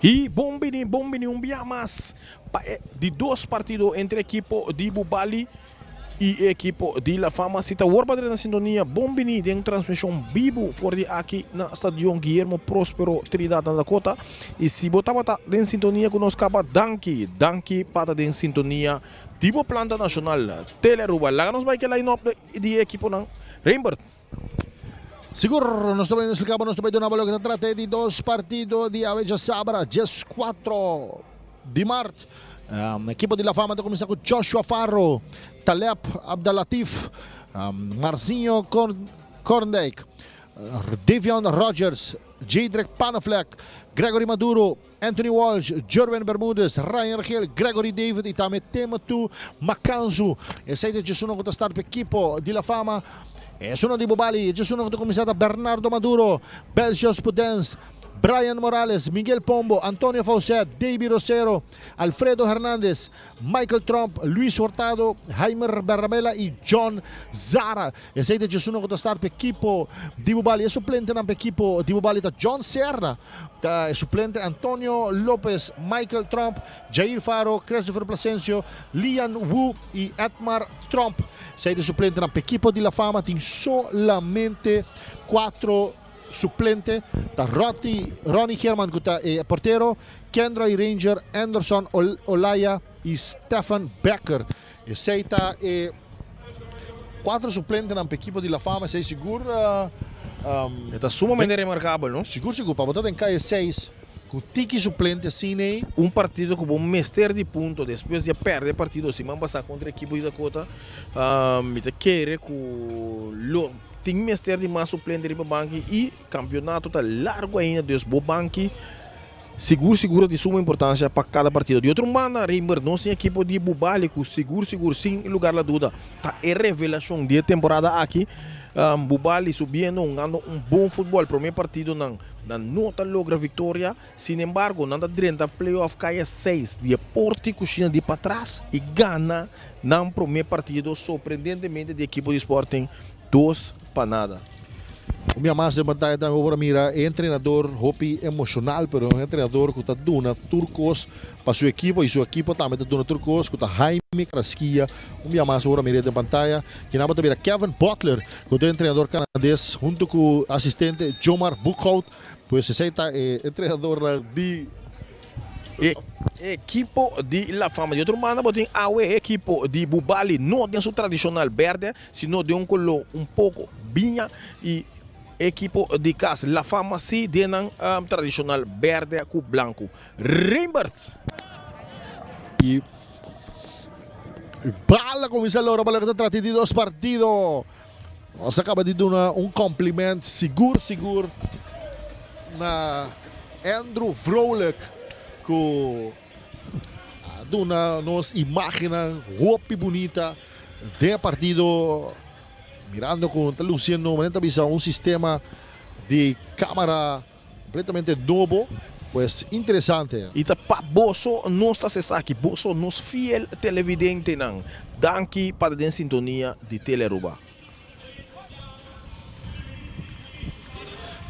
Y bon bini, bon bini un bia mas pa e di dos partido entre ekipo di Bubali y e ekipo di La Fama. Si ta wor pa drenta sintonia, bon bini den transmision bibu for di aki na Stadion Guillermo Prospero Trinidad na Dakota. Y si bo tabata den sintonia cu nos caba, danki, danki pa ta den sintonia di bo planta nacional Tele Aruba. Laga nos bai ke line-up di e ekiponan. Reinbert. Sigur nos ta bai explica bo, nos ta bai duna bo loke ta trata di dos partido di awe djasabra, 14 di mart. Ekipo di La Fama ta kuminsá ku Joshua Farro, Taleb Abdalatif, Marzinho Korndijk, Davion Rogers, Jadrick Panaflek, Gregory Maduro, Anthony Walsh, Jerwin Bermudez, Ryan Gil, Gregory David y tambe Timothy Makanzu. Esey ta djesuno cu ta start pa ekipo di La Fama. Esuno di Bubali, djesuno cu ta cuminsa ta Bernardo Maduro, Belcios Pudens, Brian Morales, Miguel Pombo, Antonio Faucet, Davy Rosero, Alfredo Hernandez, Michael Tromp, Luis Hurtado, Jaimer Berramela y John Zara. Esey ta djesuno cu ta start pa ekipo di Bubali. E suplentenan pa ekipo di Bubali ta John Serna, Ta e suplente Antonio Lopez, Michael Tromp, Jair Faro, Christopher Plasencio, Lian Wu y Edmar Tromp. Esei ta e suplentenan. Pa ekipo di La Fama tin solamente cuatro suplente. Ta Rotti, Ronny Geerman cu ta e portero, Kendroy Ranger, Anderson Olaya y Stefan Becker. Esei ta e cuatro suplentenan pa ekipo di La Fama. Esei sigur. E ta sumamente remarkabel, no? Sigur sigur, pa bo ta den kaya seis ku tiki suplente asina ei. Un partido ku bo mester di punto despues di a perde e partido siman pasá kontra ekipo di Dakota. Mi ta kere ku lo tin mester di mas suplente riba banki i kampionato ta largu ainda, dus bo banki Sigur sigur ta di suma importancia pa cada partido. Di otro banda, Reinbert, nos tin ekipo di Bubali cu sigur sigur sin lugar la duda ta e revelacion di e temporada aki. Bubali subiendo, hungando un bon futbol. Prome partidonan nan no ta logra victoria, sin embargo nan ta drenta playoff caya seis di e porti cushina di patras y gana nan prome partido sorprendentemente di ekipo di Sporting 2-0. Un bia mas den pantaya tambe bo por a mira e entrenador hopi emocional pero un entrenador cu ta duna tur cos pa su ekipo y su ekipo tambe ta duna tur cos cu ta Jaime Carrasquilla. Un bia mas bo por a mira den pantaya kinan bo ta mira Kevin Butler cu ta e entrenador Canades hunto cu asistente Jomar Boekhout. Pues esey ta e entrenadornan di. E ekipo di La Fama. Di otro banda bo tin awe e ekipo di Bubali no den su tradicional berde sino den un color un poco biña y ekipo di cas La Fama si den nan tradicional berde cu blanco. Reinbert. Y bala cuminsa lora pa loke ta trata di dos partido. Nos a caba di duna un compliment sigur sigur na Andrew Vrolijk cu a duna nos imagennan hopi bunita den e partido mirando cu ta luciendo manera ta bisa un sistema di camara completamente nobo pues interesante. Y ta pa boso nos ta haci esaki, boso nos fiel televidentenan. Danki pa ta den sintonia di Telearuba.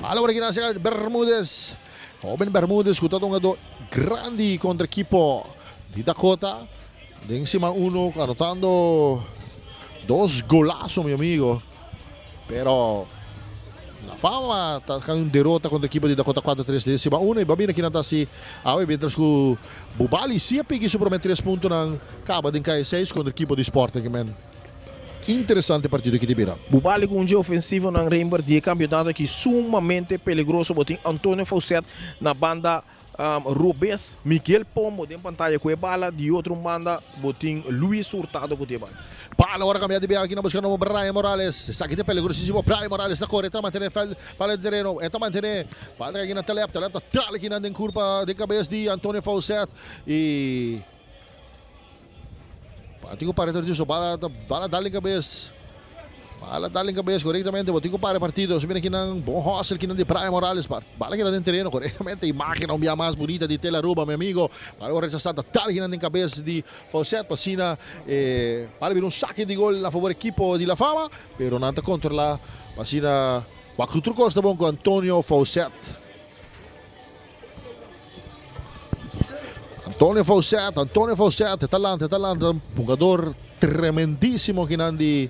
Bala por aki na hacia Bermudez. Hoben Bermudez cu ta un hungador grandi contra equipo di Dakota. Den siman uno anotando dos golazo mi amigo. Pero La Fama ta kan un derota kontra ekipo di Dakota 4-3 den siman uno i babina kinan ta hasi awe mientras ku Bubali si a piki su prome tres puntonan kaba den kaya seis kontra ekipo di Sporting men. Interesante partido ki ta bira. Bubali ku un dje ofensivonan Reinbert di e kampionato aki sumamente peligroso bo tin Antonio Faucet na banda Robes, Miguel Pombo den pantaya ku e bala, di otro un banda bo tin Luis Hurtado ku tin e bala. Bala ora kambia di bia aki na buska nobo Brian Morales. Esaki ta peligrosisimo. Brian Morales ta kore, ta mantene veld bala den tereno. E ta mantene bala ta kai na Taleb. Taleb ta dal akinan den kurpa den kabes di Antonio Faucet i Bo tin ku para e partido. Bala ta bala dal den kabes. Bala dal den kabes korektamente. Bo tin ku para e partido. Mira kinan bon hustle kinan di Brian Morales. Bala keda den tereno korektamente. Imagen un bia mas bunita di Tele Aruba mi amigo. Bala por rechasa ta dal kinan den kabes di Faucet. Pa asina e bala bira un sake di gol na fabor ekipo di La Fama. Pero nan ta kontrola pa asina wak ku tur kos ta bon ku Antonio Faucet. Antonio Faucet, Antonio Faucet, ta lanta, ta lanta, un hungador tremendísimo kinan di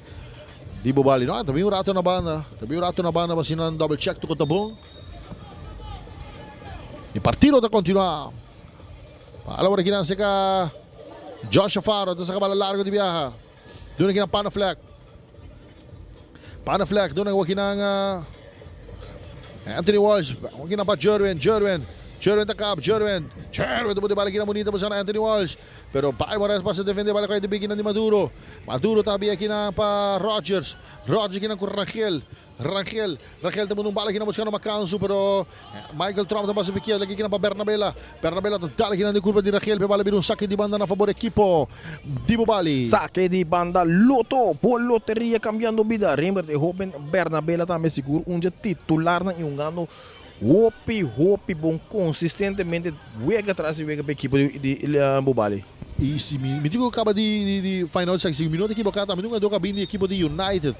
di Bubali. No, ta bin un rato na banda, ta bin un rato na banda pa asina nan double check tuko ta bon. E partido ta continua. Bala ora kinan seka Joshua Faro, ta saka bala largo di biaha. Duna kinan Panaflek. Panaflek, duna kinan Anthony Walsh, kinan pa Jerwin, Jerwin, Jerwin ta kap, Jerwin, Jerwin ta pone bala kinan bonita pa Anthony Walsh. Pero Bai Morales pasa defende bala kaya di kinan di Maduro. Maduro ta habia kinan pa Rogers. Rogers kinan ku Rangel. Rangel, Rangel ta pone un bala kinan buskando Macansu, pero Michael Trump ta pasa pikia laki kinan pa Bernabela. Bernabela ta dal kinan di kurpa di Rangel, pe bala bira un sake di banda na fabor ekipo di Bubali. Sake di banda Lotto, bo loteria cambiando bida. Rembert e hoben Bernabela tambe sigur un dje titularnan y hungando hopi hopi bon consistentemente wega tras di wega pa ekipo di Bubali. Y si mi tin cu caba di final sec, si mi no ta ekiboca tambe tin un hungador cu a bini di ekipo di United.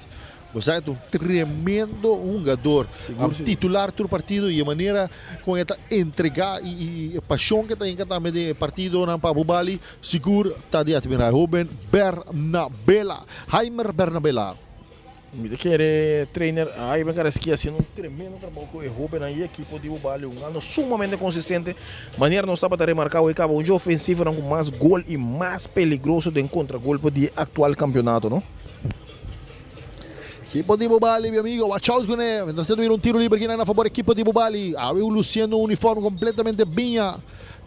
Bo sa e ta un tremendo hungador. Sigur, sigur. Titular tur partido y e manera con e ta entrega y e pasion ke ta hinca tambe den e partidonan pa Bubali sigur ta di admira. E hoben Bernabela, Jaimer Bernabela. Mi ta kere trainer Jaimer Carrasquilla haciendo un tremendo trabou cu e hobennan y ekipo di Bubali hungando sumamente consistente. Manera nos tabata remarca hoy caba un dje ofensivonan cu mas gol y mas peligroso den contragolpe di e actual campeonato, no? Equipo di Bubali, mi amigo, watch out con e. Mientras tanto, mira un tiro libre aquí na favor equipo di Bubali. Awe luciendo un uniforme completamente biña.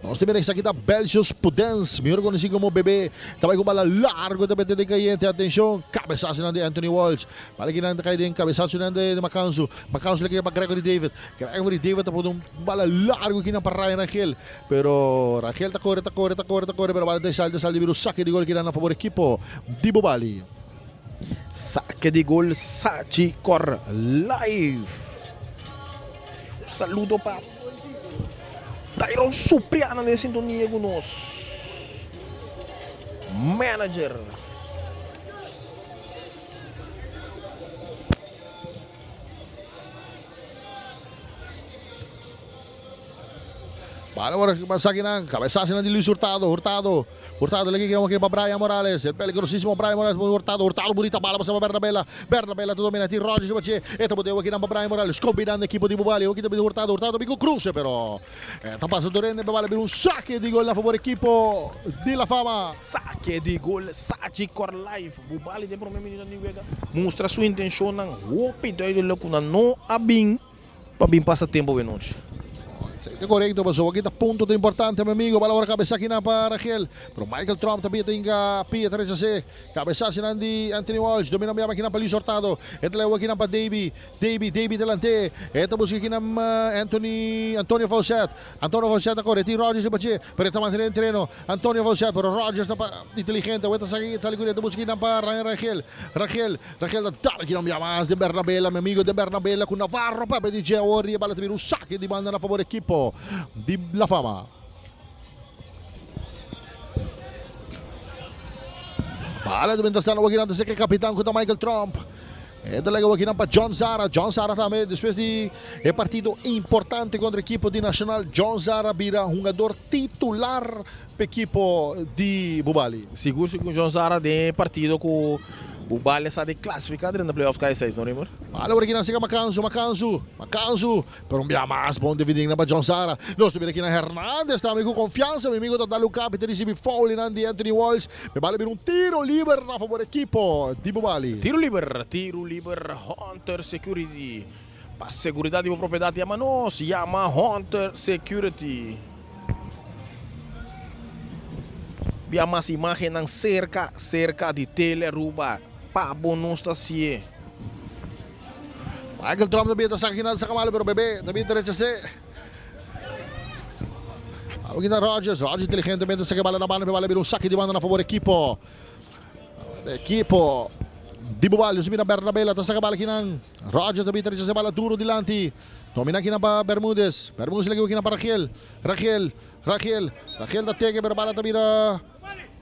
Nos te mira esaki ta Belcius Pudens, mejor conocido como Bebé. Ta bai con bala largo, ta mete den cayente. Atención, cabezazo nan di Anthony Walsh. Bala aquí nan ta cae den cabezazo nan de Macansu. Macansu le queda pa Gregory David. Gregory David ta pone un bala largo aquí nan pa Ryan Rangel. Pero Rangel ta corre, ta corre, ta corre, ta corre, pero bala ta sal, ta sal di bira un saque di gol aquí nan na favor equipo di Bubali. Sake di gol Sachi Cor Live. Un saludo pa Tyron Supriana den sintonia ku nos. Manager. Bala ora que pasa aquí nan, cabezazo nan di Luis Hurtado, Hurtado, Hurtado le quiere aquí para Brian Morales, el peligrosísimo Brian Morales, Hurtado, Hurtado, bonita bala pasa para Bernabela, Bernabela te domina, ti Rogers, bache, esta botella aquí nan para Brian Morales, combinando equipo di Bubali, aquí también Hurtado, Hurtado, amigo cruce, pero esta pasa Torene, vale un saque di gol a favor equipo di La Fama. Saque di gol, Sachi Cor Life, Bubali den prome minuto di wega, mustra su intencionnan hopi duidelijk ku nan no a bin pa bin pasa tempo awe nochi. Esei ta korekto, pasobra aki ta punto ta importante, mi amigo. Bala ora kabesa akinan pa Rangel. Pero Michael Trump ta bia ta hinka pia ta rechas'é. Kabesa asinan di Anthony Walsh. Domina biaba akinan pa Luis Hurtado. E ta leu akinan pa Davy. Davy, Davy delante. E ta buska akinan Anthony, Antonio Faucet. Antonio Faucet ta kore. Tin Rogers riba dje, pero e ta mantené den tereno. Antonio Faucet, pero Rogers ta pa inteligente. Awor e ta saki, e ta sali ku e ta buska akinan pa Ryan Rangel. Rangel. Rangel ta dal aki nan bia mas den Bernabela, mi amigo den Bernabela ku Navarro papia di dje awor i e bala ta bira un sake di banda na fabor ekipo di La Fama. Bala ta mientras tanto awor aki nan ta seka e kapitan ku ta Michael Trump. E ta laga awor aki nan pa John Zara. John Zara tambe despues di e partido importante kontra ekipo di Nacional, John Zara bira hungador titular pa ekipo di Bubali. Sigur sigur John Zara den e partido ku Bubali a sa di klasifiká den e playoffs kai seis no Rimmer? Bala por aki nan sega Macansu, Macansu, Macansu, pero un bia mas bon defending nan pa John Zara. Nos ta mira aki nan Hernandez tambe ku konfiansa, mi amigo ta dal un kapi ta risibi foul nan di Anthony Walsh. E bala bira un tiro liber na fabor ekipo di Bubali. Tiro liber, tiro liber Hunter Security. Pa seguridat di bo propiedat yama nos, yama Hunter Security. Bia mas imagennan serka serka di Tele Aruba pa bo nos ta si'e. Michael Trump ta bira ta saka kina ta saka malo pero Bebe ta bira ta rechas'é. Awe kita Rogers, Rogers inteligentemente saka e bala na banda pero e bala bira un saki di banda na fabor ekipo. Ekipo di Bubal, nos mira Bernabela ta saka bala kinan. Rogers ta bira ta rechas'é bala duro dilanti. Domina kinan pa Bermudez, Bermudez lege kinan pa Rangel, Rangel. Rangel, Rangel ta teke pero bala ta bira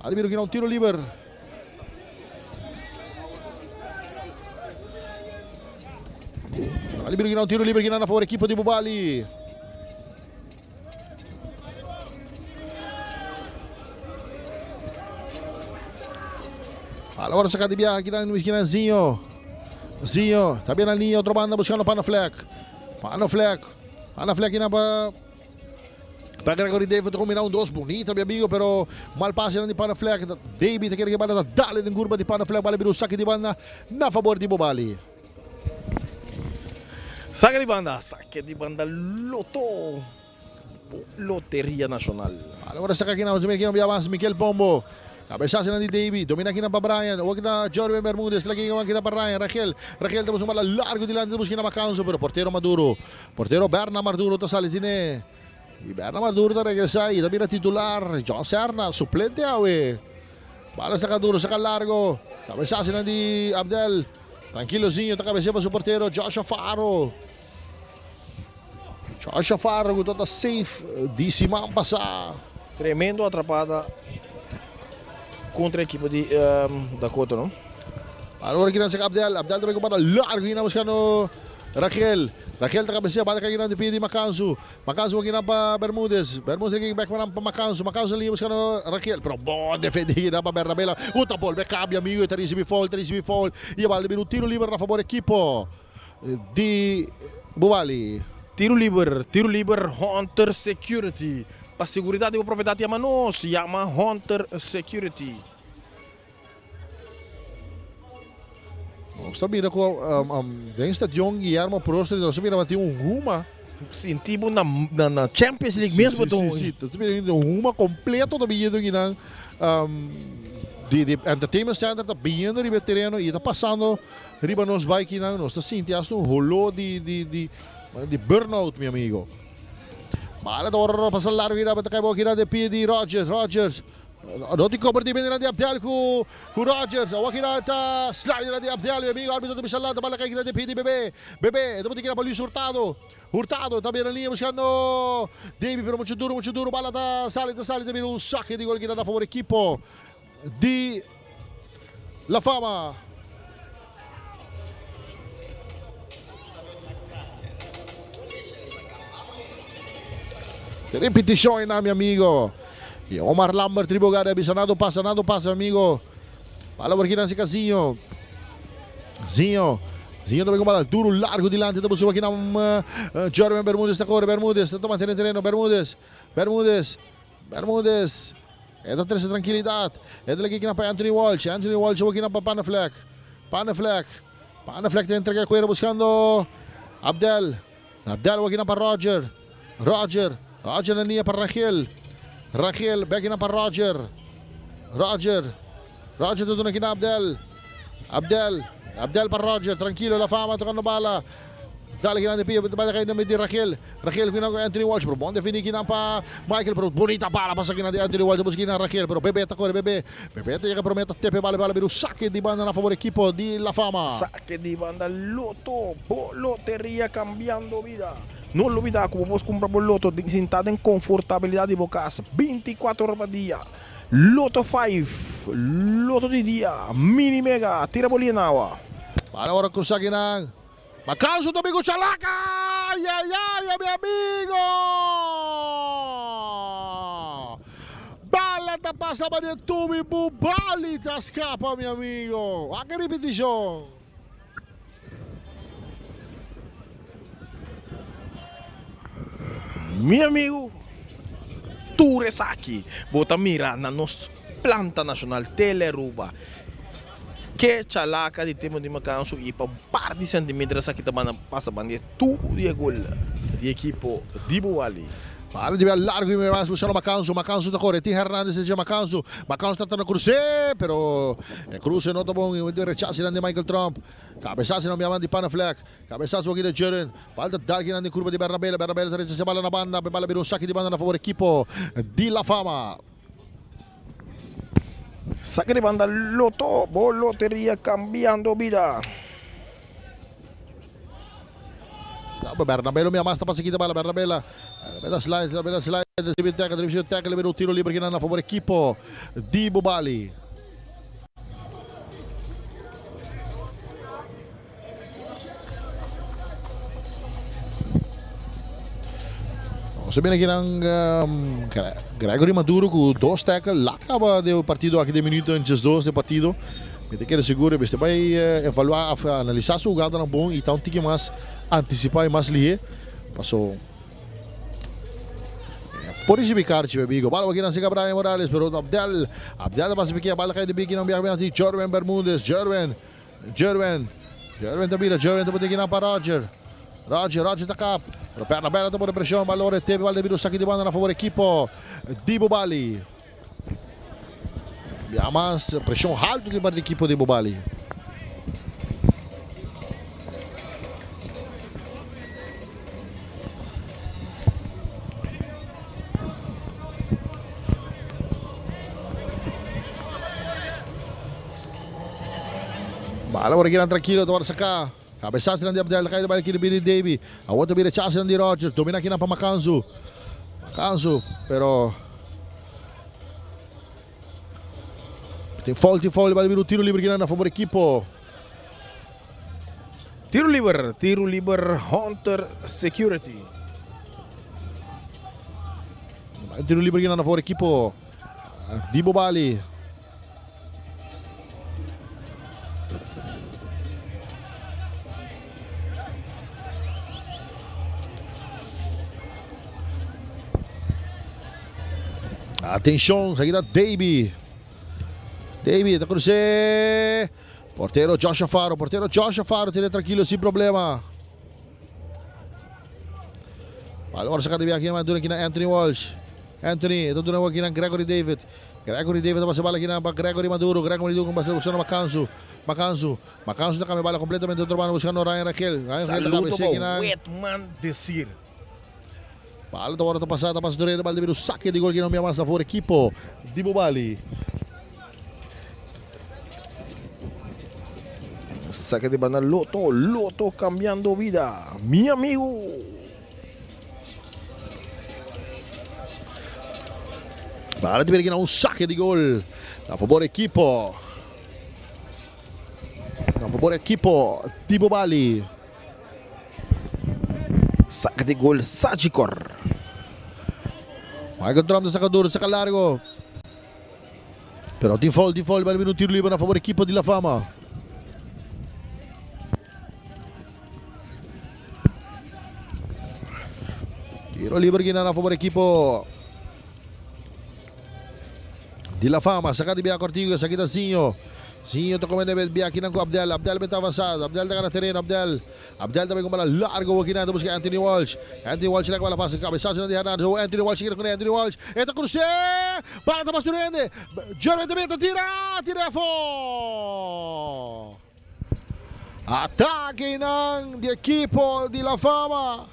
a bira kina un tiro liber. A bira kina un tiro liber kina na favor equipo di Bubali. Bala ora saca di biaha aki nan esquina Zinho. Zinho ta bien na linea otro banda buscando Panaflek. Panaflek. Panaflek ina pa pa Gregory David ta combina un dos bonita mi amigo pero mal pase nan di Panaflek. David ta kere ke bala ta dale den curva di Panaflek bala bira un saki di banda na favor di Bobali. Sake di banda, sake di banda Lotto. Loteria Nacional. Alora saca aki nan, mira kinan avansa Mikel Pombo. Cabezazo nan di Davy, domina aki nan pa Brian, awor kita Jorwin Bermudez, laki aki nan pa Ryan, Rangel, Rangel ta busca un bala largo dilanti ta busca na Macanzo, pero portero Maduro, portero Berna Maduro ta sali tine. Y Berna Maduro ta regresa y ta bira titular, John Serna, suplente awe. Bala saca duro, saca largo, cabezazo nan di Abdel, tranquilo Zinho ta cabecea pa su portero Joshua Faro. Joshua Faro ku ta safe di siman pasá. Tremendo atrapada kontra ekipo di Dakota, no? Awor aki nan saka Abdel. Abdel ta bai ku bala largu i nan buskando Rangel. Rangel ta kabesea bala kai nan di pia di Makansu. Makansu aki nan pa Bermudez. Bermudez aki bek nan pa Makansu. Makansu liña buskando Rangel. Pero bon defendí nan pa Bernabela. Ku ta bolbe kambia amigo. E ta risibi foul, ta risibi foul. I e bala ta bira un tiro liber na fabor ekipo. Di Bubali. Tiro liber, tiro liber Hunter Security. Pa seguridat di bo propiedat yama nos, yama Hunter Security. Nos ta mira ku den stadion Guillermo Prost nos ta mira tin un huma. Sinti bo na na Champions League mes bo ta. Si, si, si. Ta mira un huma kompleto ta biniendo akinan di Entertainment Center ta biniendo riba e tereno i ta pasando. Riba nos baikinan nos ta sinti hasta un holó di di di di burnout mi amigo. Bala ta ora pasa largo ira ta kai boki de pie di Rogers Rogers no tin komberti bende di Abdel ku ku Rogers awor kira ta slide di Abdel mi amigo arbitro ta bisa lanta bala kai kira de pie di Bebe Bebe ta pudi kira pa Luis Hurtado Hurtado ta bira liña buskando Davy pero mucho duro mucho duro bala ta sali ta sali ta bira un sake di gol kira na favor ekipo di La Fama. Repeticion na mi amigo. Y Omar Lambert tribogada avisa nada pasa, nada pasa amigo. Bala por aquí na Zinho. Zinho. Zinho también con bala duro, largo delante. Estamos aquí na Jeremy Bermúdez. Está corre Bermúdez. Está manteniendo terreno. Bermúdez. Bermúdez. Bermudez. E ta trese trankilidat. E ta leki kina pa Anthony Walsh. Anthony Walsh awor kina pa Panaflek. Panaflek. Panaflek ta entrega e kuero buskando Abdel. Abdel awor kina pa Roger. Roger. Roger na liña pa Rangel. Rangel bek kina pa Roger. Roger. Roger ta duna kina Abdel. Abdel. Abdel pa Roger. Trankilo La Fama tokando bala. Dale kinan de pia, bala kai na di Rangel. Rangel kinan ku Anthony Walsh, pero bon defini kinan pa Michael, pero bonita bala pasa kinan di Anthony Walsh, busca kinan Rangel, pero Bebe ta kore, Bebe. Bebe ta yega pero meta tepe bala, bala biru sake di banda na favor ekipo di La Fama. Sake di banda Lotto, bo loteria cambiando vida. No lubida ku bo por kumpra bo loto sinta den konfortabilidat di bo kas 24 ora pa dia. Loto 5, Loto di dia, Mini Mega, tira bo lia na awa. Para ora cruza kinan. Macanso ta amigo Chalaca! Ay ay ay mi amigo! Bala ta pasa pa den tubi Bubali ta scapa mi amigo. Wak e ripeticion. Mi amigo, tur esaki bo ta mira na nos planta nacional Telearuba. Ke chalaka di tempo di macanso y pa un par di centimeter esaki ta banda pasa banda e tubo di e gol di ekipo di Bowali. Bala di bia largo y mas buscando Macanso, Macanso ta core, tin Hernandez ta dje Macanso, Macanso ta trata cruce, pero e cruce no ta bon, e rechace nan di Michael Tromp, cabesazo nan biaban di Panaflek, cabesazo aki di Jurgen, bala ta dal kinan den curva di Bernabela, Bernabela ta rechace bala na banda, bala bira un saki di banda na favor ekipo di La Fama. Saca di banda Loto, bo loteria cambiando bida. Bernabela mi amasta pasa kita bala Bernabela. Bernabela slide, Bernabela slide, dribbling tackle, dribbling tackle, un tiro libre kinan na favor equipo di Bubali. Nos ta bira kinan Gregory Maduro ku dos tackle lat kaba de partido aki den minuto 12 de partido. Mi ta kere sigur e mester bai evaluá òf analisá su hugadanan bon i ta un tiki mas antisipá i mas lihé. Paso por risibí karchi mi amigo. Bala aki nan sika Brian Morales pero Abdel Abdel ta pasa pikia bala kai di biki nan biaha biaha di Jerwin Bermudez Jerwin Jerwin Jerwin ta bira Jerwin ta pone kinan pa Roger Roger Roger ta kap pero Perla Bella ta pone preshon balor e tebe bala debido saki di banda na favor ekipo di Bubali. Bia mas preshon haltu di parti ekipo di Bubali. Bala por kinan trankilo ta wòrdu saká. Kabesasinan di Abdel ta kai riba ekipo di Davy. Awor ta bira chasinan di Roger. Domina kinan pa Makanzu. Makanzu, pero tin foul, tin foul, bala bira un tiro liber kinan na favor ekipo. Tiro liber, tiro liber Hunter Security. Tiro liber kinan na favor ekipo di Bobali. Atenshon, esaki ta Davy. Davy ta krus'é. Portero Joshua Faro, portero Joshua Faro tene trankilo sin problema. Balor saka di biaha aki duna aki na Anthony Walsh. Anthony ta duna aki na Gregory David. Gregory David ta pasa bala aki na pa Gregory Maduro. Gregory Maduro pasa buscando Macanzu. Macanzu. Macanzu ta cambia bala completamente otro banda buscando Ryan Raquel. Ryan Raquel ta Saludo cabecea pa aki na. Wetman Desir. Bala ta worde ta pasa, ta pasa durende bala ta bira un saque di gol ki no mia mas na for equipo di Bobali. Saque di banda Loto, Loto cambiando vida, mi amigo. Bala ta bira ki na un saque di gol na favor equipo. Na favor equipo di Bobali. Saca di gol Sagicor. Michael Trump ta saca duro, saca largo. Pero tin foul, tin foul, bal un tiro liber na favor equipo di La Fama. Tiro liber gina na favor equipo di La Fama. Saca di bia Cortigo, saca da Zinho. Zinho ta come debe bia kinan ku Abdel. Abdel beta avançado. Abdel ta gana terreno. Abdel. Abdel tambe con bala largo aki nan ta busca Anthony Walsh. Anthony Walsh lek bala pasa cabezazo di Hernandez. Oh, Anthony Walsh kere con Anthony Walsh. E ta cruce. Bala ta pas rende. Jeremy tambe ta tira. Tira afo. Ataque nan di equipo di La Fama.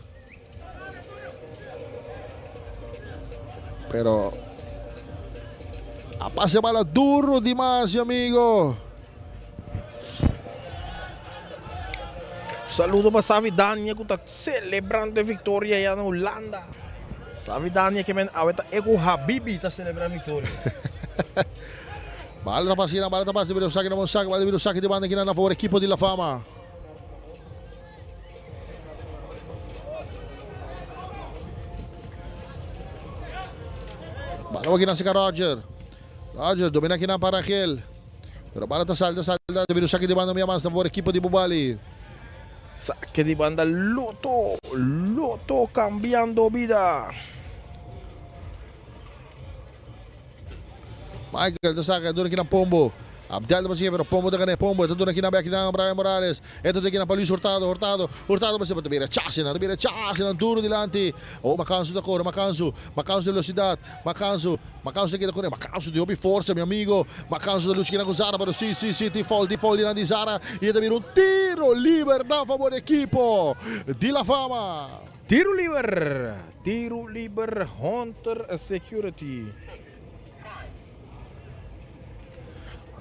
Pero a pase bala duro di mas, mi amigo. Saludo pa Savi Dania ku ta selebrando e viktoria ya na Hulanda. Savi Dania ke men awe ta e ku Habibi ta selebrá viktoria. Bala ta pasa kina, bala ta pasa, bira un saki na bon saki, bala bira un saki di banda kina na favor ekipo di La Fama. Bala aki na sika Roger. Roger domina aki na pa Rangel. Pero bala ta salta, salta. Debido saki di banda mia mas na favor ekipo di Bubali. Sake di banda Loto. Loto cambiando vida. Michael ta saka duna kina Pombo. Abdel ta pas'e pero Pombo ta gane. Pombo ta duna kina bek na Brian Morales. E ta kina pa Luis Hurtado. Hurtado, Hurtado pas'e pero ta bira chasinan, ta bira chasinan duro dilanti. Oh Macansu ta kore, Macansu, Macansu di velocidad. Macansu, Macansu ta keda kore. Macansu di hopi forsa mi amigo. Macansu ta lucha kina ku Zara pero si, si, si tin foul, tin foul dilanti Zara y e ta bira un tiro liber na favor di ekipo di La Fama. Tiro liber, tiro liber Hunter Security.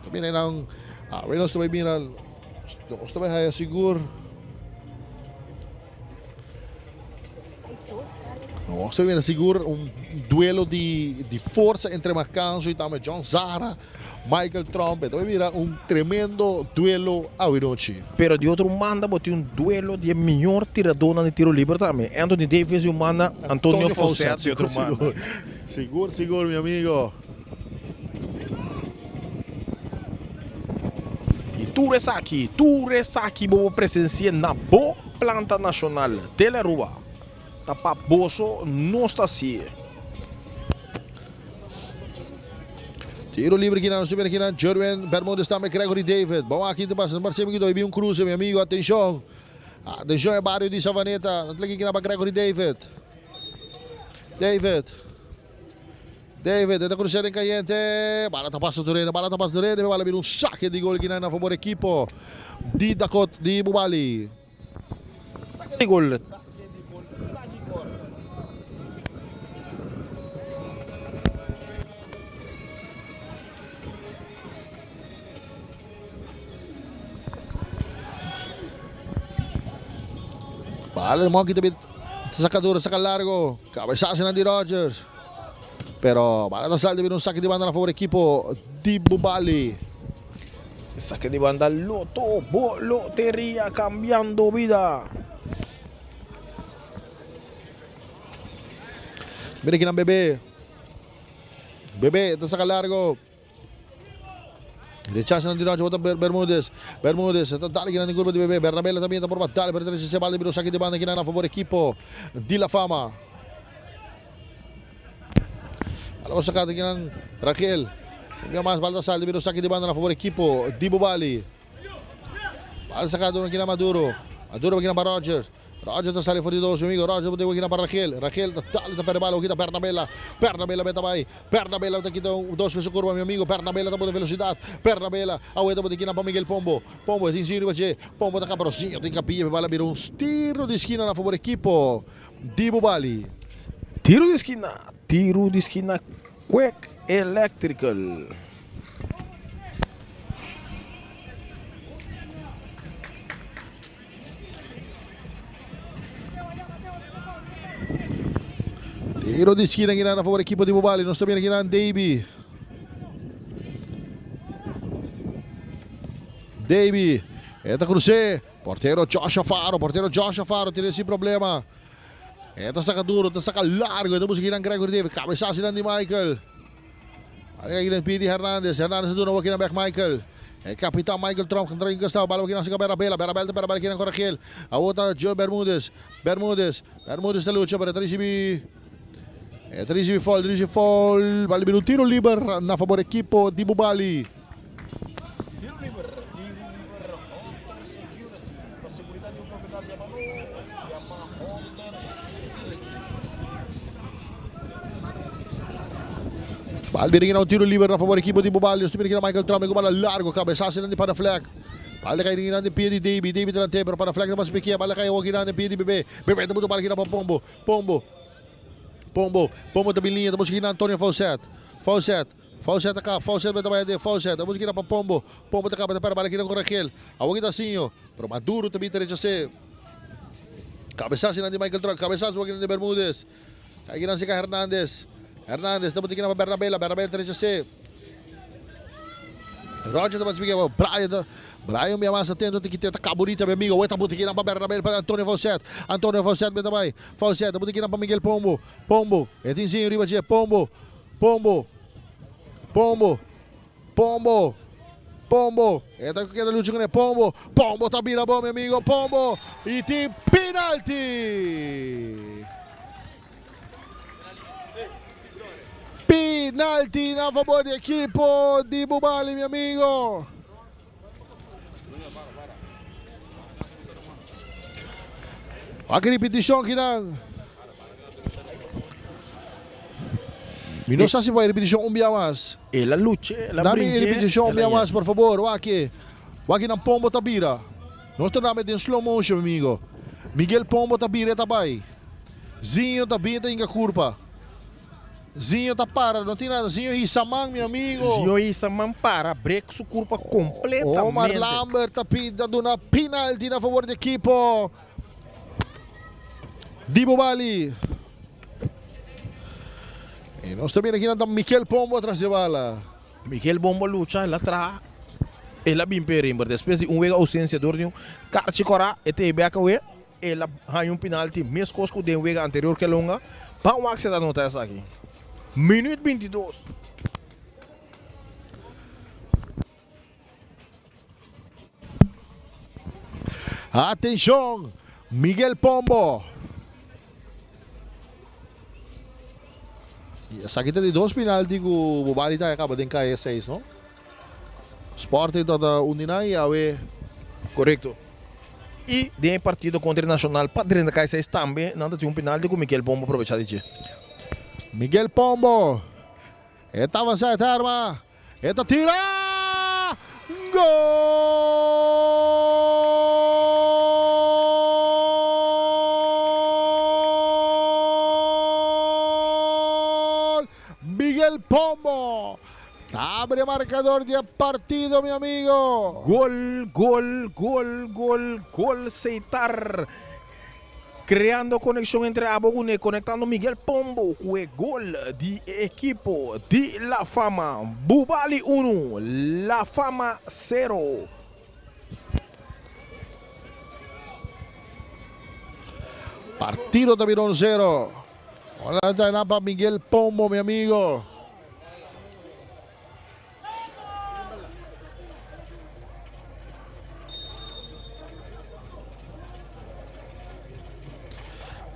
Ta mira nan, awe nos ta bai mira, nos ta bai haya sigur. Nos ta bai mira sigur un duelo di di forsa entre Macanzo y tambe John Zara. Michael Trump e ta bai bira un tremendo duelo awinochi. Pero di otro banda bo tin un duelo di e mior tiradónan di tiro liber tambe, Anthony Davis di un banda, Antonio Faucet di otro banda. Sigur, sigur mi amigo. Tur esaki, tur esaki bo por presencia na bo planta nacional, Telearuba. Ta pa boso nos ta hacié. Tiro libre kinan, nos mira kinan, Jerwin Bermudez tambe Gregory David. Bon aki te pasa, parece mi ki un cruce, mi amigo, atencion. Atencion e barrio di Savaneta, no tleki kinan pa Gregory David. David. David, e ta crucé den cayente. Bala ta pasa Turene, bala ta pasa Turene, bala bira un saque di gol kinan na favor equipo di Dakot di Bubali. Saque di gol. Bala Monkey ta bin saca duro, saca largo. Cabezazo na di Rogers. Pero bala ta sal ta bin un saque di banda na favor equipo di Bubali. Saque di banda Loto bo Loteria cambiando vida. Mira kinan Bebe. Bebe ta saca largo. Rechazo na di Roger bota Bermudez. Bermudez ta dale kinan di curva di Bebe. Bernabela también ta por dale pero ta bala di saque di banda kinan a favor equipo di La Fama. Bala saca kinan Raquel. Un mas bala sal di saque di banda a favor equipo di Bubali. Bala sacado kinan Maduro. Maduro kinan pa Rogers. Roger ta sali for di dos, mi amigo. Roger bote kinan pa Raquel. Raquel ta dale ta perde bala kita Bernabela. Bernabela beta bay. Bernabela ta kita dos veces curva, mi amigo. Bernabela ta bote velocidad. Bernabela aweta bote kinan pa Miguel Pombo. Pombo tin zin riba dje. Pombo ta capro zinho tin capilla bala bira un tiro di skina na favor equipo di Bubali. Tiro di skina, tiro di skina Quick Electrical. Tiro di skina kinan na favor equipo di Bubali. Nos ta mira kinan Davy. Davy. E ta crucé. Portero Joshua Faro. Portero Joshua Faro tiene sin problema. E ta saca duro, ta saca largo. E ta busca kinan Gregory David. Cabezazo di Michael. Ahí kinan pidi Hernandez. Hernandez duna kinan back Michael. El capitán Michael Trump contra Gustavo. Bala kinan siga Berabela. Berabela Berabela kinan con Raquel. A outra Joe Bermudez. Bermudez. Bermudez ta lucha pero recibi recibi foul, recibi foul. Vale un tiro libre na favor equipo di Bubali. Tiro libre, tiro libre, Hunter Security. Pa seguridad di propiedad llama nos, llama Hunter Security. Bal un tiro libre na favor equipo di Bubali. Nos mira Michael Trump con bala largo, cabezazo di Panafleck. Bala cai di pia di Davy, Davy delante, pero Panafleck mas pequena, bala cai aqui na pia di Bebê. Bebê tá muito bala aqui na Pombo, Pombo. Pombo, Pombo também linha, estamos aqui na Antônio Fawcett. Fawcett. Fawcett acá, Fawcett vai trabalhar de Fawcett, estamos aqui na Pombo. Pombo tá acaba para bala aqui na Raquel. A assim, pero Maduro também tem a Cabezazo na de Michael Trump, cabezazo aqui na de Bermúdez. Aqui na Sica Hernandez. Hernandez, estamos aqui na Bernabela, Bernabela tem a Roger também aqui, Brian, Brian me amassa atento, tem que ter caburita, meu amigo. Oita bote aqui na Bernabela para Antônio Fawcett. Antônio Fawcett, me também. Fawcett, bote aqui na Miguel Pombo. Pombo, Edinzinho, riba de Pombo. Pombo. Pombo. Pombo. Pombo. Entra com a luta com Pombo. Pombo tá bira bom, meu amigo. Pombo. E tem penalti. Penalti na favor di equipo di Bubali, meu amigo. Aqui repetição aqui na. Mi no sa si vai repetição um dia mais. El a lucha, el a Dame brinque, repetição um el a dia mais, por favor. Aqui. Aqui na Pombo Tabira. Nós tornamos em slow motion, amigo. Miguel Pombo Tabira também. Zinho Tabira tem curva. Zinho tá para, não tem nada. Zinho e Samang, meu amigo. Zinho e Saman para, break su curva completamente. Omar Lambert tá dando una penalti a favor do equipo di Bubali. E nós também aqui anda Miquel Pombo atrás de bala. Miguel Bombo lucha, el a traha, el a bin perimber. Despues di un wega ausencia door di un carchi cora, e te beka we, el a haña un penalti, mescos cu den wega anterior cu longa. Pa un actie dat nota esaki. Minuut 22. Atenshon, Miguel Pombo. I esaki ta di dos penalti ku Bobali ta kaba den kaya seis, no? Sporting ta un di nan i awe. Korekto. I den e partido kontra e Nacional pa drenta kaya seis tambe nan ta tin un penalti ku Miguel Pombo aprovecha di dje. Miguel Pombo. E ta avansa e ta arma. E ta tira! Gol! Miguel Pombo ta abri e marcador di e partido, mi amigo. Gol, gol, gol, gol, gol Seitar. Creando conexion entre abo cu ne, conectando Miguel Pombo cu e gol di e ekipo di La Fama. Bubali unu, La Fama sero. Partido ta bira un sero. Hola ta pa Miguel Pombo, mi amigo.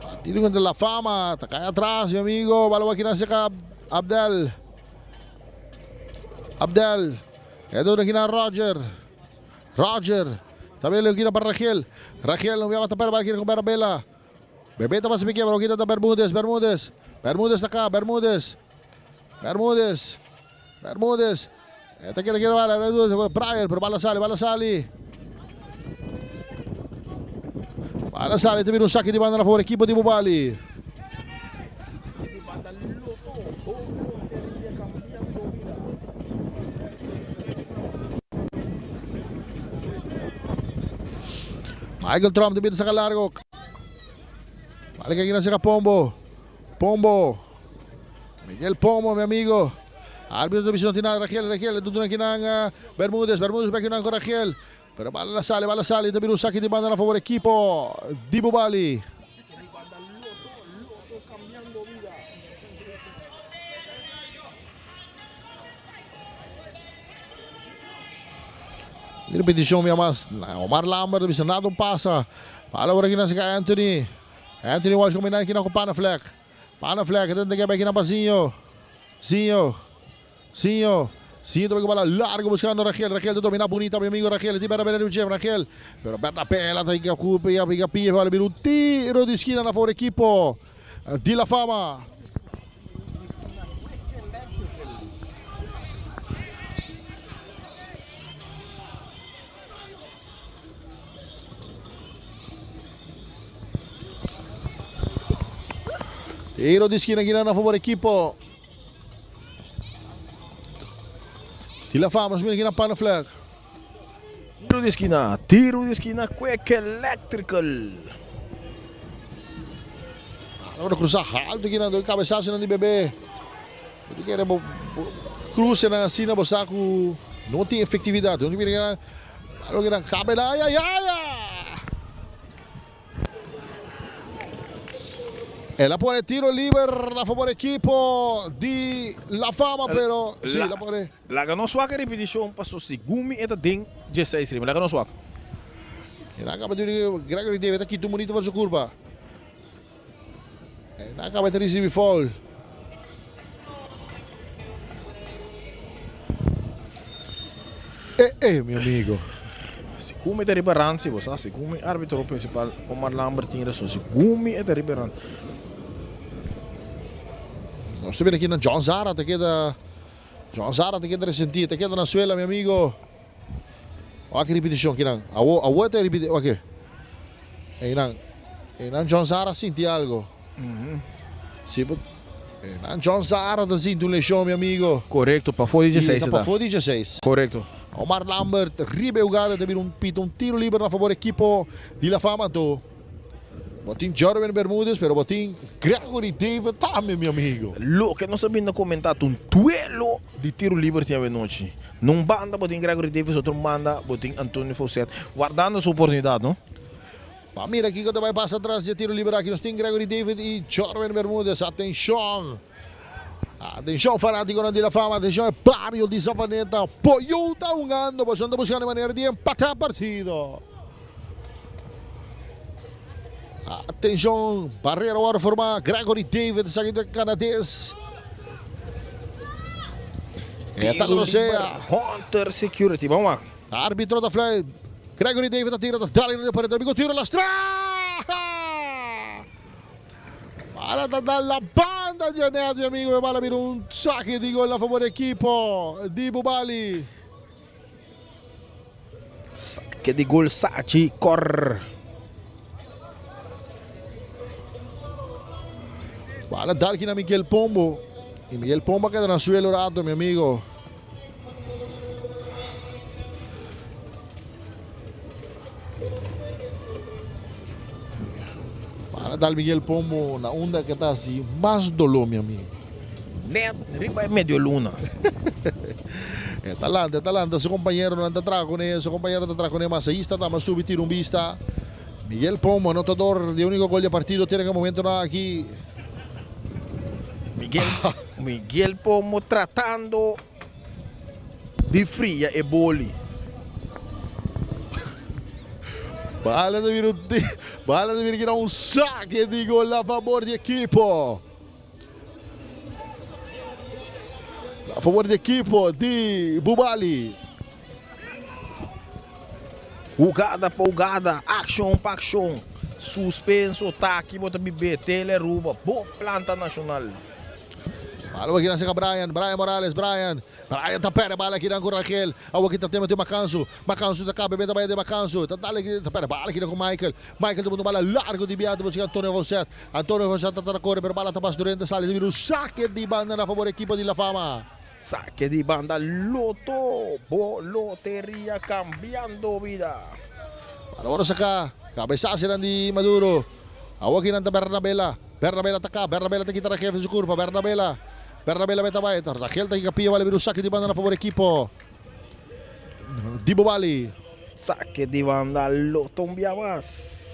Partido contra La Fama. Ta cae atras, mi amigo. Balón aki na cerca Abdel. Abdel. E aki na Roger. Roger. Tambe aki na pa Rachel. Rachel no a tapar aki con Bela. Bebé ta pasa pique, pero aki ta Bermudez, Bermudez. Bermudez ta acá, Bermudez. Bermudez. Bermudez. Esta quiere quiere bala, Brian, pero bala sali, bala sali. Bala sali, te un saque di banda na favor equipo di Bubali. Saque di banda Lotto, bo loteria cambiando bida. Michael Trump te saca largo. Vale que aquí no saca Pombo. Pombo. Miguel Pombo, mi amigo. Arbitro de no tiene Raquel, Raquel, tudo aqui na Bermúdez, Bermúdez vai aqui na Raquel. Pero bala sale, bala sale, te un saque di banda na favor equipo di Bubali. Saque di banda Lotto, Lotto cambiando bida. Repeticion mi mas. Omar Lambert, bisa nada un pasa. Bala agora aqui na Anthony. Anthony Walsh combina aqui na com Panafleck. Panafleck, tenta que aqui na Pazinho. Zinho. Zinho. Zinho também com bola largo buscando Raquel. Raquel domina bonita, meu amigo Raquel. Ti per bene Raquel. Pero Bernabela tem que ocupa e a pia vale un tiro di schiena na favore equipo di La Fama. Tiro di schiena aqui na favore equipo di La Fama, aqui na Panaflag. Tiro di schiena, Quick Electrical. Allora cruza alto aqui na cabeçaço di bebê. Quer cruza na assim na bosaco não tem efetividade. Não tem allora cabe lá, ai ai ai. E la pone tiro libero a favore equipo di La Fama, però sì, la pone. Laga nos wak repeticion paso segun mi e ta den 16 rima. Laga nos wak. E acaba di Gregory David aqui tu bonito fa curva. E acaba di riceve foul. Mi amigo. Segun mi ta riba rand, si bo sa, segun mi arbitro principal Omar Lambert tin rason. Segun mi ta riba rand. Nos ta aki na John Zara, te keda John Zara te keda resentido, te keda na suela, mi amigo. Olha que repetição aqui não. A outra repetição, ok. Aí não. Aí não John Zara sente algo. Sì, não John Zara ta sinti un lesión, mi amigo. Correcto, pa for di 16. Pa for di 16. Correcto. Omar Lambert, riba e hugada, ta un pito, un tiro libero na favor equipo di La Fama. Anto, bo tin Jorwin Bermudez, pero bo tin Gregory David tambe, mi amigo. Loke nos a bin comenta un duelo di tiro liber tin anochi. Na un banda bo tin Gregory Davis, otro banda bo tin Antonio Fawcett, wardando su oportunidad, no? Pa mira aki cu bay pasa atras di tiro liber aki. Nos tin Gregory David y Jorwin Bermudez. Atencion. Atencion, fanatico di La Fama. Atencion, bario di Savaneta. Poyuta hungando. Pasobra buscando manera di empata partido. Atenshon, barera wòrdu formá. Gregory David, esaki ta kanades. E ta Tiro Rosea. liber, Hunter Security. Ban wak. Arbitro ta fluit. Gregory David ta tira, ta dal den pared. Amigo tiro lastra! Bala ta dal la banda di e net, mi amigo. E bala bira un sake di gol a favor di ekipo di Bubali. Sake di gol Sachi Cor. Bala dal na Miguel Pombo. Y Miguel Pombo a keda na suelo rato, mi amigo. Bala dal Miguel Pombo na unda que ta así mas dolor, mi amigo. Net riba e medio luna. E ta lanta, e ta lanta, su compañero nan ta traha kuné, su compañero ta traha kuné, masahista ta mas subi tira un bista. Miguel Pombo, anotador di único gol di e partido, tiene e momentonan aki. Miguel, Miguel Pombo tratando di fria e boli. Bala ta bira un bala ta bira kina un saque di gol a favor di equipo. A favor di equipo di Bubali. Hugada pa hugada, accion pa accion. Suspenso ta aki bo ta bibé Tele Aruba, bo planta nacional. Bala aki nan Brian, Brian Morales, Brian. Brian ta perde bala aki nan ku Rangel. Awor ki ta tema te Macanso. Macanso ta kabe beta bai de Macanso. Ta dale ki ta perde bala aki nan ku Michael. Michael ta pone bala largo di biaha ta busca Antonio José. Antonio José ta trata kore pero bala ta pas durante sali ta bira un sake di banda na favor ekipo di La Fama. Sake di banda Loto, bo loteria cambiando bida. Bala ora saka, kabesasinan di Maduro. Awor aki nan ta Bernabela. Bernabela ta ka, Bernabela ta kita Rangel for su kurpa. Bernabela, Bernabela meta bai. Rangel ta hinka pia bala bira un sake di banda na favor ekipo di Bobali. Sake di banda Loto un bia mas.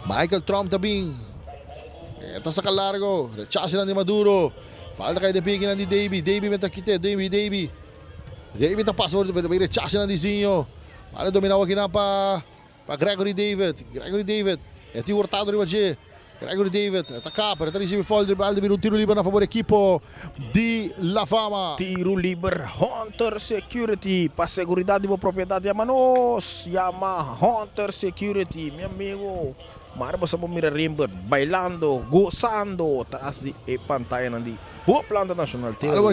Michael Trump ta bin. E ta saka largo. Rechasenan di Maduro. Falta kai den pikinan di Davy. Davy meta kite. Davy, Davy. Davy ta pasa por di rechasenan di Zinho. Bala domina akinan pa pa Gregory David. Gregory David. E tin Hurtado riba dje. Gregory David ta kap, ta ricibi foul di bal di bira un tiro liber na favor ekipo di La Fama. Tiro liber Hunter Security pa seguridad di bo propiedad yama nos yama Hunter Security mi amigo mara bo sa bo mira Rimbert bailando gozando tras di e pantayanan di bo planta nacional Teo Aruba.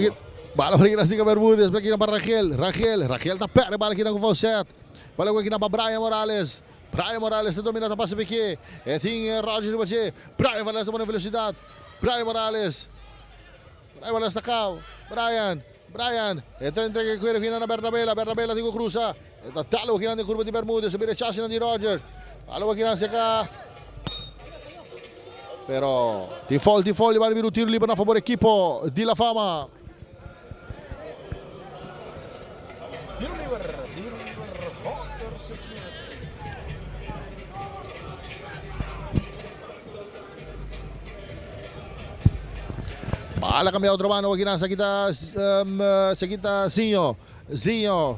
Bala por aki na Bermudez, bala aki na pa Rangel, Rangel, Rangel ta perde bala aki na ku Faucet, bala aki na pa Brian Morales. Brian Morales ta domina ta pasa Piqué. E tin Rogers riba dje. Brian Morales ta pone velocidad. Brian Morales. Brian Morales ta kau. Brian. Brian. E ta entrega e cuero kina na Bernabela. Bernabela tin cu cruza. E ta dalo kina den curva di Bermudez. E bira chance na di Rogers. Dalo kina seca. Pero tin foul, tin foul. Y bira un tiro liber na favor equipo di La Fama. Tiro liber, tiro liber, Hunter Security. Bala cambia otro mano aquí se quita se quita Zinho Zinho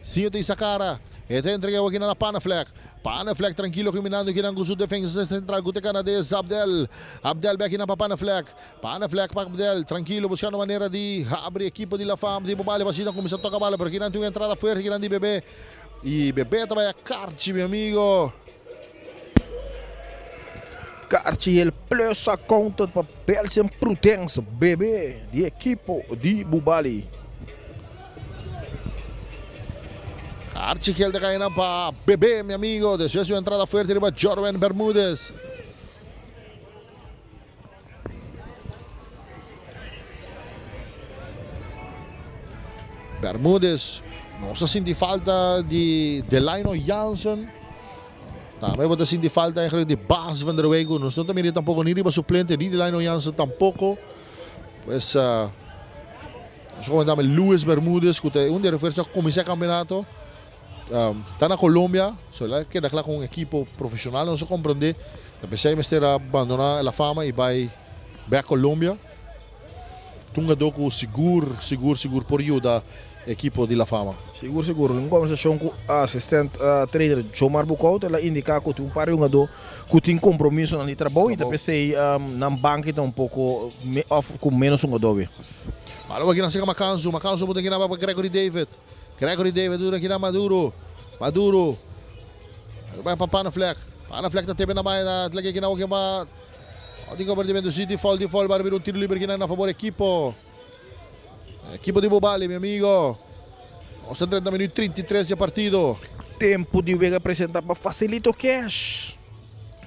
Zinho te sacara e entrega aquí na Panafleck Panafleck tranquilo caminando aquí na su defensa central ku canadés Abdel Abdel back na Panafleck Panafleck pa Abdel tranquilo buscando manera di abri equipo di La Fama di Bobali pa cuminsa toca bala pero aquí nan tin un entrada fuerte aquí nan di Bebé y Bebé ta vaya karchi mi amigo. Karchi el plus accountant pa Belgian Prudence Bebé di equipo di Bubali. Karchi gel ta cae pa Bebé mi amigo despues di un entrada fuerte riba Jorwen Bermudez. Bermudez nos a sinti falta di Delano Jansen. Tambe bo ta sinti falta eigenlijk di Bas van der Weyck. Nos no ta mira tampoco ni riba suplente ni Delano Jansen tampoco. Pues nos comentame Luis Bermudez ku ta un di refuerzo a kuminsá campeonato. Ta na Colombia, so el a keda kla ku un ekipo profesional, nos a komprendé. Ta p'esei mester a bandoná La Fama i bai bèk Colombia. Ta un gadó ku sigur, sigur, sigur por yuda ekipo di La Fama. Sigur sigur, un kombersashon ku asistent trainer Jomar Bukout el a indiká ku tin un par di hungadó ku tin kompromisonan di trabou i ta p'esei nan banki ta un poko òf ku ménos hungadó awe. Balon aki na seka Makanzu, Makanzu muta kina pa Gregory David, Gregory David duna kina Maduro, Maduro bai pa Panaflek, Panaflek ta tebe na bai na tleke kina oke pa di kompartimento si di foul di foul bai bira un tiro liber kina na fabor ekipo. Equipo di Bubali, mi amigo. Nos ta drenta minuut 33 di e partido. Tempo di wega presenta pa Facilito Cash.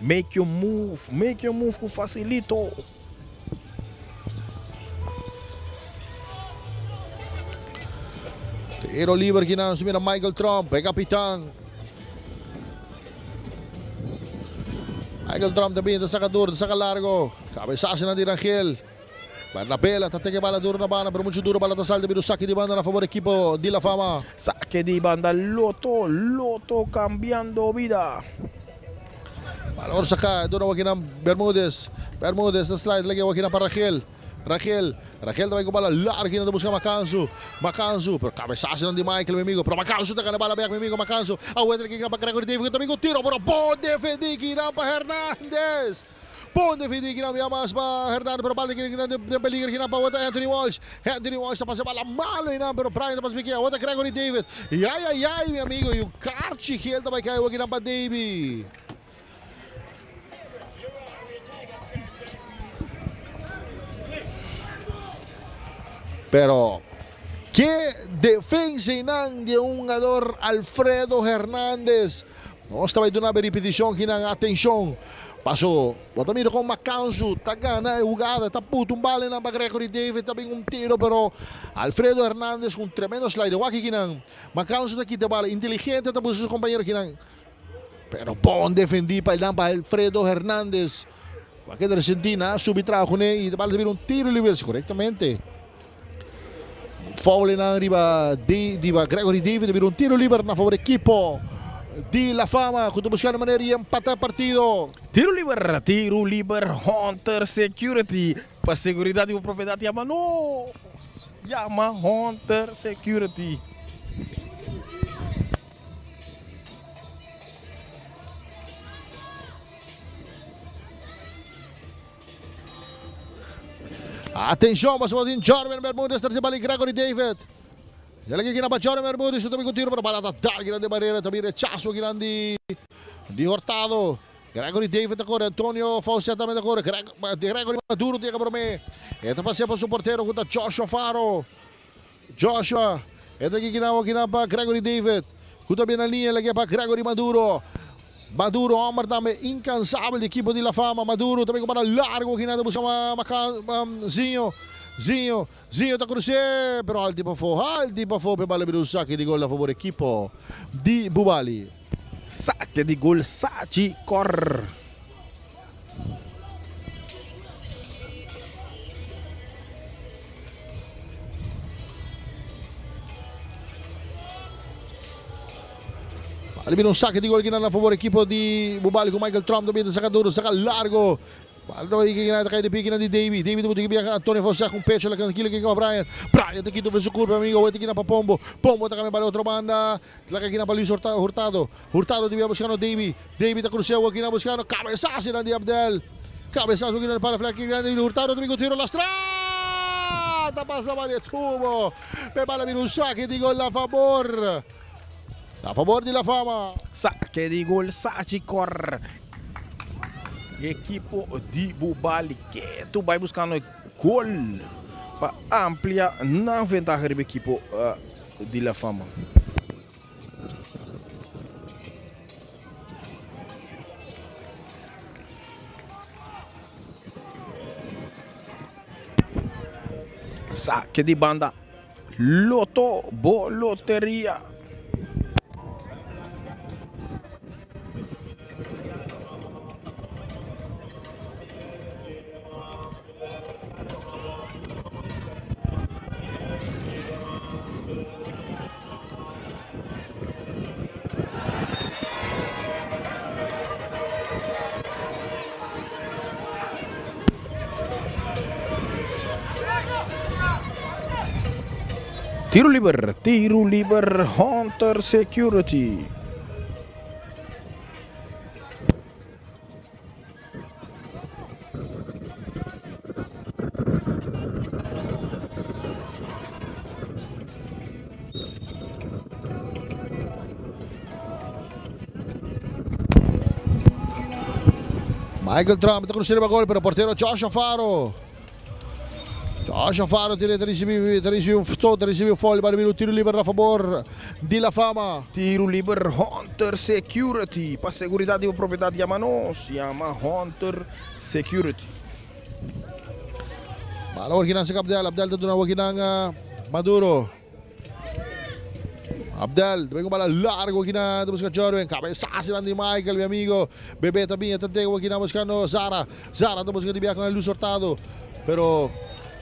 Make your move, make your move ku Facilito. Tiro liber kinan su mira Michael Trump, e kapitan. Michael Trump ta bin, ta saka duro, ta saka largo. Cabezazo nan di Rangel. Bernabela ta teke bala duro na banda, pero muchu duro bala ta sali ta bira un saki di banda na fabor ekipo di La Fama. Sake di banda Lotto, Lotto cambiando bida. Bala ora saka, duna wakinan Bermudez, Bermudez ta slide lege wakinan pa Rangel, Rangel, Rangel ta bai ku bala largo kinan ta buska Macanzu, Macanzu, pero cabezazonan di Michael mi amigo, pero Macanzu ta gana bala bek mi amigo Macanzu, awe ta kinan pa Gregory David ku ta bin ku tiro pero bon defendi kinan pa Hernandez. Bon defendí kinan bia mas pa Hernando pero bal kinan den peliger kinan pa wota Anthony Walsh. Anthony Walsh ta pasa bala malo einan pero Brian ta pasa pikia wota Gregory David. Yai ai ai mi amigo y un karchi gel ta bai kai awo kinan pa Davy. Pero ke defensa einan di e hungador Alfredo Hernandez. Nos ta bai duna be ripeticion kinan atencion. Paso, bo ta mira con Macanzu ta gana e hugada, ta puta un bala einan pa Gregory David, ta bin un tiro pero Alfredo Hernandez cu un tremendo slide. Wak kinan, Macanzu ta kita e bala, inteligente ta busca su compañero kinan, pero bon defendi pa einan pa Alfredo Hernandez. Wak e ta resenti, nan a subi traha cune y e bala ta bira un tiro liber, corectamente. Foul einan riba riba Gregory David, bira un tiro liber na favor ekipo di La Fama ku ta buskando manera di empata e partido. Tiro liber, tiro liber Hunter Security pa seguridad di bo propiedad yama nos, yama Hunter Security. Atencion pasobra tin Jorman Bermudez ta riciba bali Gregory David. El aki kina pa Jorman Bermudez su ta bin cu tiro pero bala ta dal kinan den barera ta bin rechazo kinan di di Hurtado. Gregory David ta core Antonio Faucet tambe ta core Gregory Maduro ta yega prome. E ta pasea pa su portero cu ta Joshua Faro. Joshua e ta aki kinan awor kinan pa Gregory David cu ta bin na liña el aki pa Gregory Maduro. Maduro homber tambe incansabel di ekipo di La Fama. Maduro ta bin cu bala largo kinan ta busca Zinho. Zinho, Zinho ta cruce pero halti pafo, halti pafo p'e bala bira un saki di gol a favor ekipo di Bubali. Sake di gol Sachi Cor. Bali bira un sake di gol kinan na favor ekipo di Bubali ku Michael Trump ta bin ta saka duro, saka largo. Bal ta bai kinan ta kai di pie kinan di Davy. Davy ta buti ki biaha Antonio Fonseca un pecho la tranquilo ki pa Brian. Brian ta kita su curva amigo, wete kinan pa Pombo. Pombo ta cambia bal otro banda. Tlaga kinan pa Luis Hurtado. Hurtado di bia buscando Davy. Davy ta crucea awor kinan buscando cabezazo kinan di Abdel. Cabezazo kinan para flat kinan di Hurtado ta bin cu tiro lastra. Ta pasa bal di tubo. Pe bal a bira un sake di gol a favor. A favor di La Fama. Sake di gol Sachi Cor. Ekipo di Bubali ketu bai buscando e gol pa amplia nan ventaha riba ekipo di La Fama. Sake di banda Loto bo loteria. Tiro liber, tiro liber Hunter Security. Michael Trump ta cruza riba gol, pero portero Josh Alfaro. Josh Alfaro tira ta ricibi ta ricibi un ta ricibi un foul para un tiro liber na favor di La Fama. Tiro liber Hunter Security. Pa seguridad di bo propiedad yama nos. Yama Hunter Security. Bala workinan sa Abdel. Abdel ta duna workinan Maduro. Abdel, ta un bala largo aki na ta busca Jorwin. Cabezazo di Michael, mi amigo. Bebé también ta tego aki na buscando Zara. Zara ta buscando di biaha na Luz Hurtado. Pero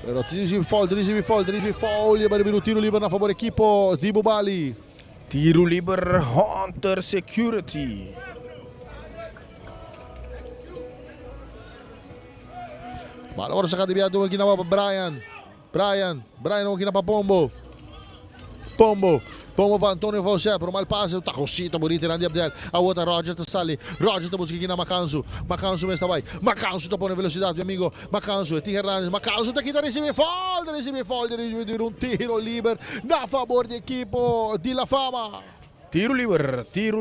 pero tin foul, tin foul, tin foul. Y un tiro liber na favor equipo di Bubali. Tiro liber Hunter Security. Bala ora saca di biaha aki na Brian. Brian, Brian aki na pa Pombo. Pombo, Pombo pa Antonio José, pero mal pase, taconcito bonito di Abdel. A outra Roger ta sali. Roger ta busca aki na Macanso. Macanso mes bai. Macanso ta pone velocidad, mi amigo. Macanso, Tim Hernandez. Macanso ta kita recibe falta, recibe falta, recibe un tiro liber na favor di equipo di La Fama. Tiro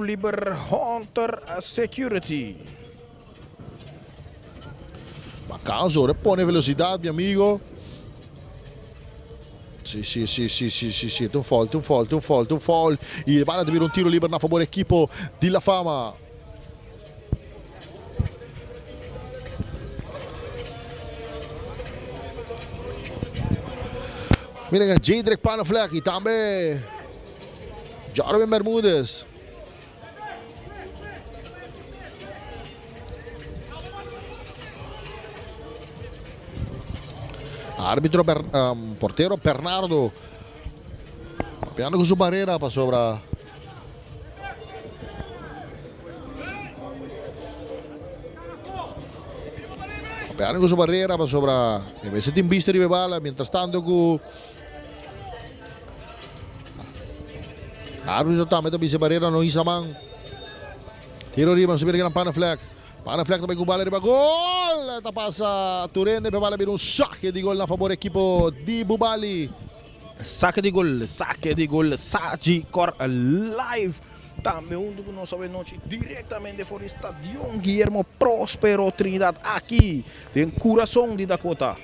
liber Hunter Security. Macanso pone velocidad, mi amigo. Si, un foul, un foul, un foul, un foul. Y bala di un tiro liber na favor equipo di La Fama. Miren, Jadrick Panafleck y tambe Jarwin Bermúdez. Arbitro portero Bernardo. Papiando cu su barera pa sobra. Papiando cu su barera pa sobra. En bes tin vista di bala, mientras tanto cu arbitro tambe ta bisa barera no hisa man. Tiro riba, subir gran Panafleck. Panafleck tambe cu bala riba gol. Ta pasa Turene, pe bala bira un saque di gol na favor equipo di Bubali. Saque di gol, Sagicor Live. Tambe hunto cu nos anochi directamente for di Stadion Guillermo Prospero Trinidad aki, den curason di Dakota.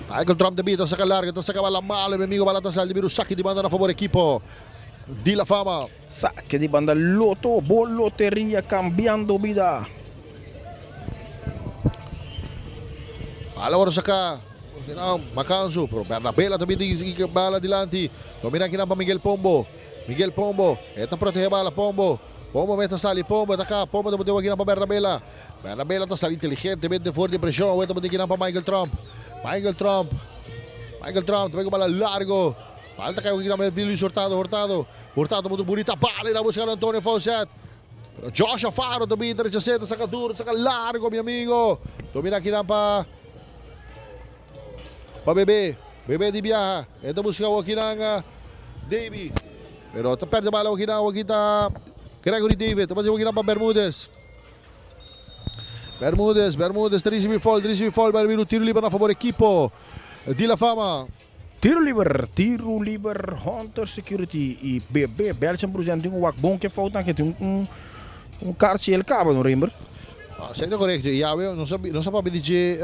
Michael Trump de Bita saca largo, ta saca bala malo, mi amigo, bala ta sali, bira saque di banda na favor equipo di La Fama. Saque di banda Lotto, Loteria cambiando bida. Bala ora saca, Macanso, pero Bernabela tambe tin bala dilanti. Domina aki pa Miguel Pombo. Miguel Pombo, ta protege bala Pombo. Pombo mes ta sali, Pombo ta ca, Pombo ta aki pa Bernabela. Bernabela ta sali inteligentemente for di presion, ta aki pa Michael Trump. Michael Trump. Michael Trump, tambe cu bala largo. Bala ta cay aki na Luis Hurtado, Hurtado. Hurtado mucho bonita bala, ta buscando Antonio Fawcett. Pero Joshua Faro tambe rechasa, saca duro, saca largo, mi amigo. Domina aki pa pa Bebé. Bebé di biaha. Ta buscando aki na Davy. Pero ta perde bala aki na aki ta Gregory David. Ta aki pa Bermúdez. Bermúdez, Bermúdez, recibe foul, recibe foul, vai vir o tiro liber na favor equipo di La Fama. Tiro liber Hunter Security y BB Belgian Bruzen tin un wak bon cu falta cu tin un kaartje el caba no remember. Ah, cierto correcto. Y awe, no sabe pa DJ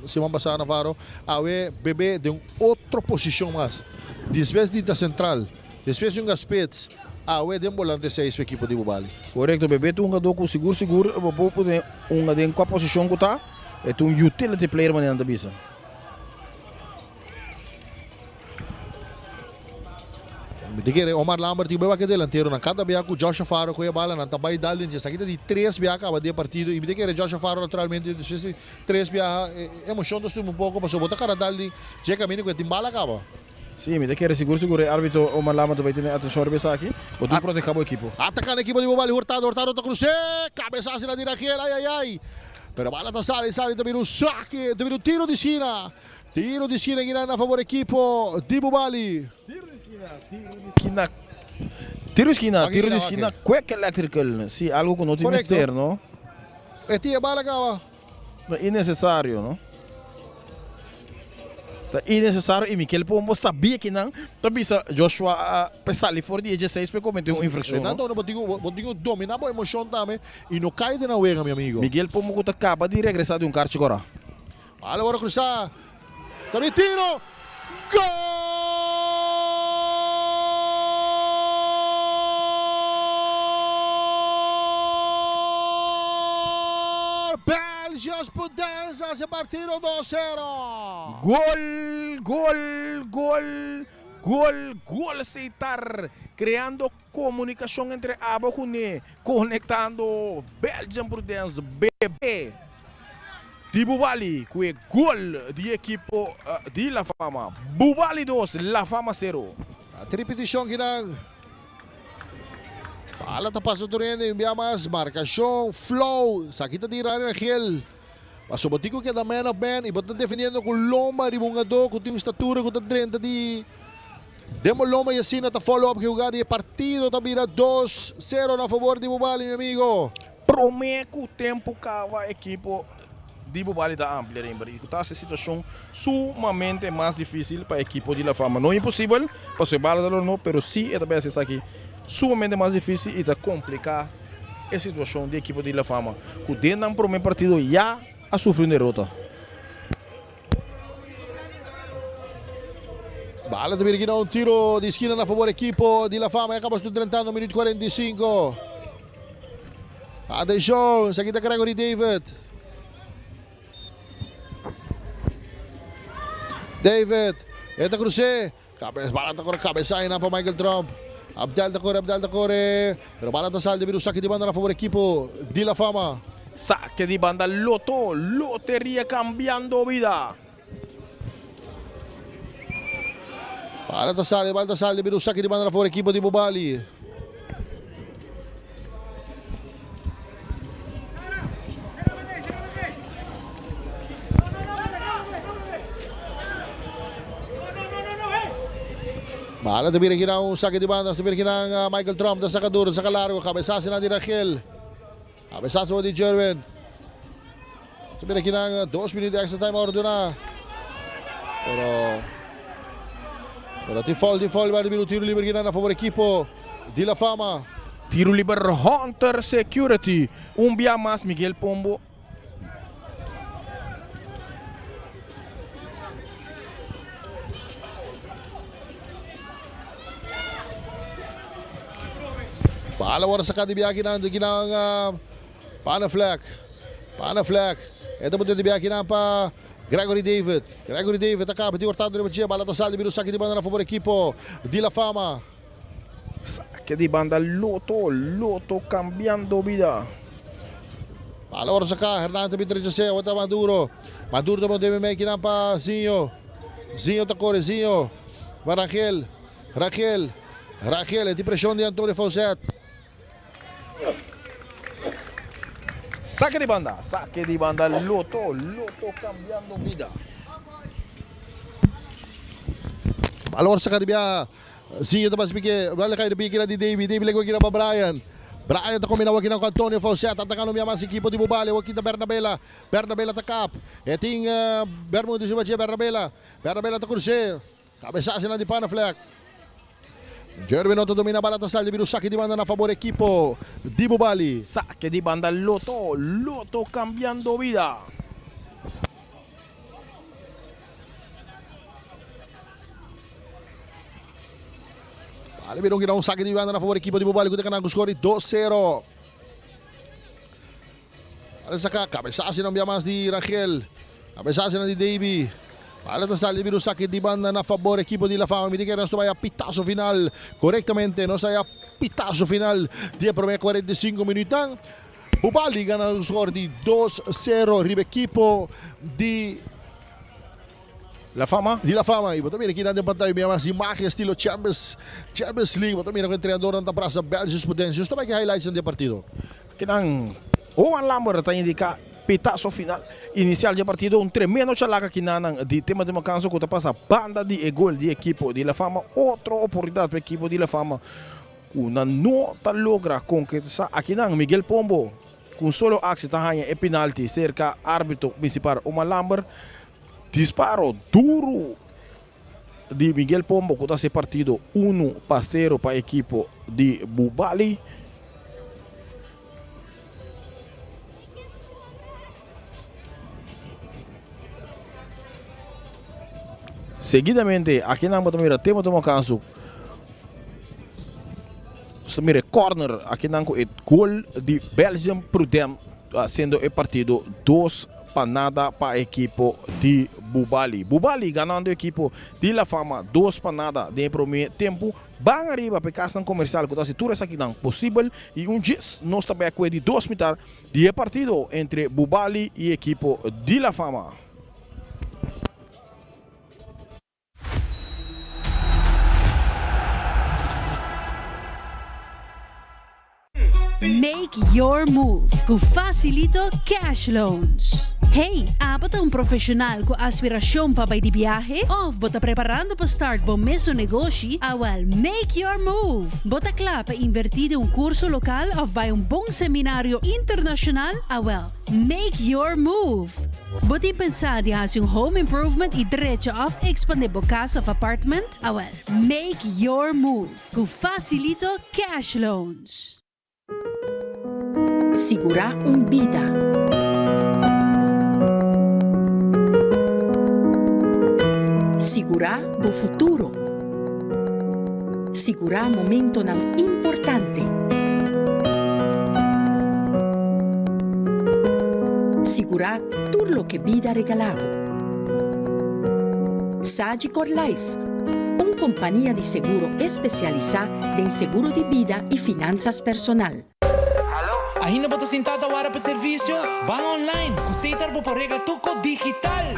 siman pasa Navarro, awe BB den otro posicion mas. Despues di central, despues di un spits, awe den volante 6 equipo di Bubali. Correcto, BB tin un hungador cu sigur sigur, bo por un den cua posicion cu ta, e un utility player manera ta bisa. Mi kere Omar Lambert y beba que delantero na cada bia cu Joshua Faro cu bala nan tabay dal den aki di tres bia caba di partido y mi kere Joshua Faro naturalmente despues di tres bia emocion ta sube un poco paso bo ta cara dal di je camino cu tin bala caba. Si, mi kere sigur sigur e arbitro Omar Lambert bay tene atencion riba aki, bo tin proteger e equipo. Ataca e equipo di Bubali, Hurtado, Hurtado ta cruce, cabezazo na dirigir, ay ay ay. Pero bala ta sali, sali ta bira un sake, ta bira un tiro di skina. Tiro di skina kinan na favor ekipo di Bubali. Tiro di skina, tiro di skina. Tiro di skina, tiro di skina, Quick Electrical. Si, algo ku no tin mester, no? E tin e bala kaba. Ta innecesario, no? Ta innecesario y Mikel Pombo sabia kinan ta bisa Joshua a pe sali for di e dieseis pe comete un infraccion, no? Renato, bo tin cu bo tin cu domina bo emocion tambe y no cay den nan wega, mi amigo. Miguel Pombo cu ta caba di regresa di un carchi cora. Bala ora cruza, ta bin tiro, Gol! Belgios Podence haci partido dos sero. Gol, gol, gol, gol, gol Seitar creando comunicacion entre abo cu ne, conectando Belgian Prudence BB. Di Bubali ku e gol di ekipo di La Fama. Bubali dos, La Fama sero. Ta ripitishon kinan. Bala ta pasa tur hende un bia mas. Markashon, flow. Esaki ta di Ryan Rangel. Paso bo tin ku keda man of man i bo ta defendiendo ku lomba riba un hungadó ku tin un statura ku ta drenta di den bo lomba i asina ta follow up ku e hugada i e partido ta bira dos sero na fabor di Bubali mi amigo. Promé ku tempu kaba ekipo di Bubali ta amplia rimber i ku ta hasi e situashon sumamente mas difísil pa ekipo di La Fama. No imposibel, pasobra e bala ta lor no, pero sí e ta bai hasi esaki sumamente mas difísil i ta kompliká e situashon di ekipo di La Fama ku den nan promé partido ya a sufri un derota. Bala ta bira kina un tiro di skina na favor ekipo di La Fama. Ya kaba su drentando minuut 45. Atenshon, esaki ta Gregory David. David, e ta krus'é. Kabes, bala ta kore kabesa einan pa Michael Trump. Abdel ta kore, Abdel ta kore. Pero bala ta sali debido saki di banda na favor ekipo di La Fama. Sake di banda Loto, Loteria cambiando vida. Bala ta sali, bala ta sali debido saki di banda na favor ekipo di Bubali. Bala ta bira kinan un sake di banda, ta bira kinan Michael Trump ta saka duro, saka largo, cabezazo nan di Rangel. Cabezazo di Jerwin. Ta bira kinan dos minuut extra time a ordena. Pero pero tin foul, tin foul, bira un tiro liber kinan na favor equipo di La Fama. Tiro liber Hunter Security. Un bia mas Miguel Pombo. Bala worde saca di biakinan, kinan Panaflek. Panaflek. E ta bota di biakinan pa Gregory David. Gregory David ta caba di hortando riba dje. Bala ta sali bira un saki di banda na favor ekipo di La Fama. Sake di banda Loto, Loto cambiando bida. Bala worde saca, Hernan ta bin trechase, awor ta Maduro. Maduro ta bota di biakinan pa Zinho. Zinho ta core, Zinho. Pa Rangel, Rangel, Rangel. E tin presion di Antonio Faucet. Sake di banda, sake di banda Loto, Loto cambiando bida. Balor saka di bia Zinho ta basi pike, bala kai di pike di Davy, Davy lego kira pa Brian. Brian ta combina waki ku Antonio Faucet, atacando bia mas equipo di Bubali, waki ta Bernabela, Bernabela ta kap. E tin Bermudez riba dje Bernabela, Bernabela ta cruce. Cabesazo na di Panaflek. Jerwin no ta domina bala ta sali debido saki di banda na fabor ekipo di Bubali. Sake di banda Loto, Loto cambiando bida. Bale bira un keda un saki di banda na fabor ekipo di Bubali ku ta gana ku skor di dos sero. Bala saka cabesazo nan bia mas di Rangel. Cabesazo nan di Davy. Bala ta sali bira un saki di banda na fabor ekipo di La Fama. Mi ta kere nos ta bai a pitazo final korektamente. Nos a pitazo final di e prome 45 minuutnan. Bubali gana un score di dos sero riba ekipo di La Fama. Di La Fama. Y bo ta mira aki nan den pantaya mi mas imagen estilo Champions, Champions League. Bo ta mira cu entrenadornan ta brasa Belgisch Potentie. Nos ta bai ki highlights nan di e partido. Kinan Juan Lambert ta indica. Pitaso final inicial dje partido, un tremendo chalaca kinanan di Tema di Macanso cu ta pasa banda di e gol di ekipo di La Fama. Otro oportunidad pa ekipo di La Fama cu nan no ta logra concretisa. Akinan Miguel Pombo cu un solo actie ta haña e penalti cerca arbitro principal Omar Lambert. Disparo duro di Miguel Pombo cu ta haci partido 1-0 pa ekipo di Bubali. Seguidamente aki nan bo ta mira Temo tuma kansu. Nos ta mira e corner aki nan ku e gol di Belgium Prudem haciendo e partido 2-0 pa ekipo di Bubali. Bubali ganando ekipo di La Fama 2-0 den e prome tempu. Ban ariba pa e kasnan komersial ku ta hasi tur esakinan posibel i un djis nos ta bek ku e di dos mitar di e partido entre Bubali i ekipo di La Fama. Make your move ku Facilito Cash Loans. Hey, abo ta un profesional ku aspirashon pa bai di biahe? Of bo ta preparando pa start bo mesun negoshi? Awel, make your move! Bo ta kla pa invertí den un kurso lokal of bai un bon seminario internashonal? Awel, make your move! Bo tin pensá di hasi un home improvement i drecha of ekspandé bo kas of apartment? Awel, make your move! Ku Facilito Cash Loans. Sigurá un bida. Sigurá bo futuro. Sigurá momentonan importante. Sigurá tur loke bida regalá bo. Sagicor Life. Un kompania di seguro espesialisá den seguro di bida i finansas personal. Ainda bo ta sintá ta wara pa servisio? Ban online! Ku Setar bo por regla tur kos digital!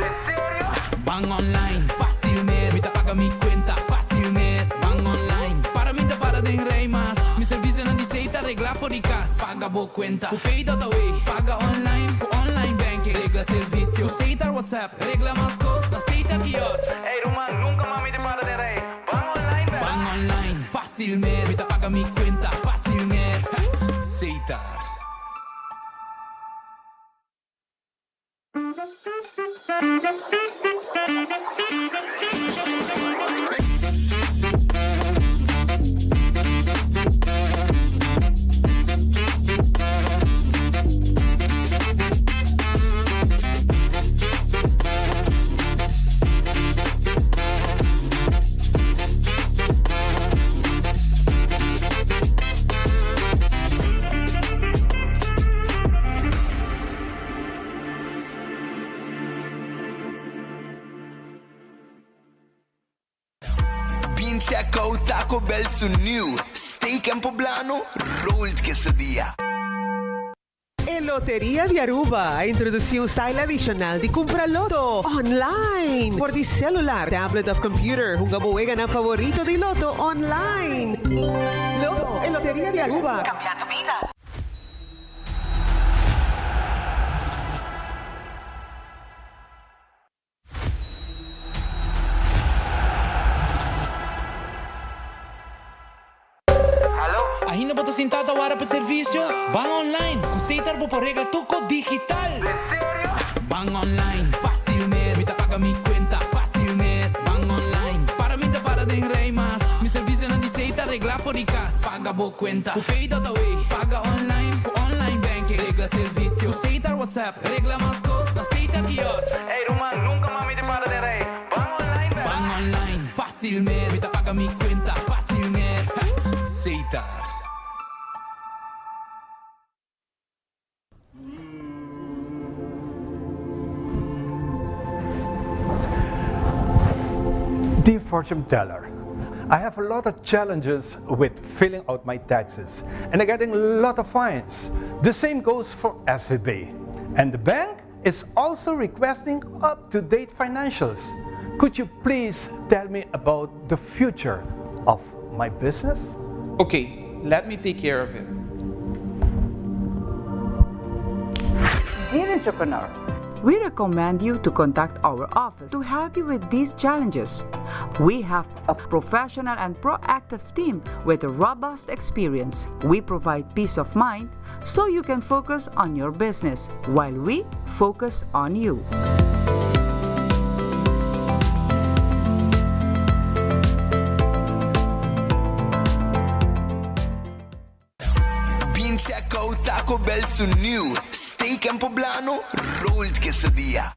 Ban online, fásil mes! Mi ta paga mi kuenta, fásil mes! Ban online, para mi ta para den rei mas! Mi servisionan di Setar regla for di kas! Paga bo kuenta ku Pay.awe! Paga online ku online banking! Regla servisio ku Setar WhatsApp! Regla mas kos na Seita Kiosk. Ey ruman, nunka mas mi ta para den rei. Ban online bèk. Ban online, fásil mes. Mi ta paga mi kuenta, fásil mes. Setar. Bin check out Taco Bell su new Steak and Poblano Rolled Quesadilla. E Loteria di Aruba a introduci un style adicional di cumpra loto online. Por di celular, tablet of computer, hunga bo weganan favorito di loto online. Loto, e Loteria di Aruba, cambiando bida. Ainda bo ta sintá ta wara pa servisio? Ban online! Ku Setar bo por regla tur kos digital! Ban online, fásil mes! Mi ta paga mi kuenta, fásil mes! Ban online, para mi ta para den rei mas! Mi servisionan di Setar regla for di kas! Paga bo kuenta ku Pay.awe! Paga online ku online banking! Regla servisio ku Setar WhatsApp! Regla mas kos na Seita Kiosk. Ey ruman, nunka mas mi ta para den rei. Ban online bèk. Ban online, fásil mes. Mi ta paga mi kuenta, fásil mes. Seita. Dear fortune teller, I have a lot of challenges with filling out my taxes and I'm getting a lot of fines. The same goes for SVB. And the bank is also requesting up-to-date financials. Could you please tell me about the future of my business? Okay, let me take care of it. Dear entrepreneur, we recommend you to contact our office to help you with these challenges. We have a professional and proactive team with a robust experience. We provide peace of mind so you can focus on your business while we focus on you. Bin check out Taco Bell su new Steak and Poblano Rolled Quesadilla.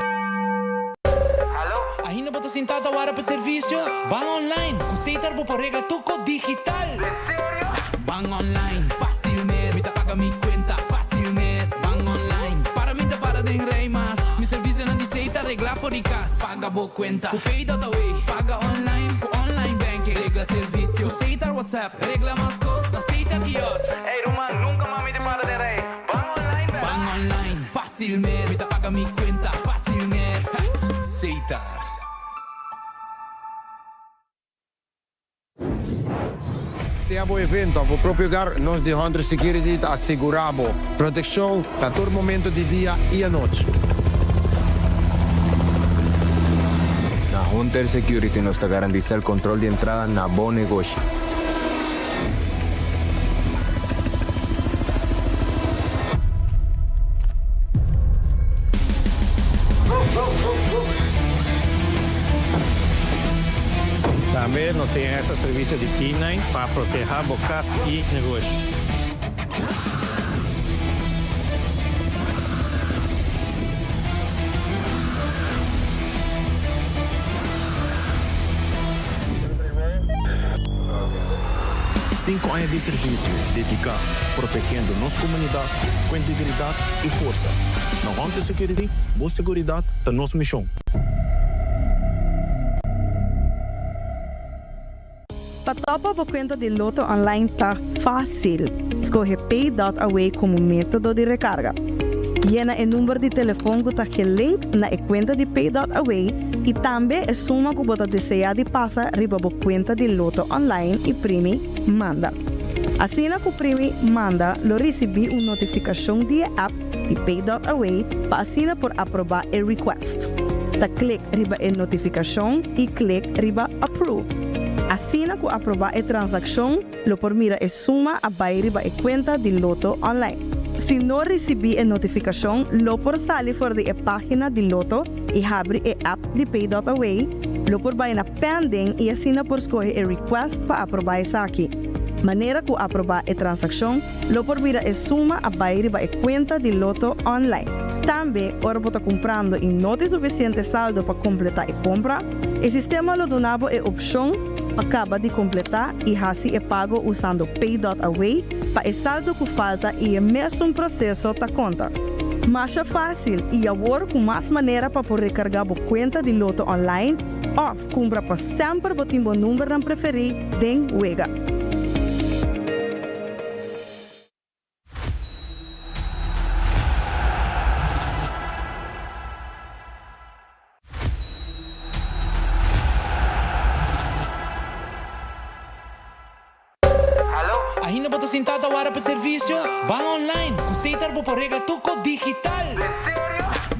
Ainda bo ta sinta ta wara pa servicio? Ban online cu Setar bo por regla tuco digital. Ban online, facil mes. Mi ta paga mi cuenta, facil mes. Ban online, para mi ta para den rij mas. Mi servicionan di Setar regla for di cas. Paga bo cuenta cu Pay.away. Paga online cu online banking. Regla servicio cu Setar WhatsApp. Regla mas cos na Setar kiosk. Ey ruman, nunca mas mi ta para den rij. Ban online bel. Ban online, facil mes. Mi ta paga mi cuenta, facil mes. Setar. Sea bo evento of bo propio hogar, nos di Hunter Security ta asegura bo proteccion na tur momento di dia y anochi. Na Hunter Security nos ta garantisa el control di entrada na bo negoshi. Tambe nos tin extra servicio di K-nine pa proteha bo cas y negoshi. Cinco aña di servicio dedica protegiendo nos comunidad cu integridad y forsa. Na Hunter Security, bo seguridad ta nos mision. Pa topa bo cuenta di Lotto Online ta facil. Scoge Pay dot Away como metodo di recarga. Yena e number di telefon cu ta gelink na e cuenta di Pay dot Away y tambe e suma cu bo ta desea di pasa riba bo cuenta di Lotto Online y primi Manda. Asina cu primi Manda lo ricibi un notificacion di e app di Pay dot Away pa asina por aproba e request. Ta click riba e notificacion y click riba Approve. Asina cu aproba e transaccion lo por mira e suma a bay riba e cuenta di Lotto Online. Si no ricibi e notificacion lo por sali for di e pagina di Lotto y habri e app di Pay dot Away, lo por bay na Pending y asina por scoge e request pa aproba esaki. Manera cu aproba e transaccion lo por mira e suma a bay riba e cuenta di Lotto Online. Tambe ora bo ta cumprando y no tin suficiente saldo pa completa e compra, E sistema lo duna bo e opshon pa kaba di kompletá i hasi e pago usando Pay dot Away pa e saldo ku falta i e mesun proseso ta konta. Masha fásil i awor ku mas manera pa por rekargá bo kuenta di Lotto online òf kumpra pa semper bo tin bo numbernan preferí den wega. Ainda bo ta sinta ta wara pa servicio? Ban online cu Setar bo por regla tuco digital.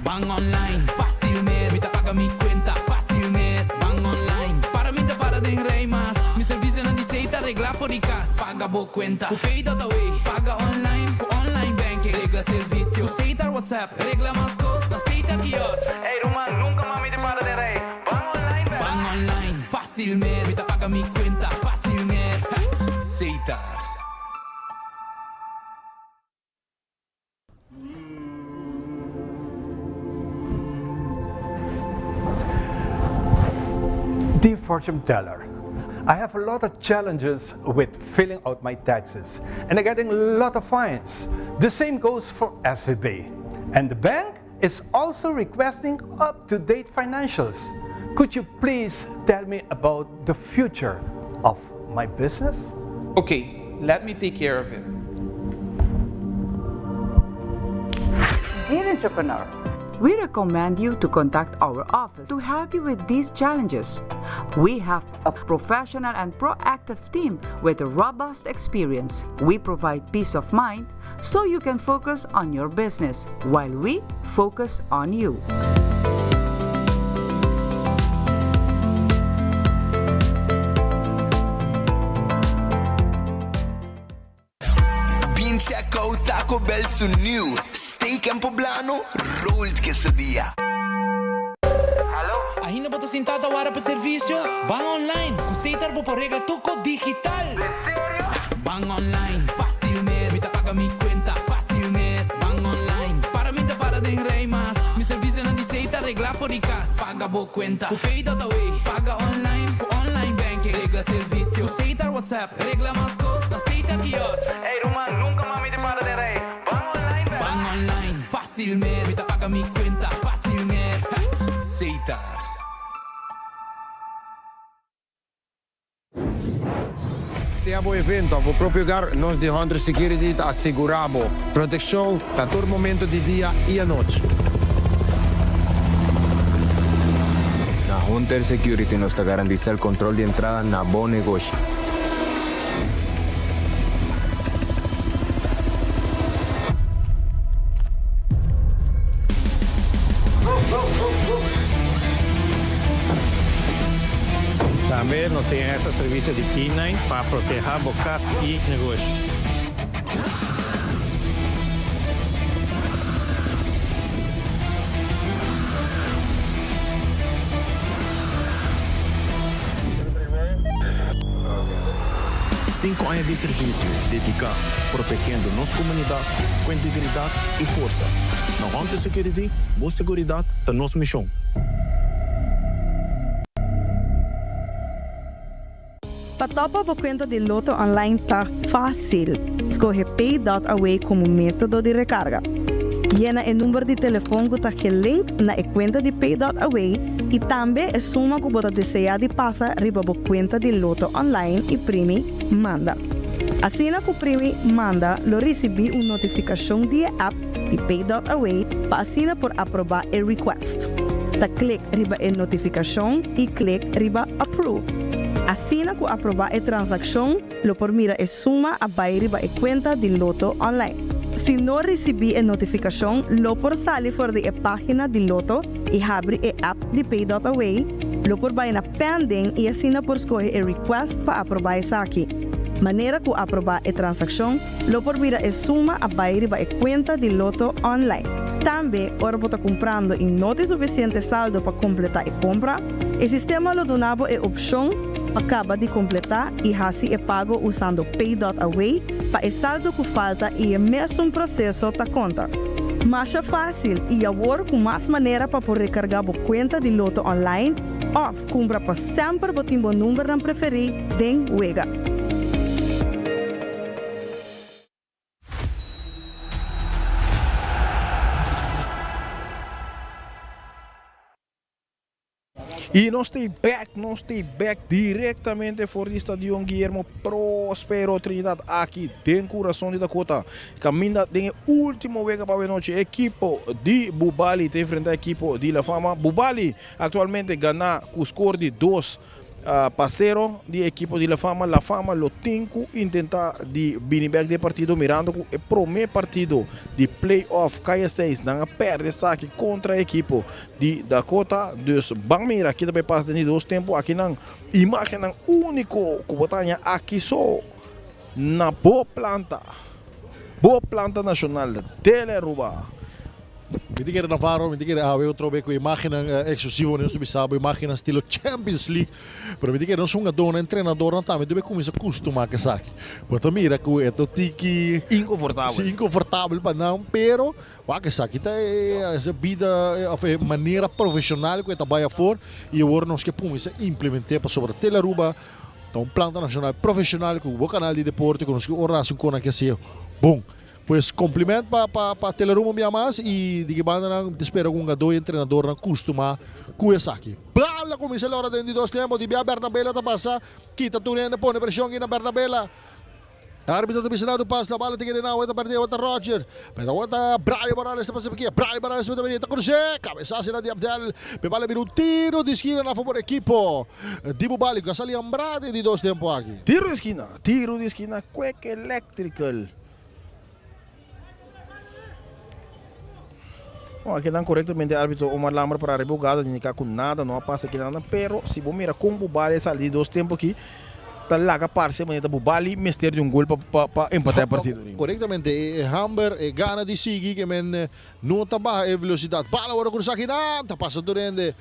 Ban online, facil mes. Mi ta paga mi cuenta, facil mes. Ban online, para mi ta para den rij mas. Mi servicionan di Setar regla for di cas. Paga bo cuenta cu Pay.away. Paga online cu online banking. Regla servicio cu Setar WhatsApp. Regla mas cos na Setar kiosk. Ey ruman, nunca mas mi ta para den rij. Ban online bel. Ban online, facil mes. Mi ta paga mi cuenta, facil mes. Setar. Dear fortune teller, I have a lot of challenges with filling out my taxes and I'm getting a lot of fines. The same goes for SVB. And the bank is also requesting up-to-date financials. Could you please tell me about the future of my business? Okay, let me take care of it. Dear entrepreneur, We recommend you to contact our office to help you with these challenges. We have a professional and proactive team with a robust experience. We provide peace of mind so you can focus on your business while we focus on you. Bin check out Taco Bell su new Steak and Poblano Rolled Quesadilla. Ainda bo ta sinta ta wara pa servicio? Ban online cu Setar bo por regla tur cos digital. Ban online, facil mes. Mi ta paga mi cuenta, facil mes. Ban online, para mi ta para den rij mas. Mi servicionan di Setar regla for di cas. Paga bo cuenta cu Pay.awe. Paga online cu online banking. Regla servicio cu Setar WhatsApp. Regla mas cos na Setar kiosk. Ey ruman, nunca mas mi ta para den rij. Ban online bel. Ban online, facil mes. Mi ta paga mi cuenta, facil mes. Setar. Sea bo evento of bo propio hogar, nos di Hunter Security ta asegura bo proteccion na tur momento di dia y anochi. Na Hunter Security nos ta garantisa el control di entrada na bo negoshi. Tambe nos tin extra servicio di K-nine pa proteha bo cas y negoshi. Cinco aña di servicio dedica protegiendo nos comunidad cu integridad y forsa. Na Hunter Security, bo seguridad ta nos mision. Pa topa bo cuenta di Lotto Online ta facil. Scoge Pay.awe como metodo di recarga. Yena e number di telefon cu ta gelink na e cuenta di Pay.awe y tambe e suma cu bo ta desea di pasa riba bo cuenta di Lotto Online y primi Manda. Asina cu primi Manda lo ricibi un notificacion di e app di Pay.awe pa asina por aproba e request. Ta click riba e notificacion y click riba Approve. Asina cu aproba e transaccion lo por mira e suma a bay riba e cuenta di Lotto Online. Si no ricibi e notificacion lo por sali for di e pagina di Lotto y habri e app di Pay.away, lo por bay na Pending y asina por scoge e request pa aproba esaki. Manera cu aproba e transaccion lo por mira e suma a bai riba e cuenta di Lotto online. Tambe, ora bo ta cumprando y no tin suficiente saldo pa completa e compra, e sistema lo duna bo e opcion pa caba di completa y haci e pago usando Pay.away pa e saldo cu falta y e mesun proceso ta conta. Masha facil y awor cu mas manera pa por recarga bo cuenta di Lotto online of cumpra pa semper bo tin bo numbernan preferi den wega. Y nos ta back, nos ta back directamente for di Stadion Guillermo Prospero Trinidad aki den corazon di Dakota. Caminda den e ultimo wega pa noche equipo di Bubali ta enfrenta equipo di La Fama. Bubali actualmente gana cu score di 2 pa 0 di ekipo di La Fama. La Fama lo tin ku intentá di bini bèk di e partido mirando ku e promé partido di play-off kaya 6 nan a pèrdè esaki kontra ekipo di Dakota. Dus ban mira ki ta bai pasa den di dos tempu. Akinan imágennan úniko ku bo ta haña aki so na bo planta, bo planta nashonal Telearuba. Mi ta kere Navarro, mi ta kere awe otro be ku imagennan eksklusivo nos ta bisa bo imagennan stilo Champions League, pero mi ta kere nos hungadónan, entrenadornan tambe debe kuminsá kustumá ku esaki. Bo ta mira ku e ta tiki Inkonfortabel. Sí, inkonfortabel pa nan, pero wak esaki ta e bida òf e manera profeshonal ku e ta bai afor i awor nos ke kuminsá implement'é pasobra Telearuba ta un planta nashonal profeshonal ku bo kanal di deporte ku nos ke ora hasi un kona ke hasié bon. Pues compliment pa pa pa Telerumbo un bia mas y di ki banda nan ta spera cu hungador y entrenadornan custuma cu esaki. Bala cuminsa lora den di dos tempo di bia Bernabela ta pasa kita tur hende pone presion aki na Bernabela. Arbitro ta bisa dado pas, la bala ta keda na awor ta perde, awor ta Roger. Pero awor ta Brian Morales ta pasa p'aki, Brian Morales ta bini, ta cruce, cabezazo na di Abdel, pe bala bira un tiro di skina na favor ekipo di Bubali cu a sali hambra den di dos tempo aki. Tiro di skina, tiro di skina, Quick Electrical. Bon, akinan korektamente arbitro Omar Lamber para riba hugada indiká ku nada no a pasa akinan, pero si bo mira kon Bubali a sali di dos tempu aki, ta laga parse manera ta Bubali mester di un gol pa pa pa empatá e partido. Korektamente e Hamber e gana di sigui ke men no ta baha e velosidat. Bala wòrdu krusá akinan, ta pasa tur hende,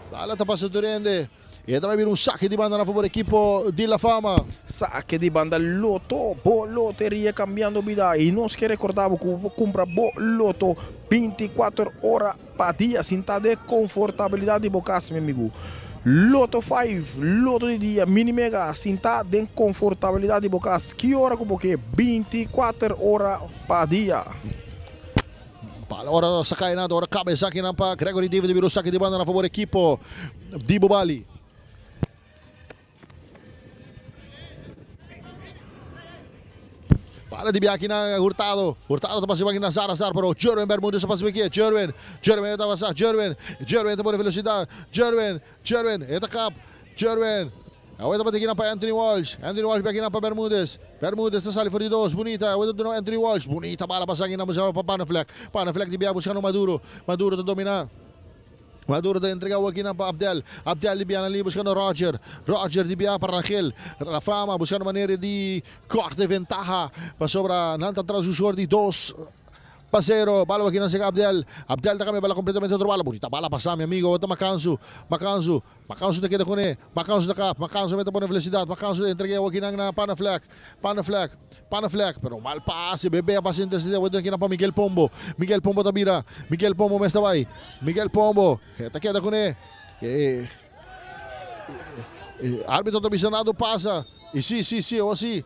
bala ta pasa tur hende. E ta bai bira un sake di banda na fabor ekipo di La Fama. Sake di banda Lotto, bo loteria cambiando bida y nos ke recorda bo cu bo cumpra bo Lotto 24 ora pa dia sinta den confortabilidad di bo cas mi amigo. Lotto 5, Lotto di dia, Mini Mega sinta den confortabilidad di bo cas ki ora cu bo ke 24 ora pa dia. Bala ora saca e nada ora caba esakinan pa Gregory David bira un sake di banda na fabor ekipo di Bubali. Bala di biaki na Hurtado. Hurtado ta pasa baki na Zar Zar pero Jerwin Bermudez ta pasa baki. Jerwin, Jerwin ta pasa Jerwin, Jerwin ta pone velocidad. Jerwin, Jerwin e ta kap. Jerwin. Awor ta bati kinan pa Anthony Walsh. Anthony Walsh bek kinan pa Bermudez. Bermudez ta sali for di dos. Bunita. Awor ta duna Anthony Walsh. Bunita bala pasa kinan busca pa Panneflek. Panneflek di bia buscando Maduro. Maduro ta domina. Maduro ta entrega awor kinan pa Abdel. Abdel di bia na liña buscando Roger. Roger di bia pa Rangel. La Fama buscando manera di corta e ventaha pasobra nan ta tras un score di 2-0. Bala kinan sega Abdel. Abdel ta cambia bala completamente otro bala. Bunita bala pasa mi amigo. Awor ta Macansu. Macansu. Macansu ta keda kuné. Macansu ta kap. Macansu mete pone velosidat. Macansu ta entreg'é awor kinan na Panneflek. Panneflek. Panneflek. Pero mal pase. Bebe a pase intercept'é awor den kinan pa Miguel Pombo. Miguel Pombo ta bira. Miguel Pombo mes ta bai. Miguel Pombo. E ta keda kuné. E e arbitro ta bisa nada pasa. I si, si, si, awor si.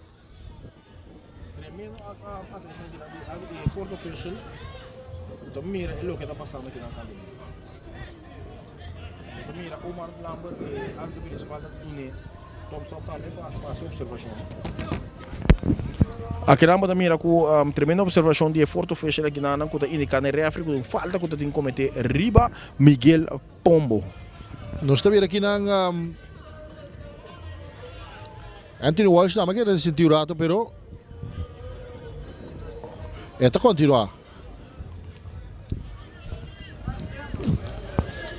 Tremendo atenshon kinan di arbitro di e fourth official. Ta mira e loke ta pasando kinan tambe. Bo ta mira Omar Lambert e arbitro principal ta dune thumbs up tambe pa pa su observacion. Akinan bo ta mira cu tremendo observacion di e fourth official akinanan cu ta indica na e referee cu tin falta cu ta tin comete riba Miguel Pombo. Nos ta mira akinan Anthony Walsh tambe a keda sinti un rato pero e ta continua.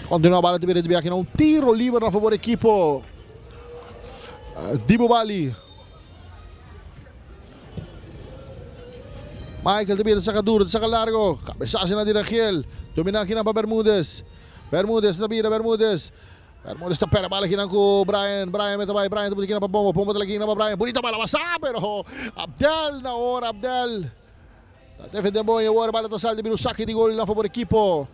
Continua bala ta bira di biaha un tiro liber na favor ekipo di Bubali. Michael ta bira saca duro, ta saca largo. Cabezazo na di Ragiel. Domina aki na pa Bermudez. Bermudez ta bira, Bermudez. Bermudez ta perde bala kinan ku Brian. Brian mete bai. Brian ta pudi kinan pa Pombo. Pombo ta laki kinan pa Brian. Bunita bala basa, pero Abdel na ora Abdel. Ta defende bon y awor bala ta sali di bira un sake di gol na favor ekipo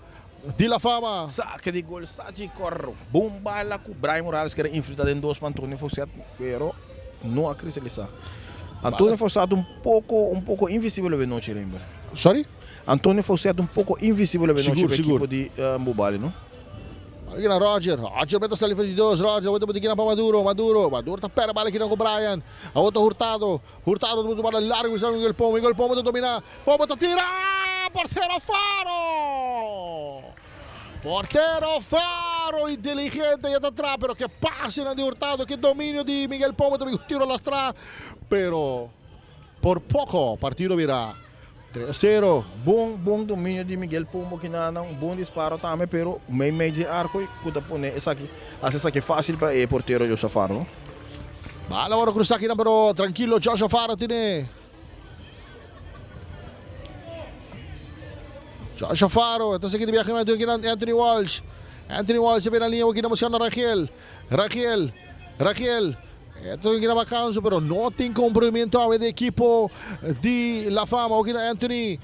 di La Fama. Sake di gol Sachi Corro. Bon bala ku Brian Morales kere infiltra den dos pa Antonio Faucet, pero no a cristalisa. Antonio Faucet un poco un poco invisibel awe nochi Rembert. Sorry? Antonio Faucet un poco invisibel awe nochi Sigur, pa sigur. ekipo di Bubali no. Bala kina Roger. Roger meta sali for di dos. Roger awor ta bati kina pa Maduro. Maduro. Maduro ta perde bala kina ku Brian. Awor ta Hurtado. Hurtado ta bati bala largo bisa Miguel Pombo. Miguel Pombo ta domina. Pombo ta tira! Portero Faro! Portero Faro inteligente ya ta tra pero ke pasenan di Hurtado, ke dominio di Miguel Pombo ta bin tiro lastra pero por poco partido bira 3-0. Bon bon dominio di Miguel Pombo kinanan, un bon disparo tambe pero mei mei dje arco cu ta pone esaki haci esaki facil pa e portero Joshua Faro. Bala ora cruza kinan pero tranquilo Joshua Faro tine. Joshua Faro ta sigui di biaha kinan Anthony Walsh. Anthony Walsh ta bira liña kinan buscando Rangel. Rangel, Rangel. Anthony kinan Macanso pero no tin compromiso awe di equipo di La Fama. Kinan Anthony,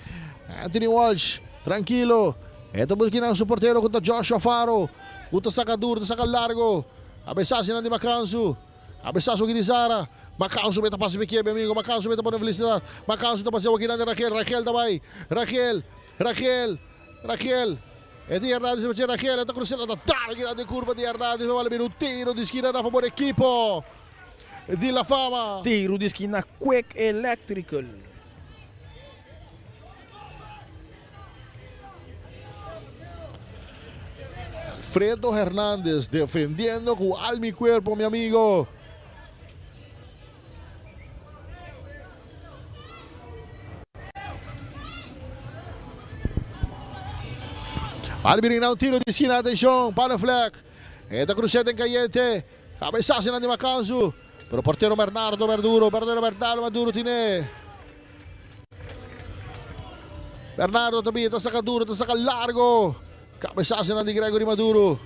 Anthony Walsh tranquilo. Eta busca su portero contra Joshua Faro. Kuta saca duro, saca largo. Abesasi di Macanso. Abesaso aki di Zara. Macanso meta pase pe mi amigo. Macanso meta pone felicidad. Macanso ta pase aki na Rangel. Rangel ta bai. Rangel. Rangel. Rangel. E di Hernandez pa Rangel. E ta crucela ta targa di curva di Hernandez. Vale bira un tiro di skina na favor equipo. di La Fama. Tiro di skina Quick Electrical. Alfredo Hernandez defendiendo cu alma y cuerpo, mi amigo. Albi un tiro di esquina, atención, Panafleck. Esta cruceta en caliente. Cabezazo en Macanzu. Pero portero Bernardo Verduro, Bernardo Bernardo Maduro tiene. Bernardo también está saca duro, está saca largo. Cabezazo en Gregory Maduro.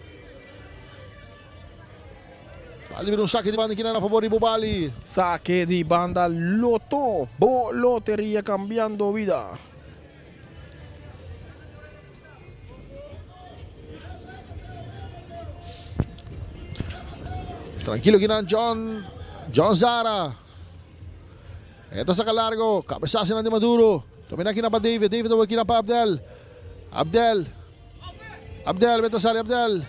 Bali un saque di banda a favor di Bubali. Saque di banda Lotto. Bo Lotería cambiando vida. Tranquilo Kinan John. John Zara. Esta saca largo. Cabezazo de Maduro. Domina aquí para David. David aquí para Abdel. Abdel. Abdel, vete sale Abdel.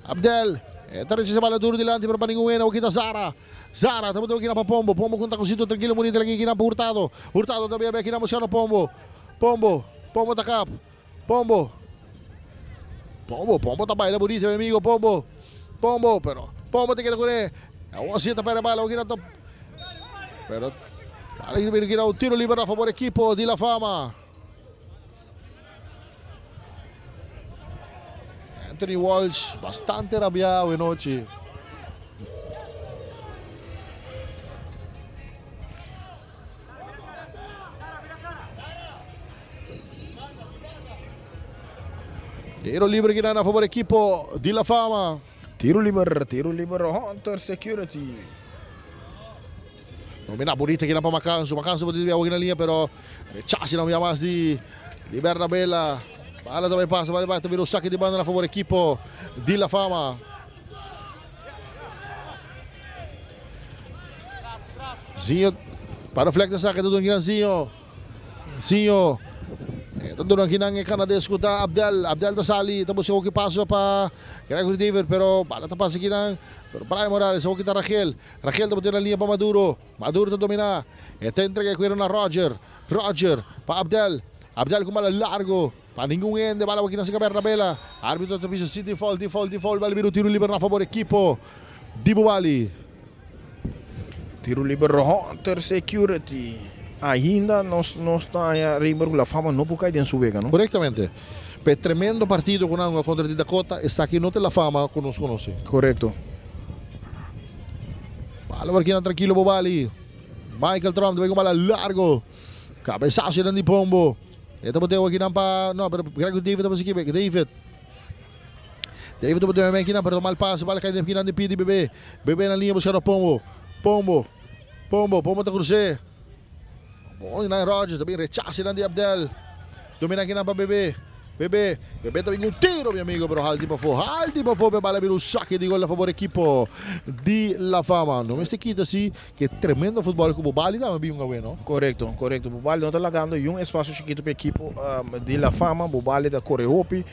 Abdel. Esta recibe bala duro delante pero para ningún Aqui Zara. Zara, estamos aqui para Pombo. Pombo com taconcito tranquilo, bonito aqui para Hurtado. Hurtado também aqui na buscando Pombo. Pombo. Pombo tá cap. Pombo. Pombo, Pombo tá baila bonito, meu amigo Pombo. Pombo, pero Pombo te queda con él. Aún así está para bala, aqui na Pero un tiro libre a favor equipo de La Fama. Anthony Walsh, bastante rabiado anoche. Tiro libre que a favor equipo de La Fama. Tiro libre, Hunter Security. Domina bonita que para Macanso. Macanso pode desviar na linha, pero rechace não mais de Bernabela. Bala também passa, vai vai também o saque de banda a favor equipo de La Fama. Zinho para o fleck de saque do Zinho. Zinho. Ito doon ang canadense ta Abdel. Abdel Tasali. Tapos yung paso pa Gregory David. Pero bala ta pasa kinang. Pero Brian Morales. O kita Rachel. Rachel tapos na linya pa Maduro. Maduro ta domina. Ito entrega qui na Roger. Roger pa Abdel. Abdel con bala largo. Pa ningún ende. Bala wakina si Bernabela. Arbitro ta piso City foul, default, default. Vale tiro libero a favore equipo di Bubali. Tiro libero Hunter Security. Ainda no está arriba La Fama no può caer en su vega, ¿no? Correctamente. Per tremendo partido con Angua contra di Dakota e sa che non te la fama conosce conosce. Correcto. Palla marchina tranquillo Bobali. Michael Trump deve con largo. Cabezazo di Pombo. E dopo devo chi pa no, pero Gregory David dopo si chiama David. David dopo deve macchina per mal passo, palla cade di piedi Bebè. Bebè na linea buscando Pombo. Pombo. Pombo, Pombo da Cruze. Bom, na Rogers, também rechace di Abdel. Domina aqui na Bebê. Bebê, Bebê também um tiro, meu amigo, pero halti para fora. Halti para fora, bala un saque di gol a favore equipo di La Fama. Non mi quita assim que tremendo futebol como Bali também un bueno. Correcto, correcto. Bali não está lagando um espaço chiquito para equipo de La Fama. Bali da corre hopi,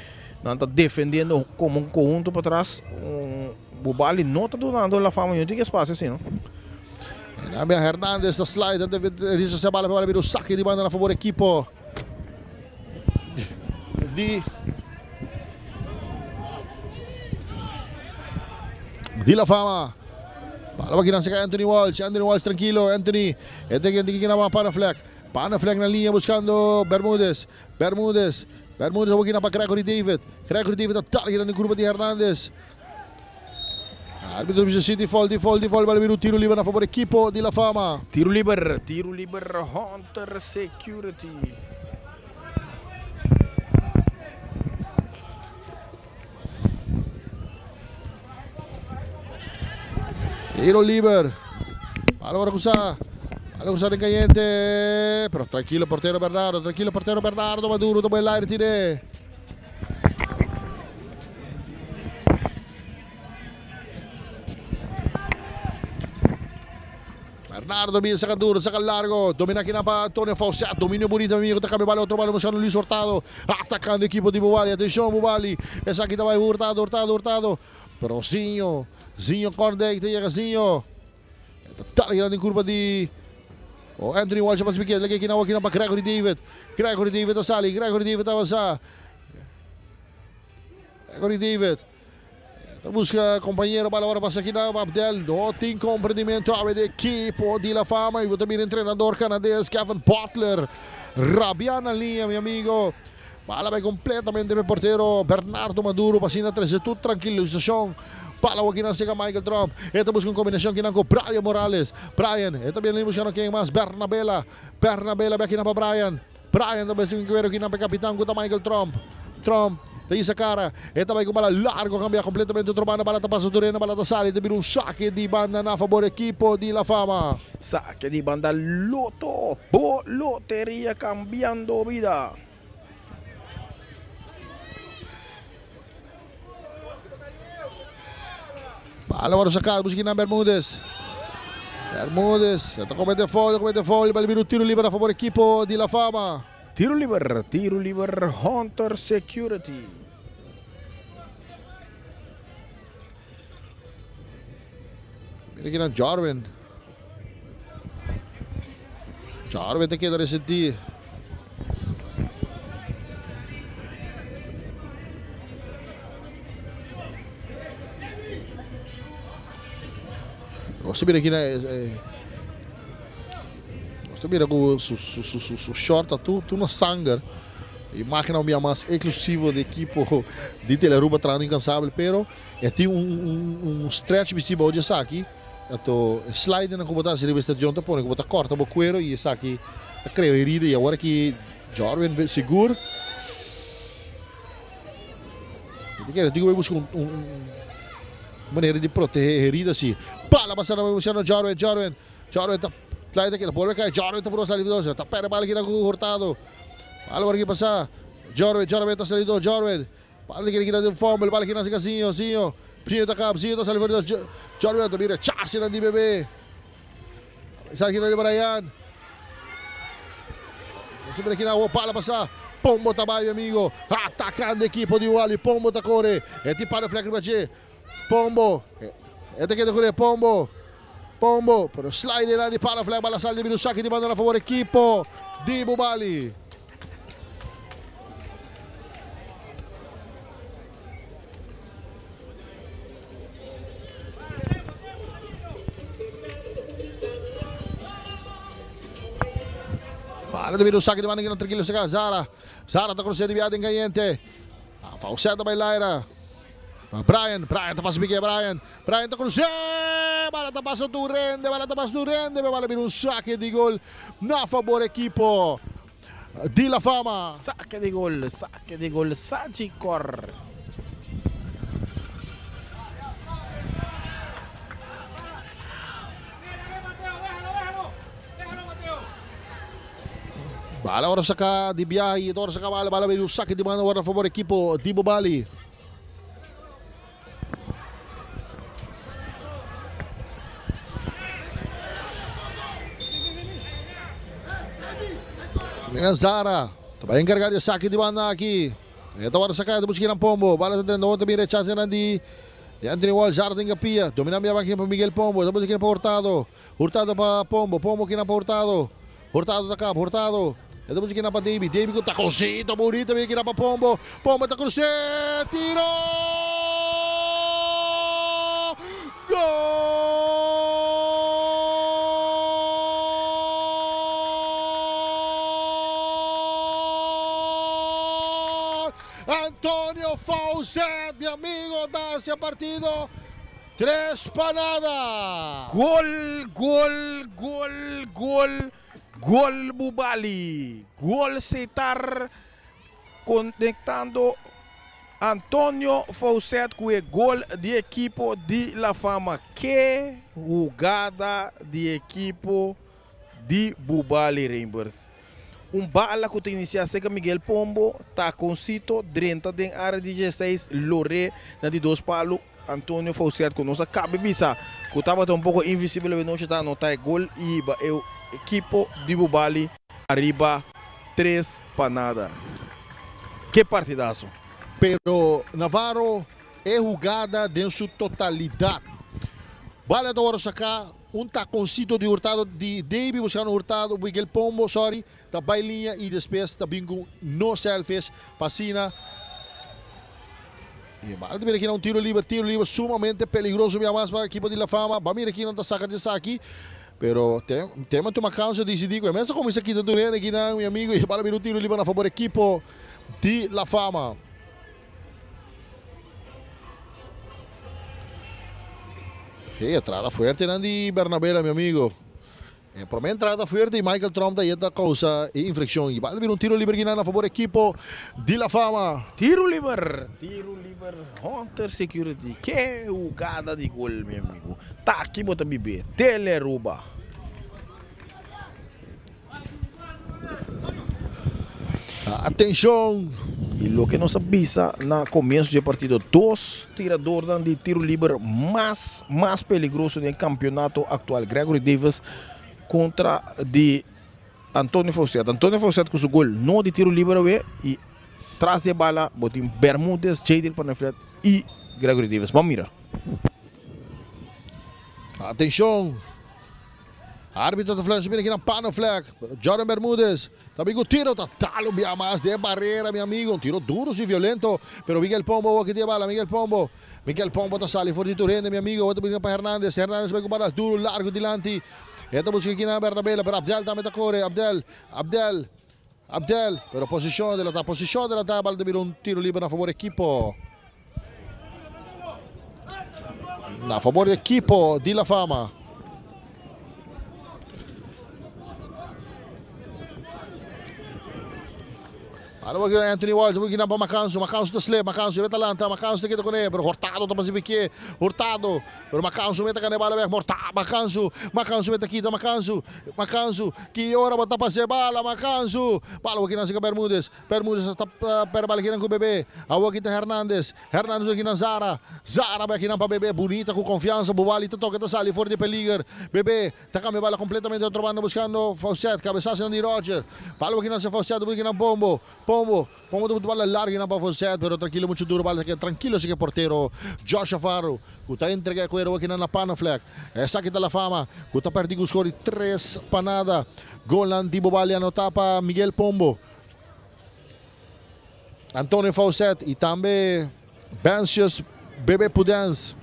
não está defendendo como um conjunto para trás. Bali não está dando La Fama nenhum espaço assim, não? Nabia Hernandez da slide, riesce a balla per un saque di banda a favore equipo di La Fama. Palla macchina si Anthony Walsh, Anthony Walsh tranquillo, Anthony e che chiama Panafleck. Panafleck nella linea buscando Bermudez, Bermudez, Bermudez macchina per Gregory David, Gregory David attacca in curva di Hernandez. Arbitro dice sì, default, default, default, vale un tiro libero a favore equipo di La Fama. Tiro libero Hunter Security. Tiro libero. Allora cosa? Allora cosa caliente? Però tranquillo portiere Bernardo, tranquillo portiere Bernardo, Maduro dopo l'aria tire. Bernardo viene, saca duro, saca largo, domina aquí para Antonio Faucet, dominio bonito, amigo, te cambia balón, otro balón, buscando Luis Hurtado, atacando equipo de Bubali, atención Bubali, esa aquí va Hurtado, Hurtado, Hurtado, pero Zinho, Zinho Condé, te llega Zinho. Ta targa den curva di oh, Anthony Walsh pas Piquet. Leke kina wakina pa Gregory David. Gregory David ta sali. Gregory David ta avanza. Gregory David. Ta busca compañero bala ora pasa kina Abdel. No tin comprendimento awe de equipo di La Fama. Y bo ta mira entrenador canades Kevin Butler. Rabia na linea, mi amigo. Bala bai completamente pe portero Bernardo Maduro pa asina trece tur tranquilisacion pa la wakinan sega Michael Trump. E ta busca un combinacion kinan cu Brian Morales. Brian, e ta bien buscando ken mas Bernabela. Bernabela be akinan pa Brian. Brian ta besi un guero kinan pe capitan cu ta Michael Trump. Trump ta hisa cara. E ta bai cu bala largo cambia completamente otro banda. Bala ta pasa tur hende, bala ta sali. Ta bira un saque di banda na fabor equipo di La Fama. Saque di banda Lotto, bo loteria cambiando bida. Bala wòrdu saká buska kinan Bermudez. Bermudez ta komete foul, ta komete foul, bal bira un tiro liber a fabor ekipo di La Fama. Tiro liber, tiro liber Hunter Security. Mira kinan Jorwin. Jorwin ta keda resentí. Nos ta mira aki na nos ta mira ku su su su su su short ta tur tur na sanger. Imagennan un bia mas eksklusivo di ekipo di Telearuba trahando inkansabel pero e tin un un un stretch bisti bou di esaki. Anto e slidernan ku bo ta hasi riba e stadion ta pone ku bo ta kòrta bo kuero i esaki ta krea herida i awor aki Jorwin sigur mi ta kere tin ku bai buska un un manera di protehé e herida si. Bala pasa na Luciano Jorwin, Jorwin, Jorwin ta slide aki ta bolbe kai Jorwin ta puru sali dos ta pèrdè bala aki na ku Hurtado. Bala awor aki pasa Jorwin, Jorwin ta sali dos Jorwin. Bala ta kere kita den fumble, bala kina sika Zinho, Zinho, Zinho ta kap, Zinho ta sali for di dos, Jorwin ta bira chase nan di bebe. Esaki kina di Brian. Nos mira kina awo bala pasa. Pombo ta bai mi amigo. Atakando ekipo di Wally. Pombo ta kore. E tin palo flek riba dje. Pombo. E ta keda kore Pombo. Pombo. Pero slide nan di palo flek. Bala sali di bira un saki di banda na favor ekipo di Bubali. Bala ta bira un saki di banda tranquilo saka Zara. Zara ta crucé di bia den cayente. Faucet ta bai laira. Brian, Brian ta pasa pique Brian. Brian ta crucé. Bala ta pasa tur rende, bala ta pasa tur rende. Bala bira un saki di gol na favor equipo di La Fama. Sake di gol, sake di gol Sagicor. Bala ora saka di biahe, ora saka bala, bala bira un sake di mano ora favor equipo di Bobali. Mira Zara. Ta bai encarga di saki di banda aki. E ta wara saka ta busca nan Pombo. Bala ta drenta otro mira chance nan di di Anthony Wall. Zara tin kapia. Domina bia baki pa Miguel Pombo. Ta busca pa Hurtado. Hurtado pa Pombo. Pombo kina pa Hurtado. Hurtado ta kap. Hurtado. E ta busca kina pa Davy. Davy ku takoncito bonito bia kina pa Pombo. Pombo ta krus'é. Tiro! Gol! Antonio Faucet, mi amigo, ta hacia partido. Tres pa nada! Gol, gol, gol, gol, gol Bubali. Gol Setar conectando Antonio Faucet cu e gol di ekipo di La Fama. Ke hugada di ekipo di Bubali Reinbert. Un bala cu ta inicia cerca Miguel Pombo, taconcito drenta den area di 16, lore na di dos palo. Antonio Faucet cu nos a cabe bisa cu tabata un poco invisibel awe nochi ta anota e gol y hiba e ekipo di Bubali ariba tres pa nada. Ke partidazo! Pero Navarro e hugada den su totalidad. Bala ta wòrdu saká, un takoncito di Hurtado di Davy buskando Hurtado, Miguel Pombo, sorry, ta bai liña i despues ta bin ku no selfish pa asina i bala ta bira aki na un tiro liber, tiro liber sumamente peligroso bia mas pa ekipo di La Fama, ba mira kinan ta saka di esaki, pero te tema tuma kansa disidí ku e mes a kuminsá kita tur hende akinan mi amigo i bala bira un tiro liber na fabor ekipo di La Fama. Hey, entrada fuerte nan di Bernabela, mi amigo. E prome entrada fuerte y Michael Tromp ta yeta causa e infraccion. Y va a un tiro libre aquí a favor equipo di La Fama. Tiro libre, tiro libre, Hunter Security. Que jugada di gol, mi amigo. Taki bota bibe, Teleruba. Atencion! Y loke nos a bisa na comienzo di e partido, dos tiradornan di tiro liber mas mas peligroso den e campeonato actual, Gregory Davis contra di Antonio Faucet. Antonio Faucet cu su gol no di tiro liber awe y tras di e bala bo tin Bermudez, Jadel Panaflet y Gregory Davis. Ban mira. Atencion! Arbitro ta fluistro bini aki na Panoflek. Pero Jordan Bermudez ta bin ku tiro ta dal un bia mas den barera mi amigo. Un tiro duro si violento. Pero Miguel Pombo awor ki tin e bala. Miguel Pombo. Miguel Pombo ta sali for di tur hende mi amigo. Awor ta bini pa Hernandez. Hernandez bai ku bala duro largo dilanti. E ta buska aki na Bernabela. Pero Abdel tambe ta kore. Abdel. Abdel. Abdel. Pero posishon adelanta. Posishon adelanta. Bala ta bira un tiro liber na fabor ekipo. Na fabor di ekipo di La Fama. Ahora voy a Anthony Walsh, voy a pa Macanso, Macanso ta slip, Macanso meta lanta, Macanso ta kita con pero Hurtado ta pasi pique, Hurtado, pero Macanso meta gana bala back, Morta, Macanso, Macanso meta kita, Macanso, Macanso, ki ora bota pase bala, Macanso, bala voy a Bermudez, Bermudez ta perde bala kinan ku Bebe. Awor aki ta Hernandez. Hernandez aki na Zara. Zara bai akinan pa Bebe. Bunita ku konfiansa. Bubali ta toka ta sali for di peliger. Bebe ta kambia bala kompletamente otro banda buskando Faucet. Kabesasinan di Roger. Bala akinan si Faucet ta kinan Pombo. Pombo. Pombo ta buta bala largo kinan pa Faucet pero trankilo muchu duro bala ta keda trankilo si ke portero Joshua Farro ku ta entrega e kuero akinan na Panaflek. Esaki ta La Fama ku ta perdi ku skor di tres pa nada. Golnan di Bubali anota pa Miguel Pombo. Antonio Faucet y tambe Bencius Bebe Pudens.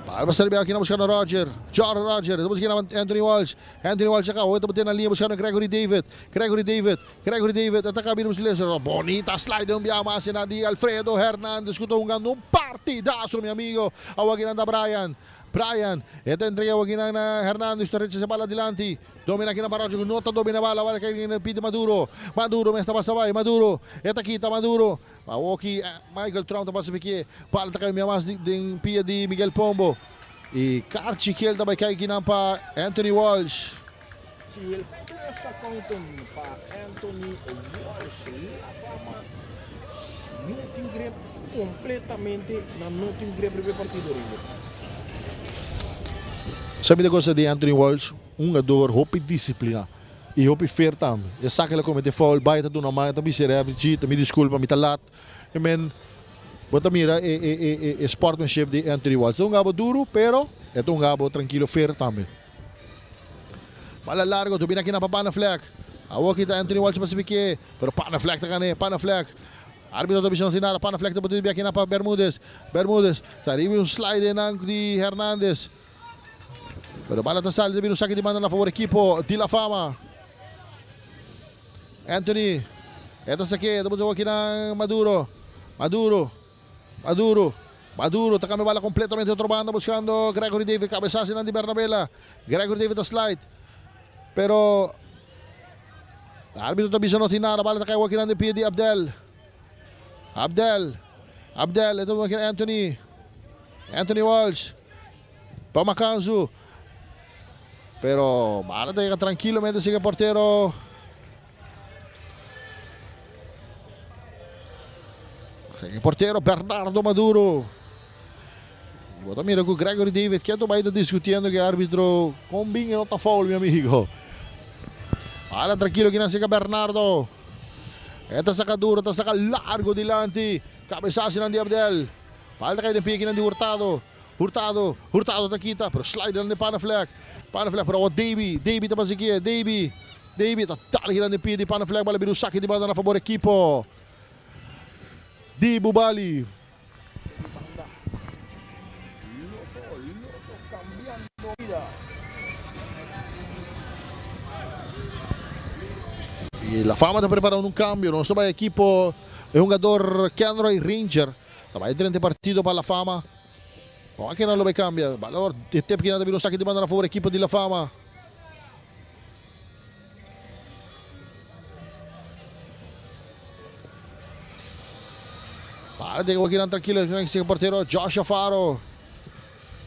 Bal pa serbi aki na buscando Roger. Jordan Roger. Ta busca Anthony Walsh. Anthony Walsh acá. Hoy ta na línea buscando Gregory David. Gregory David. Gregory David. Ataca bini busca Bonita slide un biama hacia di Alfredo Hernandez. Cu ta jugando un partidazo mi amigo. Awor aki na Brian. Brian. E ta entrega awor aki na Hernandez. Ta rechaza bala adelante. Domina aki na Barroso ku no ta domina bala, bala kai na pie di Maduro. Maduro mes ta pasa bai, Maduro e ta kita Maduro. Awoki Michael Trump ta pasa pikie, bala ta kai mia mas den pia di Miguel Pombo. I Karchi Gel ta bai kai kinan pa Anthony Walsh. Gel klasa Compton pa Anthony Walsh. La Fama no tin grip completamente, nan no tin grip riba e partido riba. Sa mi ta gosta di Anthony Walsh? Un hungador hopi disipliná i hopi fer tambe. E sa ku el a komete foul, bai ta duna man, e ta bisa e referee, Chi, ta mi diskulpa, mi ta lat. I men, bo ta mira e e e e e sportmanship di Anthony Walsh. E ta un gabo duru, pero e ta un gabo trankilo, fer tambe. Bala largo, ta bini aki na pa Panaflek. Awor aki ta Anthony Walsh pa sibi ke, pero Panaflek ta gan'é, Panaflek. Arbitro ta bisa no tin nada, Panaflek ta bot'é di aki na pa Bermudez. Bermudez ta riba un slide nan di Hernandez. Pero bala ta sali, ta bira un saki di manda na favor ekipo di La Fama. Anthony, e ta sake, ta buta aki na Maduro. Maduro, Maduro, Maduro ta cambia bala completamente otro banda buscando Gregory David, cabezazo nan di Bernabela. Gregory David ta slide. Pero arbitro ta bisa no tin nada, bala ta cay aki nan di pie di Abdel. Abdel, Abdel, e ta buta aki Anthony. Anthony Walsh. Pa Macanzu. Pero bala ta yega tranquilamente sigue portero. Sigue portero Bernardo Maduro. Y bo ta mira cu Gregory David keto bay ta discutiendo cu e arbitro con bin e no ta foul mi amigo. Bala tranquilo kinan sigue Bernardo. E ta saca duro, ta saca largo dilanti. Cabezazo nan di Abdel. Bala ta cay den pie kinan di Hurtado. Hurtado, Hurtado ta kita, pero slide den Panaflek. Panaflek, pero Davy, Davy ta pasa aki, Davy, Davy ta dal den pia di Panaflek, bala bira un saki di banda na fabor ekipo di Bubali. Lotto, Lotto cambiando bida. Y La Fama ta preparando un cambio. Nos ta bay ekipo e hungador Kenroy Ranger. Ta bay drenta partido pa La Fama. Aki nan lo bay cambia. Balor di tep ki nan ta bira un saki di banda na fabor ekipo di La Fama. Para de aki nan trankilo. Nan portero Joshua Faro.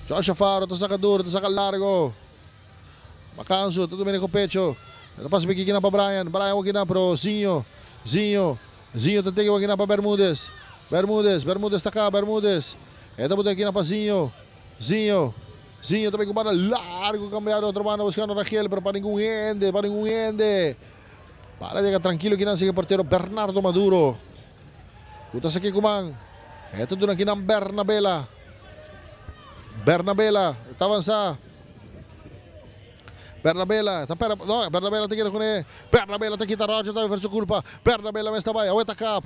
Joshua Faro ta saca duro, ta saca largo. Macanso, ta domina cu pecho. Ta pasa aki pa Brian. Brian aki pero Zinho. Zinho. Zinho ta teke aki pa Bermudez. Bermudez, Bermudez ta aka, Bermudez. E ta bota aki pa Zinho. Zinho. Zinho tambe cu bala largo, cambia otro banda buscando Rangel, pero pa ningun hende, pa ningun hende. Bala yega trankilo aki nan portero Bernardo Maduro. Kuta sa man. E ta duna aki na Bernabela. Bernabela, ta avansa. Bernabela, ta pera, no, Bernabela ta kere cune. Bernabela ta kita Roger ta verso culpa. Bernabela mesta bay, aweta cap.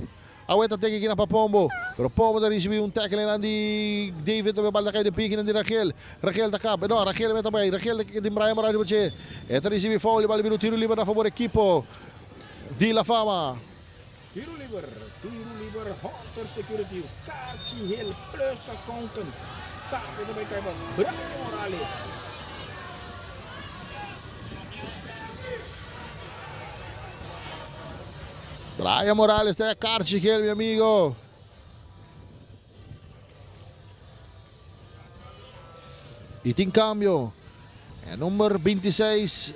Aweta teke aki pa Pombo. Pero Pombo ta ricibi un tackle di David tambe bala cay den pia di Rachel. Rachel ta cap. No, Rachel meta bay. Rachel di Brian Morales boche. E ta ricibi foul, bala bira tiro liber na fabor ekipo di La Fama. Tiro liber, Hunter Security, Carchi Hill, Plus Accountant. Tambe tambe cay pa Brian Morales. Brian Morales ta Carchi Hill, mi amigo. Y tin cambio. E number 26,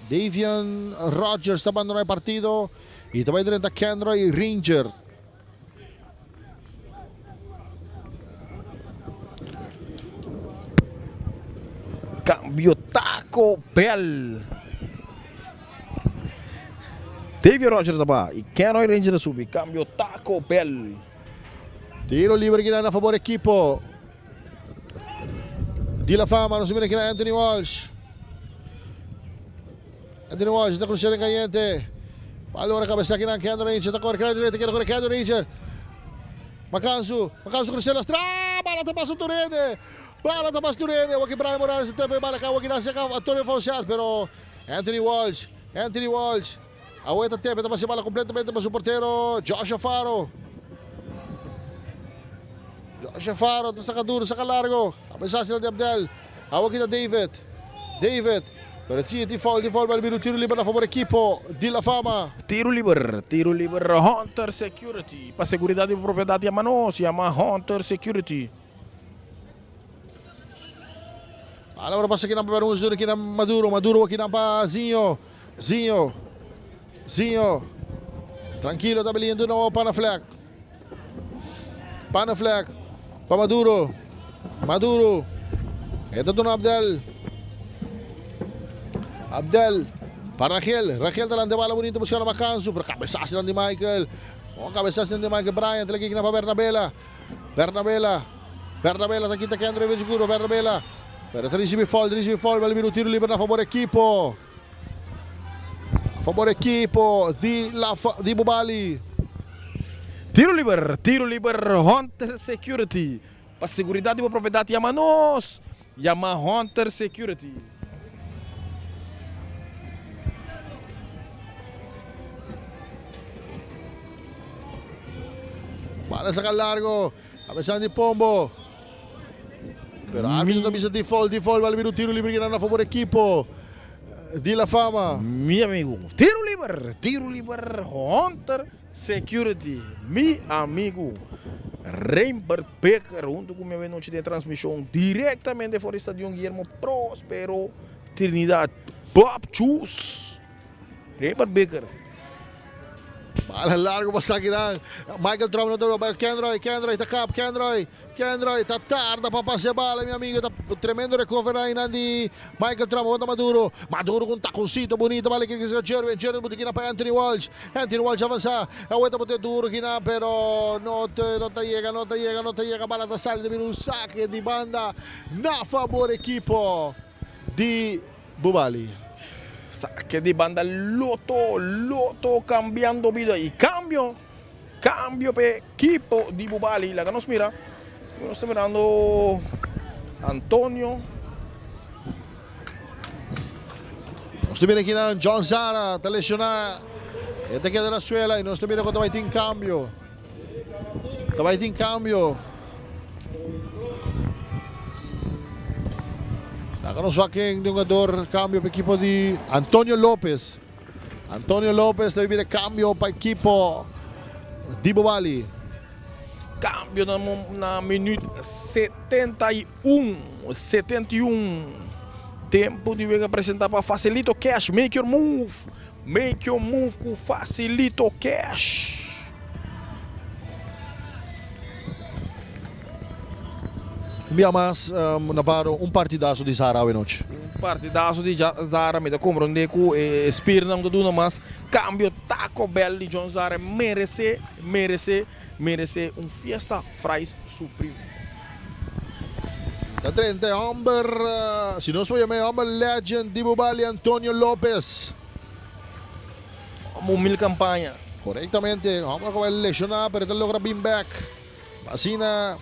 Davian Rogers ta bandona e partido. Y tambe drenta Kenroy Ranger. Cambio Taco Bell. David Rogers ta y Kenroy Ranger subi. Cambio Taco Bell. Tiro liber aki na fabor ekipo di La Fama, nos mira aki Anthony Walsh. Anthony Walsh ta cruzando cayente. Allora cabeza aki na Kendall Ranger, ta core Kendall Ranger, core Kendall Ranger. Macanso, Macanso cruzando la bala ta pasa Turene. Bala ta pasa Turene, aki Brian Morales tempo bala aka, aki na Antonio Fawcett, pero Anthony Walsh, Anthony Walsh. Aweta tempo, ta pasa bala completamente pa su portero Joshua Faro. Joshua Faro, ta saca duro, saca largo. A di Abdel. Aki David. David. Pero tin foul, tin foul, bala tiro liber na fabor ekipo di La Fama. Tiro liber, Hunter Security. Pa seguridad di propiedad, yama nos, yama Hunter Security. Allora passa aki na Bermudez, aki na Maduro, Maduro aki na pa Zinho, Zinho, Zinho. Trankilo, ta belindo na Panaflek. Panaflek, pa Maduro, Maduro. E ta duna Abdel. Abdel. Pa Rachel. Rachel ta lanta bala bunita buscando Macanso. Pero cabesazo di Michael. Oh, cabesazo di Michael Bryant. Aki pa Bernabela. Bernabela. Bernabela ta kita Kendra seguro. Bernabela. Pero ricibi foul, ricibi foul, bala bira tiro liber na fabor ekipo. Fabor ekipo di La di Bubali. Tiro liber, Hunter Security. Pa seguridad di propiedad, yama nos. Yama Hunter Security. Bala saca largo. Cabeza di Pombo. Pero arbitro ta bisa default, default, bala bira tiro liber na fabor ekipo di La Fama. Mi amigo, tiro liber, Hunter Security. Mi amigo, Rembert Becker, hunto cu mi anochi di transmision directamente for di Stadion Guillermo Prospero Trinidad. Bob Chus. Rembert Becker. Bala largo pa Sakiran. Michael Trump no ta Kendroy, Kendroy ta kap, Kendroy, Kendroy ta tarda pa pasa e bala, mi amigo. Ta tremendo recover ahí nan di Michael Trump contra Maduro. Maduro con taconcito bonito, bala que que Jerwin, Jerwin butikina pa Anthony Walsh. Anthony Walsh avanza. Aweta bote duro kina, pero no te, no te llega, no te llega, no te llega. Bala ta sali de un saque di banda na favor equipo di Bubali. Saque di banda Lotto, Lotto cambiando vida y cambio, cambio pe equipo di Bubali. Laga nos mira, nos ta mirando Antonio. Nos ta mira aki nan John Zara ta lesiona. E ta keda na suela y nos ta mira cu ta bay tin cambio. Ta bay tin cambio. Laga nos wak ken di hungador cambio pa equipo di Antonio Lopez. Antonio Lopez ta bira cambio pa equipo di Bobali. Cambio na, na minuut 71. 71. Tempo di wega presenta pa Facilito Cash. Make your move. Make your move ku Facilito Cash. Un bia mas, Navarro, un partidazo di Zara awe nochi. Un partidazo di Zara, mi ta comprende ku e spiernan ta duna mas cambio. Taco Bell di John Zara merece, merece, merece un fiesta fries supreme. Ta drenta e homber, si nos por yama e homber legend di Bubali, Antonio Lopez. Como mil campaña. Correctamente, homber cu a lesiona pero ta logra bin back. Asina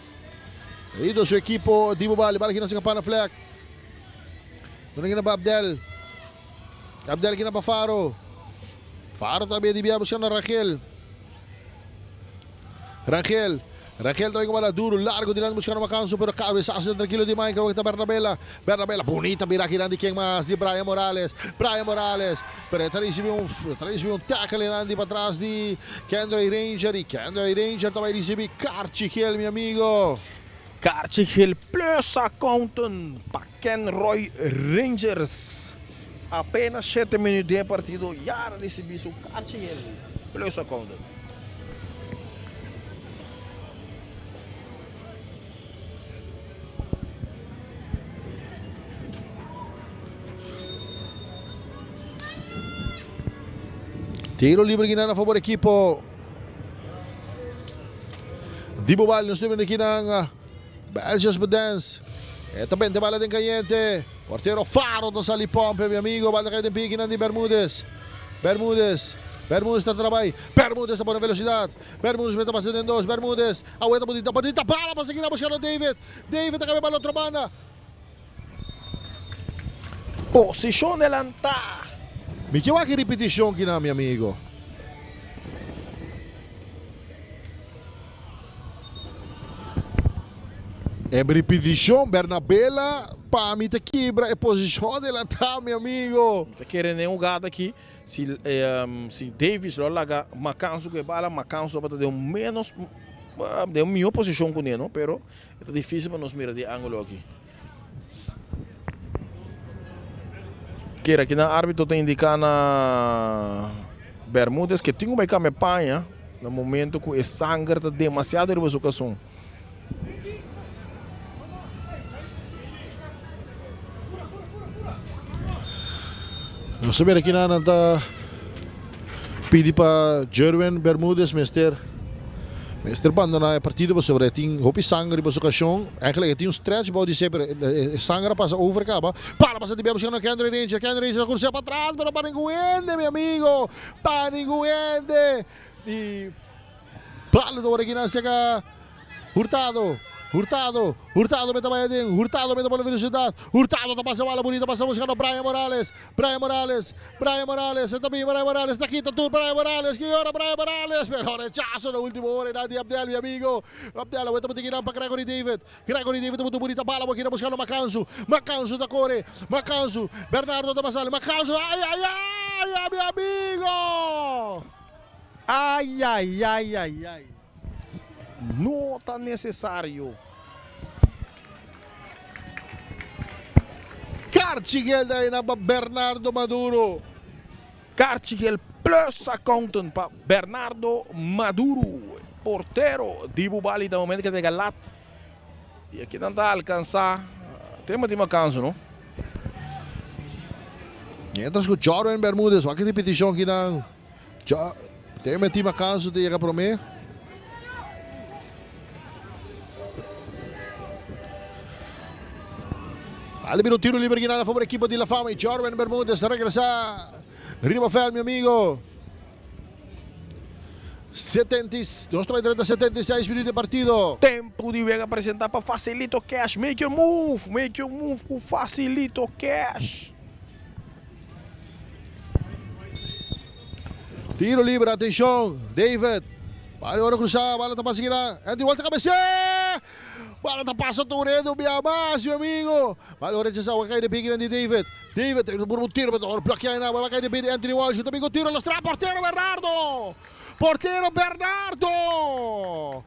ido su equipo di Bubali, bala kina sin campana flag. Duna kina pa Abdel. Abdel kina pa Faro. Faro tambe di bia buscando Rangel. Rangel. Rangel tambe cu bala duro, largo dilanti buscando Macanso, pero cabezazo tranquilo di Michael, ta Bernabela. Bernabela, bonita mira aki di ken mas, di Brian Morales. Brian Morales, pero ta ricibi un, ta ricibi un tackle di patras di Kendry Ranger. Y Kendry Ranger tambe ricibi kaartje geel, mi amigo. Kaartje geel plus accountant pa Kenroy Rangers. Apenas 7 minuut di partido, ya ricibi su kaartje geel plus accountant. Tiro libre aki na favor equipo di Bubali. Nos tin aki na Belgius Bedens. E tambe bala den cayente. Portero Faro ta sali pompe, mi amigo. Bala cay den piki di Bermudez. Bermudez. Bermudez ta trabalha. Bermudez ta pone velocidad. Bermudez mete pasa den dos. Bermudez. Aguanta bonita, bonita bala pa seguir a buscar David. David ta cambia para otro banda. Posicion adelanta. Mi kier wak repeticion aki na, mi amigo. E repeticion, Bernabela, pa mi ta kibra e posicion adelanta, mi amigo. Ta kere den hugada aki, si, si Davis lo laga Macanso cu e bala, Macanso ta den un menos, den un mihor posicion cu ne, no? Pero ta dificil pa nos mira di angulo aki. Kere aki na arbitro ta indica na Bermudez que tin cu bay cambia paña na momento cu e sanger ta demasiado riba su cason. Nos ta mira aki nan ta pidi pa Jerwin Bermudez mester mester bandona e partido pasobra e tin hopi sanger riba su cacion. Eigenlijk e tin un stretch bou di se pero e sanger a pasa over caba. Para pasa di bia buscando Kendry Ranger. Kendry Ranger a crucea pa atras pero pa ningun hende mi amigo. Pa ningun hende. Y palo ta ora aki nan seca Hurtado. Hurtado, Hurtado mete bay aden, Hurtado mete bola velocidad, Hurtado ta pasa bala bonita, pasa buscando Brian Morales, Brian Morales, Brian Morales, ta bin Brian Morales, ta kita tur Brian Morales, ki ora Brian Morales, pero rechazo na ultimo hora na di Abdel, mi amigo, Abdel, aweta botikinan pa Gregory David, Gregory David ta bonita bala boquina buscando Macanso, Macanso ta core, Macanso, Bernardo ta pasale, Macanso, ay ay ay, mi amigo! Ay ay ay ay ay. No ta necesario. Kaartje geel ta na pa Bernardo Maduro. Kaartje geel Plus Accountant pa Bernardo Maduro, portero di Bubali na momento ku ta yega lat. I aki nan ta alkansá tema di makansu, no? Mientras ku Jorwin Bermudez wak e ripetishon kinan tema di makansu ta yega promé. Dale bira un tiro libre kinan a favor ekipo di La Fama i Jorwin Bermudez ta regresá riba vèlt mi amigo. 70, nos ta bai drenta 76 minuut di partido. Tempu di wega presenta pa Facilito Cash. Make your move, make your move ku Facilito Cash. Tiro libre, atenshon, David. Bala ora krusa, bala ta pasa kina. Andy Walter kabesea! Bala ta pasa tur hende un bia mas, mi amigo. Bala ora rechasa, awor kai den piki di David. David, e por un tiro, pero ora blokea na, bala kai den piki di Anthony Walsh, ku ta bin ku tiro lastra, portero Bernardo! Portero Bernardo!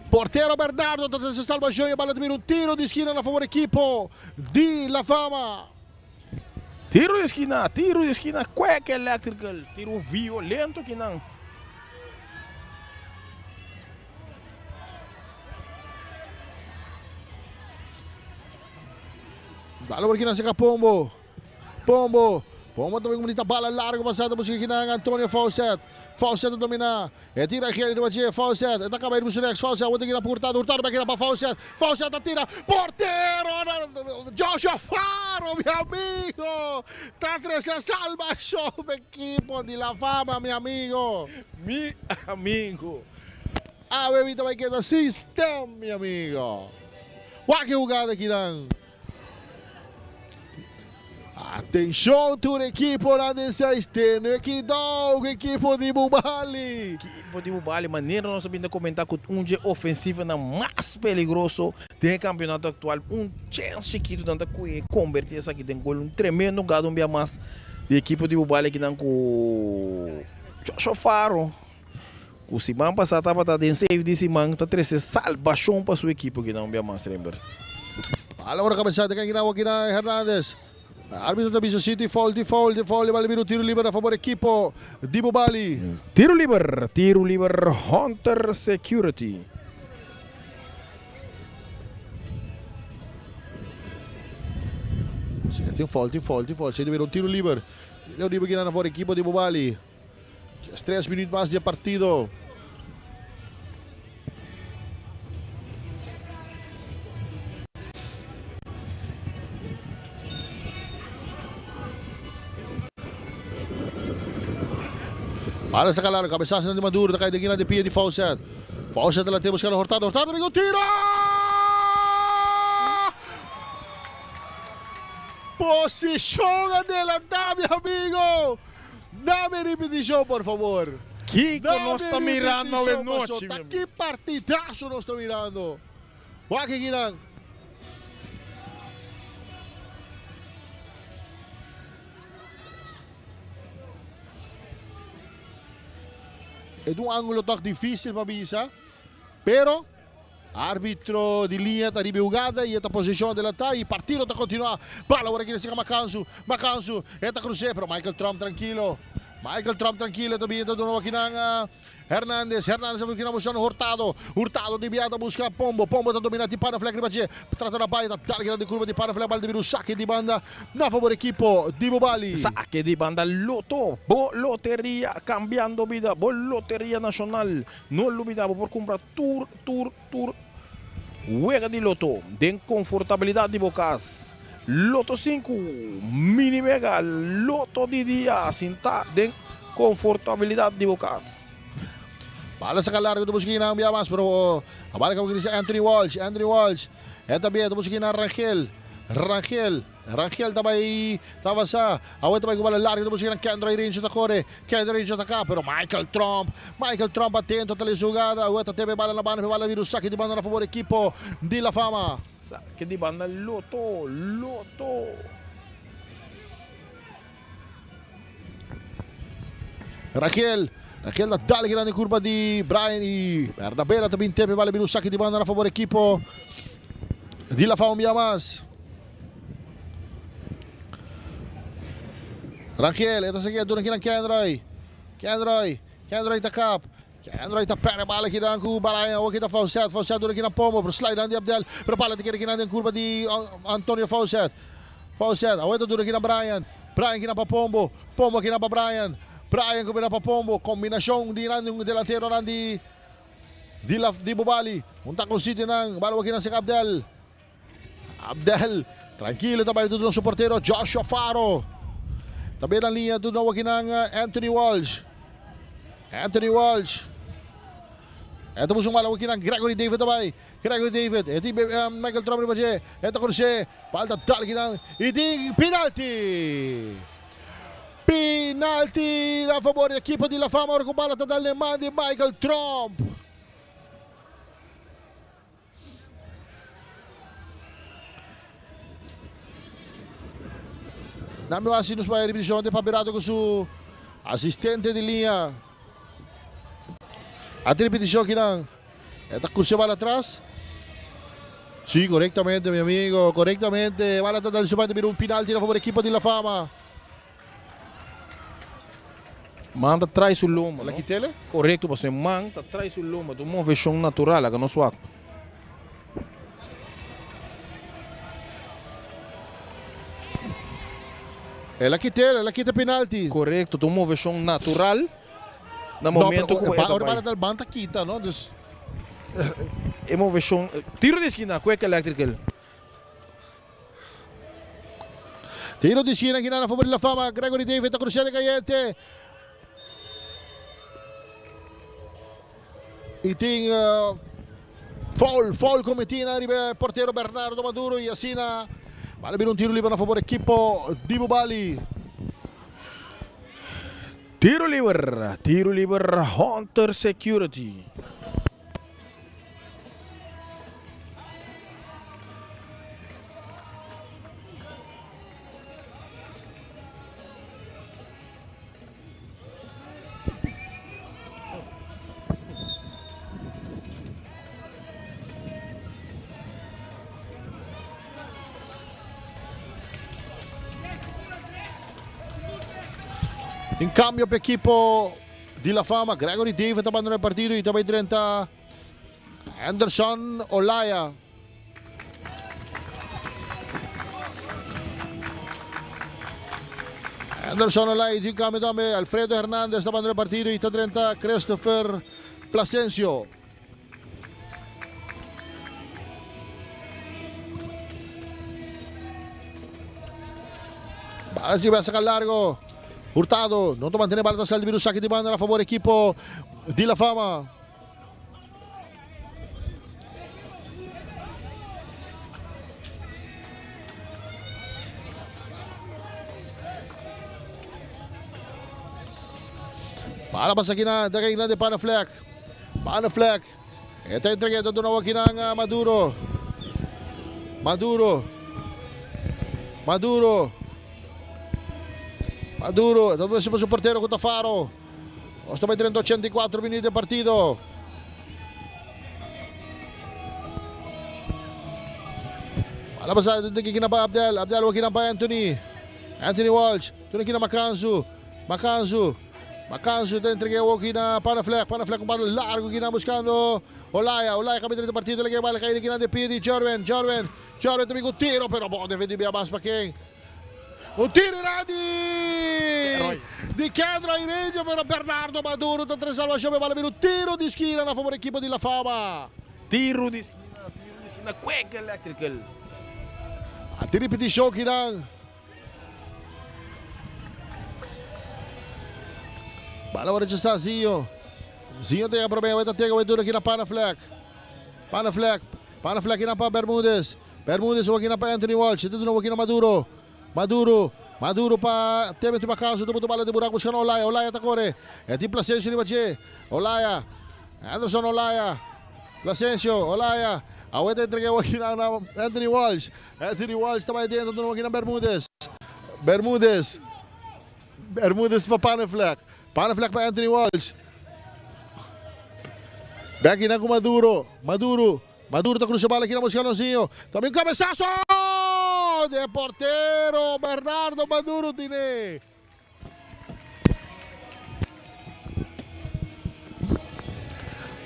Portero Bernardo ta trese salvacion, e bala ta bira un tiro di skina na favor ekipo di La Fama. Tiro di skina, tiro di skina, Quack Electrical, tiro violento kinan. Bala por kinan seka Pombo. Pombo. Pombo tambe comunita bala largo pasado busca kinan Antonio Fawcett. Fawcett ta domina. E tira Geli riba dje. Fawcett. E ta caba riba su rechts. Fawcett awor ta kina pa Hurtado. Hurtado bai kina pa Fawcett. Fawcett ta tira. Portero! Joshua Faro, mi amigo! Ta trece salvacion pa equipo di La Fama, mi amigo. Mi amigo. Awe mi ta bai keda sin stem, mi amigo. Wak e hugada akinan. Atenshon tur ekiponan den seis tene kidou ku ekipo di Bubali. Ekipo di Bubali manera nos a bin ta komenta ku un dje ofensivonan mas peligroso den e kampionato aktual. Un chèns chikitu nan ta kohe komberti esaki den gol. Un tremendo hugada un bia mas di ekipo di Bubali akinan ku Joshua Faro. Ku siman pasá tabata den save di siman ta trese salbashon pa su ekipo kinan un bia mas Rembert. Bala ora kabesá ta kina awor kina Hernandez. Arbitro ta bisa si tin foul, tin foul, tin foul i bala bira un tiro liber na fabor ekipo di Bubali. Tiro liber, tiro liber Hunter Security. Si tin foul, tin foul, tin foul. Si ta bira un tiro liber. Tiro liber kina na fabor ekipo di Bubali. Djes tres minuut mas di e partido. Bala saca largo, cabezazo di Maduro, ta cay den gina di pia di Fawcett. Fawcett ta late buscando Hurtado, Hurtado ta tiro! Posicion adelanta, mi amigo! Dame ripeticion por favor. Kiko nos ta mirando awe nochi mi amigo. Ki partidazo nos ta mirando. Wak akinan. E ta un angulo toch dificil pa bisa, pero Arbitro di liña ta riba e hugada y e ta posicion adelanta y partido ta continua. Bala awor aki ta siga Macansu. Macansu e ta cruce pero Michael Tromp trankilo. Michael Tromp trankilo e ta bin e ta duna wakinan Hernandez. Hernandez a busca buscando Hurtado. Hurtado di bia ta busca Pombo. Pombo ta domina tin Panaflek riba dje. Trata na bay ta dal grandi curva di Panaflek bal debido un sake di banda na favor ekipo di Bubali. Sake di banda Lotto. Bo loteria cambiando bida. Bo loteria nacional. No lubida bo por cumpra tur tur tur wega di loto den confortabilidad di bo cas. Loto sinku, mini mega, loto di dia sinta den confortabilidad di bo cas. Bala saca largo ta busca kinan bia mas pero a bala caba cu Anthony Walsh, Anthony Walsh e ta bia ta busca kinan Rangel, Rangel. Rangel ta bai ta avansa. Awe ta bai ku bala largu ta buska nan Kendra Irincho ta kore. Kendra Irincho ta ka pero Michael Tromp. Michael Tromp atento ta lesa hugada. Awe ta tebe bala na banda pe bala bira un sake di banda na fabor ekipo di La Fama. Sake di banda Lotto Lotto. Rangel Rangel ta dal grandi kurba di Brian i Bernabela ta bin tepe bala bira un sake di banda na fabor ekipo di La Fama un bia mas. Rangel, e ta saki a duna kinan Kendroy. Kendroy, Kendroy ta kap. Kendroy ta perde bala kinan ku Brian. Awor kita Faucet, Faucet duna kinan Pombo, pero slide dan di Abdel. Pero bala ta keda kinan den kurba di Antonio Faucet. Faucet, awor ta duna kinan Brian. Brian kinan pa Pombo, Pombo kinan pa Brian. Brian kombina pa Pombo. Kombinashon di nan delanteronan di di la di Bubali. Un ta kon sitio nan, bala awor kinan seka Abdel. Abdel, trankilo ta bai duna su portero Joshua Faro. Tambe na liña duna wakinan Anthony Walsh. Anthony Walsh. E ta busca un bala wakinan Gregory David ta bai. Gregory David. E tin Michael Trump riba dje. E ta cruz'é. Bal ta dal kinan. Y tin penalti. Penalti na favor di ekipo di La Fama ora cu bala ta dal den man di Michael Trump. Nan mi wak si nos bai ripeticion te Papirato cu su asistente di liña. Ate ripeticion kinan. E ta cruce bala atras. Si, corectamente mi amigo, corectamente. Bala ta dal su banda bira un penalti na favor equipo di La Fama. Man ta trai su lomba. La kitele? Corecto, pasobra man ta trai su lomba. Ta un movecion natural, laga nos wak. El a kitele, el a kita penalti. Corecto, ta un movecion natural na momento cu e ta bai. Ora bal ta kita, no? Dus. E movecion, tiro di esquina, Quick Electrical. Tiro di esquina aki na favor di La Fama. Gregory David ta crucia de cayente. Y tin foul, foul cometi na riba portero Bernardo Maduro y asina bala bira un tiro liber na favor equipo di Bubali. Tiro liber, tiro liber Hunter Security. In cambio pa equipo Di La Fama, Gregory David ta bandona e partido y ta bay drenta Anderson Olaya. Anderson Olaya tin cambio tambe. Alfredo Hernandez ta bandona e partido y ta drenta Christopher Plasencio. Bala si saca largo. Hurtado no ta mantene bala ta sal di saque di banda na favor equipo di La Fama. Bala pasa aki na ta de Panaflek. Panaflek. E ta entrega ta duna wakinan a Maduro. Maduro. Maduro. Maduro. Ta duna su portero ku ta Faro. Nos ta bai drenta 84 minuut de partido. Bala pasa de kina pa Abdel. Abdel wakina pa Anthony. Anthony Walsh. Duna kina Makansu. Makansu. Makansu ta entrega awo kina Panaflek. Panaflek un bala largo kina buscando Olaya. Olaya cambia dentro partido. Le bala caída kina de pie di Jorwen. Jorwen. Jorwen también con tiro, pero bon defendido bem mais para quem? Un tiro di di Kendra Iredio, pero Bernardo Maduro ta tre salvazione, vale un tiro di schina a favore equipo di La Fama. Tiro di schina, tiro di schina, Quick Electrical. A ti ripetition kinan. Bala ora sa Zinho. Zinho tem problema, vai ter que aqui na Panaflek. Panaflek, Panaflek aqui na pa Bermudez. Bermudez aqui na pa Anthony Walsh, de novo aqui na Maduro. Maduro, Maduro pa Teme tu Macanso, do bala de buraco buscando Olaya, Olaya tá corre. É de Placencio riba Olaya. Anderson Olaya. Placencio, Olaya. A vuelta entrega aqui na Anthony Walsh. Anthony Walsh tá mais dentro do aqui na Bermudez. Bermudez. Bermudez para Panaflek. Panaflek para Anthony Walsh. Back na com Maduro. Maduro. Maduro tá cruzando a bola aqui na Moscanozinho. Também cabeçaço! De portero Bernardo Maduro tiene.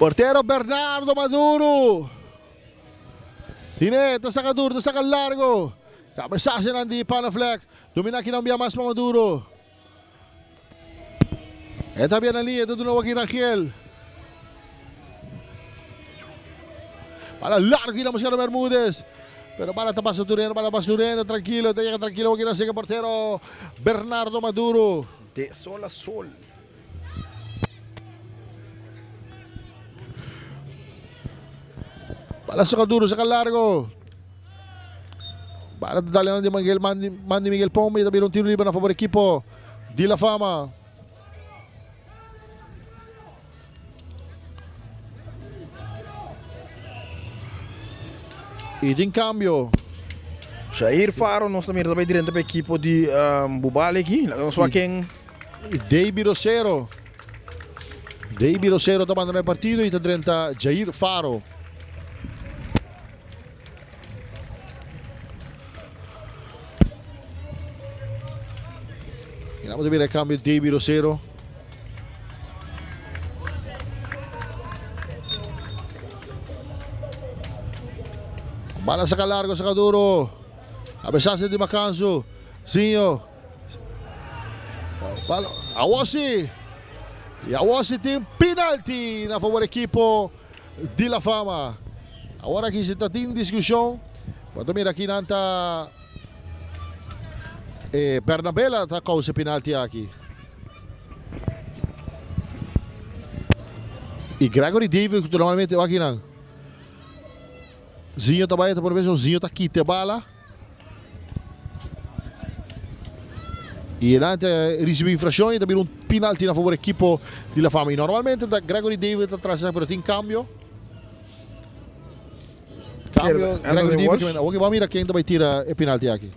Portero Bernardo Maduro. Tine, ta saca duro, ta saca largo. Cabezazo di Panafleck. Domina aki nan bia mas pa Maduro. E ta bia na liña, ta duna Joaquin Rangel. Bala largo y la buscando Bermúdez. Pero bala ta pasa Tureno, bala pasa Tureno, tranquilo, ta llega tranquilo Joaquin Rangel, portero Bernardo Maduro. De sol a sol. Bala saca duro, saca largo. Bala dale di Miguel, Mandy, Mandy Miguel Pombi, ta bira un tiro liber na favor equipo di La Fama. Y tin cambio. Jair Faro nos ta mira ta bay drenta pa equipo di um, Bubali aki. Laga nos wak ken. Y Davy Rosero. Davy Rosero ta bandona e partido y ta drenta Jair Faro. Y vamos a ver el cambio Davy Rosero. Bala saca largo, saca duro. A pesar de Macanso. Zinho. Awosi. Y Awosi tin penalti na favor equipo di La Fama. Awor aki si ta tin discusion. Bo mira aki nan ta Bernabela ta causa penalti aki. Y Gregory David normalmente aki nan. Zinho ta bay, ta por vez Zinho ta quita bala. Y delante recibe infraccion y también un penalti na favor equipo di La Fama. Y normalmente ta Gregory David atrás, pero tin cambio. Cambio, Gregory David. Ok, vamos mira ken ta tira e penalti aki.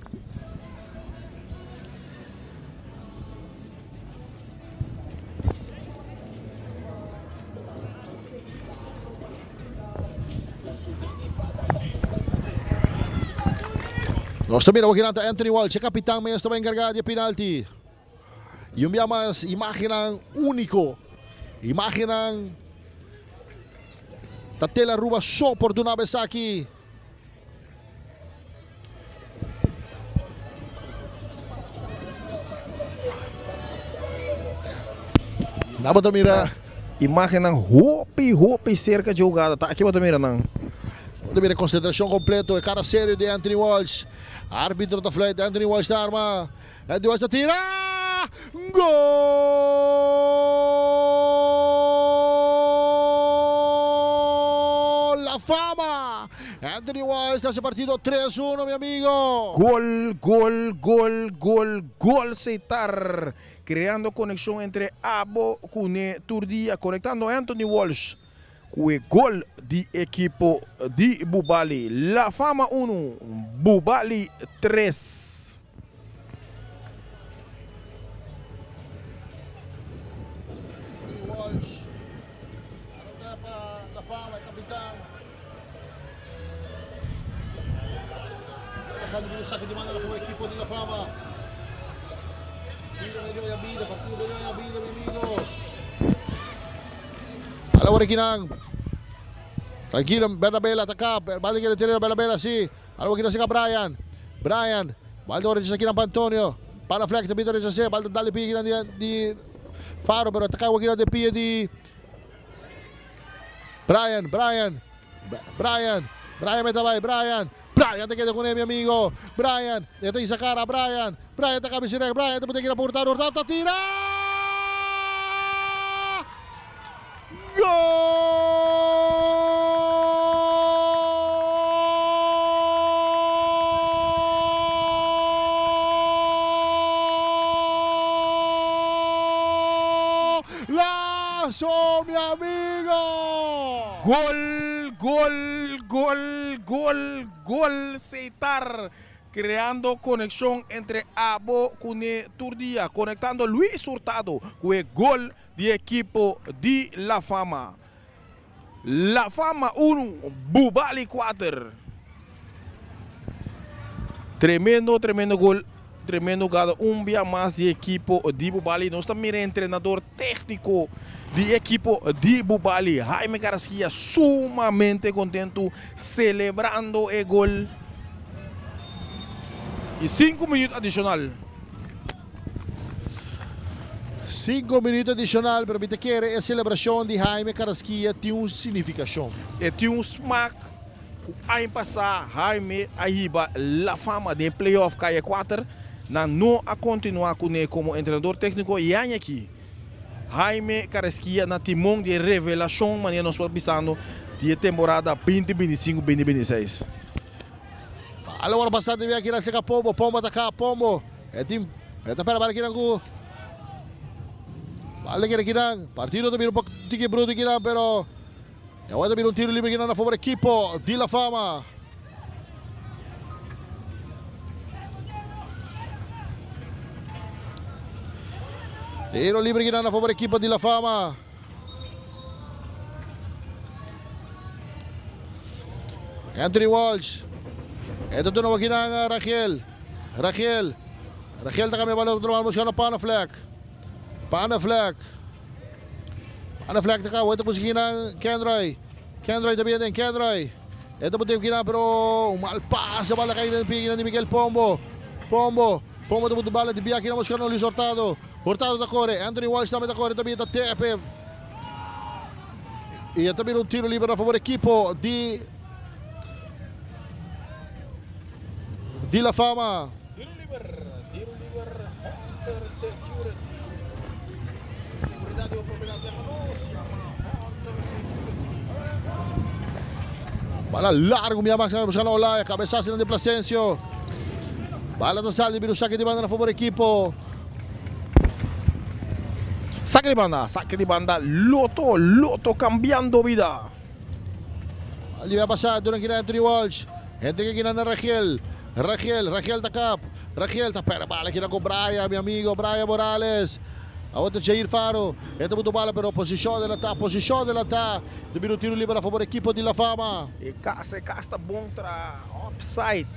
Nos ta mira aki ta Anthony Walsh, e capitan mes ta encarga di penalti. Y un dia mas, imagen unico. Imagen ta Tele Aruba so por duna esaki. Nan bo ta mira. Imagennan hopi hopi cerca dje hugada ta aki bo ta mira nan. Bo ta mira concentracion completo e cara serio di Anthony Walsh. Arbitro ta fluit Anthony Walsh ta arma. Anthony Walsh ta tira. Gol! La Fama! Anthony Walsh ta haci partido 3-1 mi amigo. Gol, gol, gol, gol, gol Setar creando conexion entre abo cu ne tur dia conectando Anthony Walsh cu e gol di ekipo di Bubali. La Fama 1, Bubali 3. Walsh, anota pa La Fama, e capitan. Dejando un saque di mano pa equipo di La Fama. Vida medio ya vida, partido medio ya vida, mi amigo. Awor aki nan. Tranquilo, Bernabela ataca. Balde quiere tener Bernabela, sí. Awor aki ta Brian. Brian. Balde ora aki pa Antonio. Para Fleck, tambe ta rechasa. Balde dale pie di Faro, pero ataca aki di pie di Brian, Brian. Brian. Brian mete bay, Brian. Brian ta keda cu ne, mi amigo. Brian. E ta cara, Brian. Brian ta cabeza, Brian ta pone Hurtado, Hurtado tira. Gol! Lazo, mi amigo! Gol, gol, gol, gol, gol, Setar. Creando conexion entre abo cu tur dia. Conectando Luis Hurtado cu e gol di ekipo di La Fama. La Fama 1, Bubali 4. Tremendo, tremendo gol. Tremendo hugada un bia mas di ekipo di Bubali. Nos ta mira entrenador técnico di ekipo di Bubali, Jaime Carrasquilla, sumamente contento, celebrando e gol. Y 5 minuut adicional. 5 minuut adicional, pero mi ta kere e celebracion di Jaime Carrasquilla tin un significacion. E tin un smaak ku aña pasá Jaime a hiba La Fama den playoff Calle 4, nan no a kontinuá kuné komo entrenador tékniko i aña aki Jaime Carrasquilla na timon di e revelashon manera nos por bisando di e temporada 2025, 2026. Bala wòrdu pasá den wea kina seka Pombo, Pombo ta ka, Pombo e tin e ta pera bala kinan ku bala keda kinan, partido ta bira un poko tiki bruto kinan pero e awor ta bira un tiro libre kinan na favor ekipo di La Fama. Tiro libre kinan na favor ekipo di La Fama. Anthony Walsh. Esta duna wakinan Rangel. Rangel. Rangel ta cambia balon otro man buscando Panaflek. Panaflek. Panaflek ta ka weta kusikinan Kendroy. Kendroy ta bien Kendroy. Esta bote kinan pero un mal pase bala kai den pie kinan di Miguel Pombo. Pombo. Pombo ta butu bala di bia kinan buscando Luis Hurtado. Hurtado ta kore. Anthony Walsh tambe ta kore tambe ta tepe. Y ta bira un tiro libre na favor equipo di di La Fama. Tiro libre, tiro libre, Hunter Security. Seguridad di propiedad de nos llama Hunter Security. Bala largo, mira Max buscando Olaya, cabezazo de Plasencio. Bala ta sali, bira un saque di banda na favor equipo. Saque di banda, saque di banda, Lotto, Lotto cambiando vida. Ali va a pasar durante Anthony Walsh. Entre que na Rangel. Rangel, Rangel ta cap. Rangel ta pera bala aqui com Brian, mi amigo Brian Morales. A outra Jair Faro. Entra muito bala, pero posição dela tá, posição dela tá. De um tiro livre a favor equipo de La Fama. E casa, casa bom tra offside.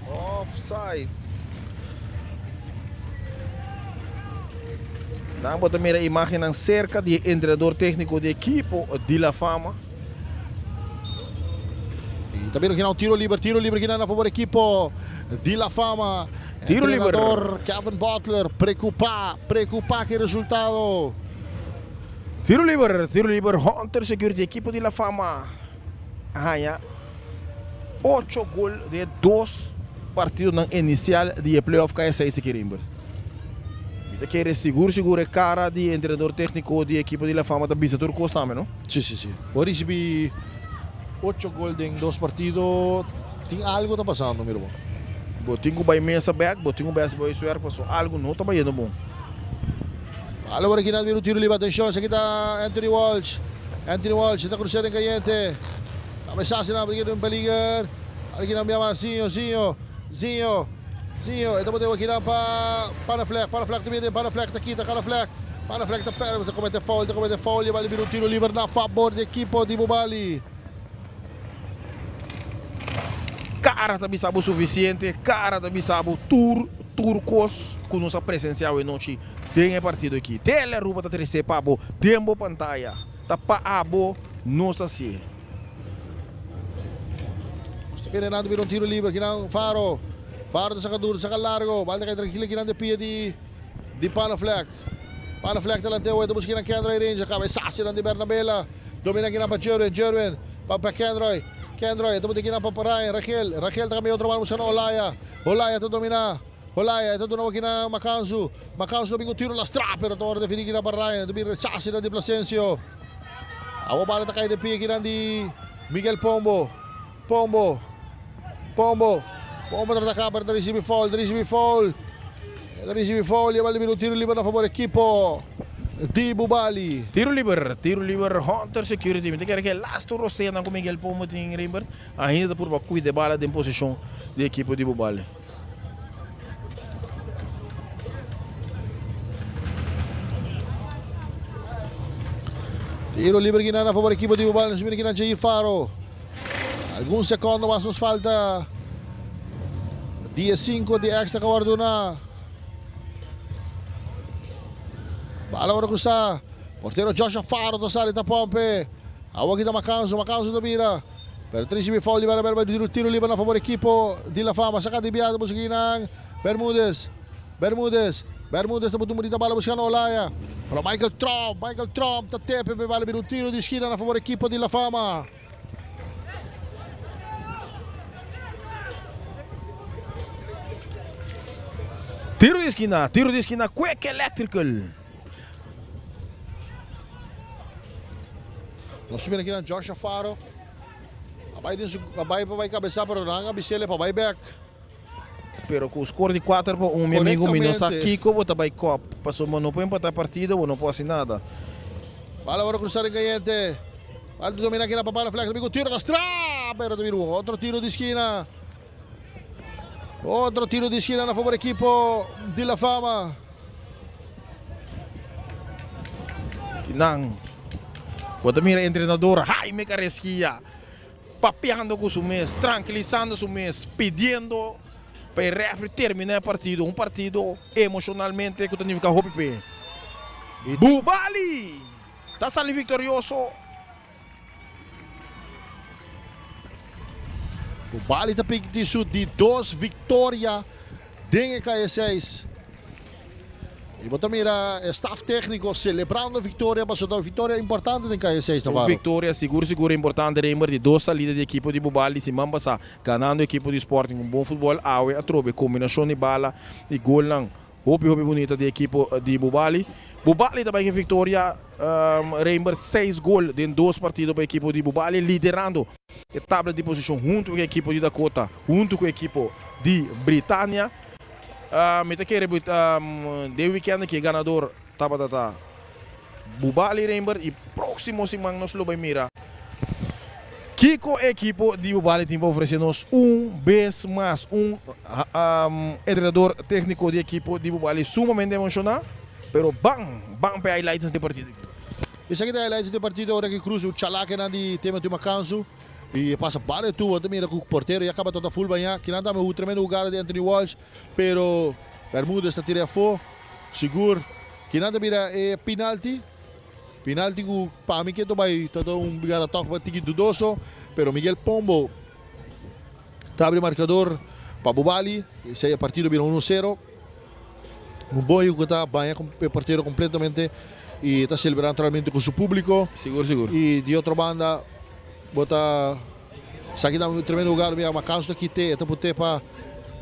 Offside. Dan bo ta mira imagennan serka di e entrenador tékniko di ekipo di La Fama. Y también un tiro libre, tiro libre que a favor equipo di La Fama. Tiro libre. Entrenador Kevin Butler, preocupa, preocupa que resultado. Tiro libre, tiro libre, Hunter Security, ekipo di La Fama. Haña 8 gol den 2 partidonan inisial di e playoff KSA Kirimber. Mi ta kere sigur sigur e kara di entrenador tékniko di ekipo di La Fama ta bisa tur kos tambe, no? Si, si, si. Bo risibí 8 gol den 2 partido, tin algo ta pasando, mi ruman. Bo tin ku bai mesa bèk, bo tin ku bai hasi bo huiswerk paso algo no ta bayendo bon. Bala por aki nan bira un tiro liber, atencion, esaki ta Anthony Walsh. Anthony Walsh ta crucero en cayente. Cabezazo nan porque un peliger. Aki nan bia mas Zinho, Zinho, Zinho, Zinho. E ta bote aki nan pa Panaflek, Panaflek ta bira Panaflek ta kita Panaflek. Panaflek ta perde, ta comete foul, ta comete foul y bali bira un tiro liber na favor di equipo di Bubali. Cara ta bisa bo suficiente, cara ta bisa bo tur tur cos cu nos a presencia awe nochi den e partido aki. Tele Aruba ta trece pa bo den bo pantaya, ta pa abo nos ta hacié. Nos ta kere nan bira un tiro liber kinan Faro. Faro ta saca duro, saca largo. Bal ta cay trankilo kinan de pia di di Panaflek. Panaflek ta lanteo, e ta busca kinan Kendroy Ranger. Cabezazo nan di Bernabela. Domina kinan pa Jerwin, Jerwin pa pa Kendroy. Kendroy ta bota kinan pa Ryan, Rangel. Rangel ta cambia otro bal buscando Olaya. Olaya ta domina. Olaya e ta duna waki na Macanzu. Macanzu ta bin ku tiro lastrá pero ta wòrdu defendí kinan pa Ryan. Ta bin rechase nan di Plasencio. Awo bala ta kai den pie kinan di Miguel Pombo. Pombo. Pombo. Pombo ta ataka pero ta risibi foul. Ta risibi foul. Ta risibi foul i e bala ta bira un tiro liber na fabor ekipo di Bubali. Tiro liber, tiro liber Hunter Security. Mi ta kere ku e lastu roseanan ku Miguel Pombo tin Rembert ainda ta purba kuida e bala den posishon di ekipo di Bubali. Tiro libre kinan na favor equipo di Bubali. Nos mira kinan Jair Faro. Algun secondo mas nos falta. Diesinco di extra cu a wordo duna. Bala ora cu sa. Portero Joshua Faro ta sali ta pompe. Awo aki ta Macanzo, Macanzo ta bira. Pero ta ricibi foul di Barabel bai tiro tiro liber na favor ekipo di La Fama. Saca di biaha ta busca kinan Bermudez. Bermudez. Bermudez ta buta un bunita bala buscando Olaya. Pero Michael Tromp, Michael Tromp ta tepe pe bala bira un tiro di skina na favor ekipo di La Fama. Tiro di skina, tiro di skina Quick Electrical. Nos mira kinan Joshua Faro. A bai den su a bai pa bai cabeza pero nan a bisele pa bai bek. Pero cu score di cuater pa un mi amigo mi no sa kico bo ta bai cop pasobra bo no por empata partido bo no por haci nada. Bala ora cruza den cayente. Bala ta domina kina pa bala flex ta bin cu tiro ta stra pero ta bin un otro tiro di skina. Otro tiro di skina na favor ekipo di La Fama. Kinan bo ta mira entrenador Jaime Carrasquilla papiando cu su mes, tranquilisando su mes, pidiendo pa e refri termina e partido, un partido emocionalmente cu ta nifica hopi p'e. Bubali ta sali victorioso. Bubali ta pidi su di dos victoria den e Calle 6. Y bo ta mira e staff tecnico celebrando victoria pasobra ta un victoria importante den Calle 6 Un Navarro. victoria sigur sigur importante Reinbert di dos salida di ekipo di Bubali siman pasa ganando ekipo di Sporting un bon futbol awe atrobe combinacion di bala y golnan hopi hopi bunita di ekipo di Bubali. Bubali ta bai cu e victoria Reinbert seis gol den dos partido pa ekipo di Bubali liderando e tabla di posicion hunto cu ekipo di Dakota hunto cu ekipo di Britania. Mi ta kere den weekend aki e ganador tabata ta Bubali Reinbert y proximo siman nos lo bay mira kico e ekipo di Bubali tin pa ofrece nos un bes mas. Un entrenador tecnico di ekipo di Bubali sumamente emociona pero ban ban pa e highlights di e partido aki. Esaki ta e highlights di e partido ora ki Cruz chalakenan di Timothy Macanzu. Y e pasa bala e tubo ta mira cu portero ya caba tota full baña. Kinan tambe un tremendo hugada di Anthony Walsh pero Bermudez ta tira afo sigur. Kinan ta mira e pinalti. Pinalti cu pa mi ke bay ta un hugada toch ba tiki dudoso pero Miguel Pombo ta abri marcador pa Bubali. Esey e partido bira uno cero. Un bon cu ta baña e portero completamente y ta celebra naturalmente cu su publico. Sigur, sigur. Y di otro banda bo ta sa ki ta un tremendo jugador mi llama Canso ta kite, e ta pute pa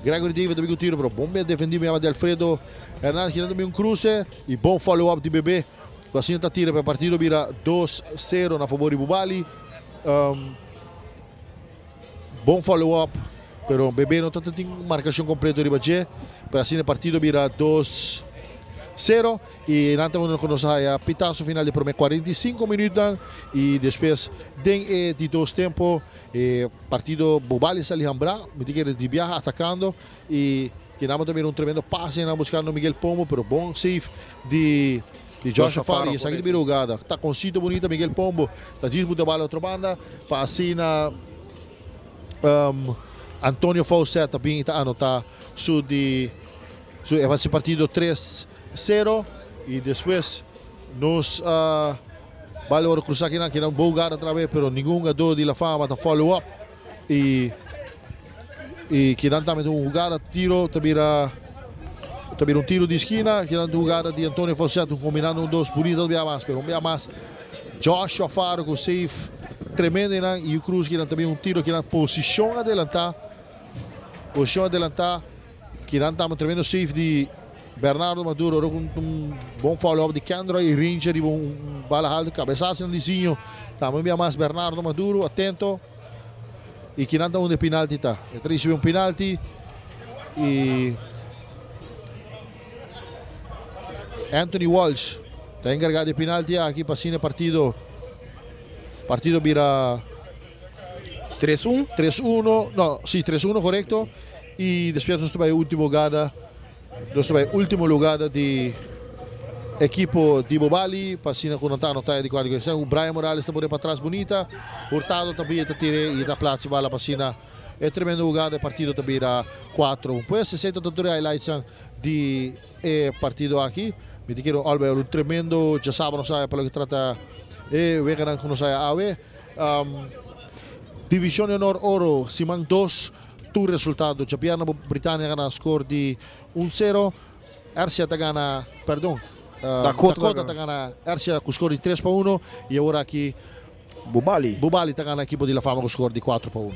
Gregory David ta bin cu tiro pero bon bien defendi mi llama di Alfredo Hernandez kina ta bin un cruce y bon follow up di Bebe cu asina ta tira pa e partido bira 2-0 na favor di Bubali. Bon follow up, pero Bebe no ta tin marcacion completo riba dje, pero asina e partido bira dos sero y nan ta unda cu nos a haya pitazo final di prome 45 minuutnan y despues den e di dos tempo e partido Bobali sali hambra, mi ta kere di biaha atacando y kinamo ta mira un tremendo pase nan buscando Miguel Pombo, pero bon save di di Joshua Faro y esaki ta bira hugada. Taconcito bunita Miguel Pombo ta djis buta bala otro banda pa asina um, Antonio Faucet ta bin y ta anota su di su e hasi partido 3-0 y despues nos uh, bala ora cruza kinan kinan bon hugada otra vez pero ningun jugador di La Fama ta follow up y Y kinan tambe ta un hugada tiro ta bira ta bira un tiro di esquina. Kinan ta hugada di Antonio Faucet un combinando un dos bonita un bia mas pero un bia mas Joshua Faro cu save tremendo inan y Cruz kinan también un tiro kinan posicion adelanta posicion adelanta kinan tambe un tremendo save di Bernardo Maduro ora cu un bon follow up di Kendroy Ranger riba un bala alto cabezazo di Zinho tambe un bia mas Bernardo Maduro atento. Y kinan ta unda e penalti ta. E ta ricibi un penalti y Anthony Walsh ta encarga di e penalti aki pa asina e partido partido bira 3-1. 3-1, no, si 3-1 correcto. Y despues nos ta bay ultimo jugada. Nos ta bay ultimo lugada di ekipo di Bobali pa asina ku nan ta anota e di kuater gol. Brian Morales ta pone patras bunita. Hurtado ta bia ta tire i ta plasi bala pa asina. E tremendo hugada e partido ta bira 4-1. Pues esey ta tur e highlightsnan di e partido aki. Mi ta kere al un tremendo djasabra nos haya pa loke trata e weganan ku nos haya awe. Division di Honor Oro siman dos tur resultado. Djabièrnè Britannia gana score di un sero. RCA ta gana, perdon, Dakota ta gana RCA ku score di 3-1 i awor aki Bubali. Bubali ta gana ekipo di La Fama ku score di 4-1.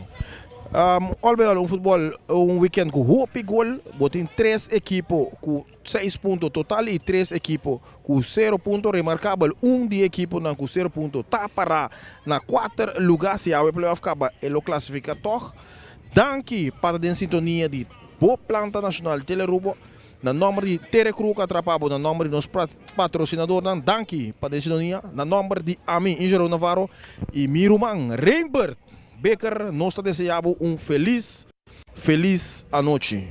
Al bij al un futbol un weekend ku hopi gol. Bo tin tres ekipo ku seis punto total i tres ekipo ku sero punto. Remarkabel un di e ekiponan ku sero punto ta pará na kuater lugá. Si awe playoff kaba e lo klasifiká tòg. Danki pa ta den sintonia di bo planta nashonal Telerubo. Na nòmber di Tere Crew ku a trapa bo, na nòmber di nos patrosinadornan, danki pa den sintonia. Na nòmber di ami, Ingero Navarro, i mi ruman Reinbert Becker, nos ta desea bo un felis, felis anochi.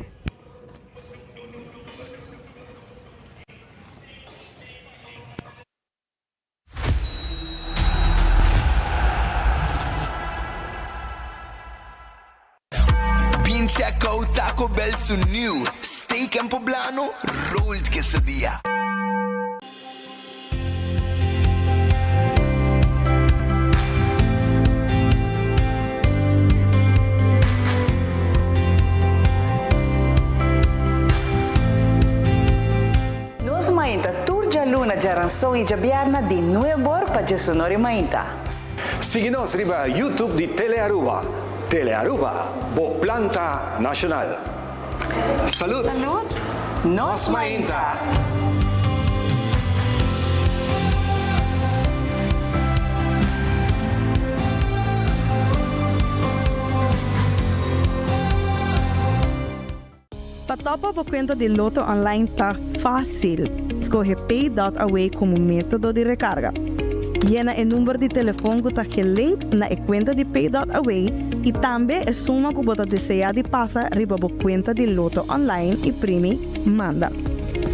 Bin check out Taco Bell su new Steak and Poblano Rolled Quesadilla. Nos mainta tur djaluna, djaranson i djabièrnè di nuebor pa djesonor i mainta. Sigui nos riba YouTube di Telearuba. Telearuba, bo planta nacional. Salud! Salud! Nos mainta! Pa topa bo kuenta di Lotto Online ta fásil. Skohe Pay dot Away komo método di rekarga. Yena e number di telefon ku ta gelink na e kuenta di Pay dot Away i tambe e suma ku bo ta deseá di pasa riba bo kuenta di Lotto Online i primi Manda.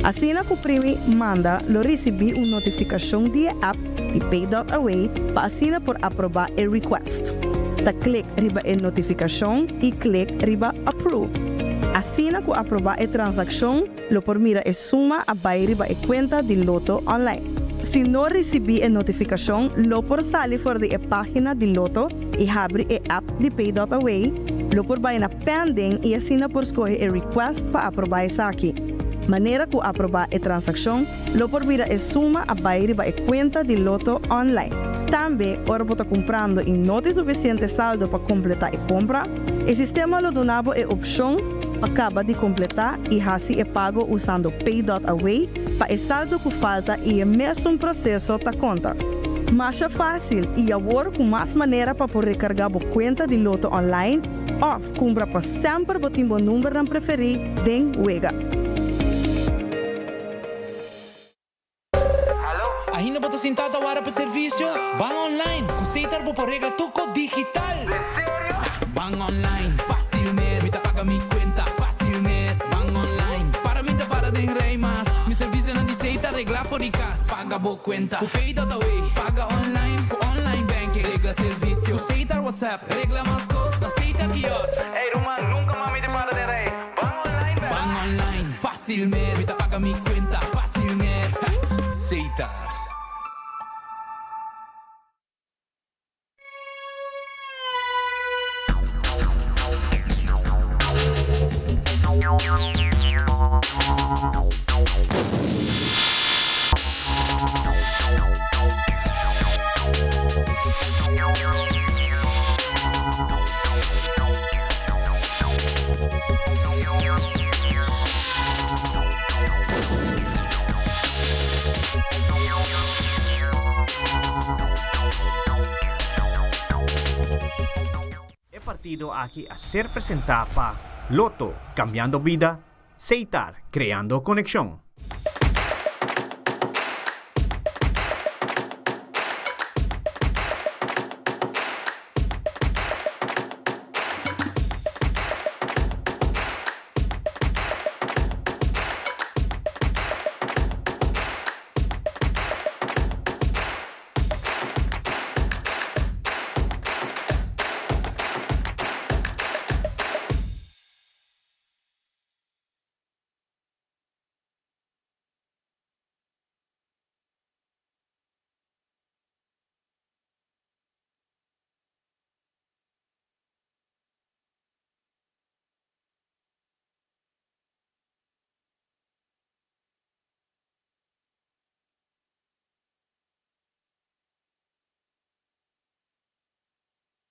Asina ku primi Manda lo risibí un notifikashon di e app di Pay dot Away pa asina por aprobá e request. Ta klik riba e notifikashon i klik riba Approve. Asina ku aprobá e transakshon lo por mira e suma a bai riba e kuenta di Lotto Online. Si no risibí e notifikashon lo por sali for di e página di Lotto i habri e app di Pay dot Away, lo por bai na Pending i asina por skohe e request pa aprobá esaki. Manera ku aprobá e transakshon Lo por mira e suma a bai riba e kuenta di Lotto online. Tambe, ora bo ta kumprando i no tin sufisiente saldo pa kompletá e kompra, e sistema lo duna bo e opshon pa kaba di kompletá i hasi e pago usando Pay dot Away pa e saldo ku falta i e mesun proseso ta konta. Masha fásil i awor ku mas manera pa por rekargá bo kuenta di Lotto online òf kumpra pa semper bo tin bo numbernan preferí den wega. Ainda bo ta sinta ta wara pa servicio? Ban online! Cu Setar bo por regla tur cos digital! Ban online, facil mes! Mi ta paga mi cuenta, facil mes! Ban online, para mi ta para den rij mas! Mi servicionan di Setar regla for di cas! Paga bo cuenta cu Pay.away! Paga online cu online banking! Regla servicio cu Setar WhatsApp! Regla mas cos na Setar kiosk! Ey ruman, nunca mas mi ta para den rij! Ban online bèl. Ban online, fácil mes. Mi ta paga mi cuenta, fácil mes. Setar. E partido aki a ser presenta pa Lotto, cambiando bida, Seitar, creando conexion.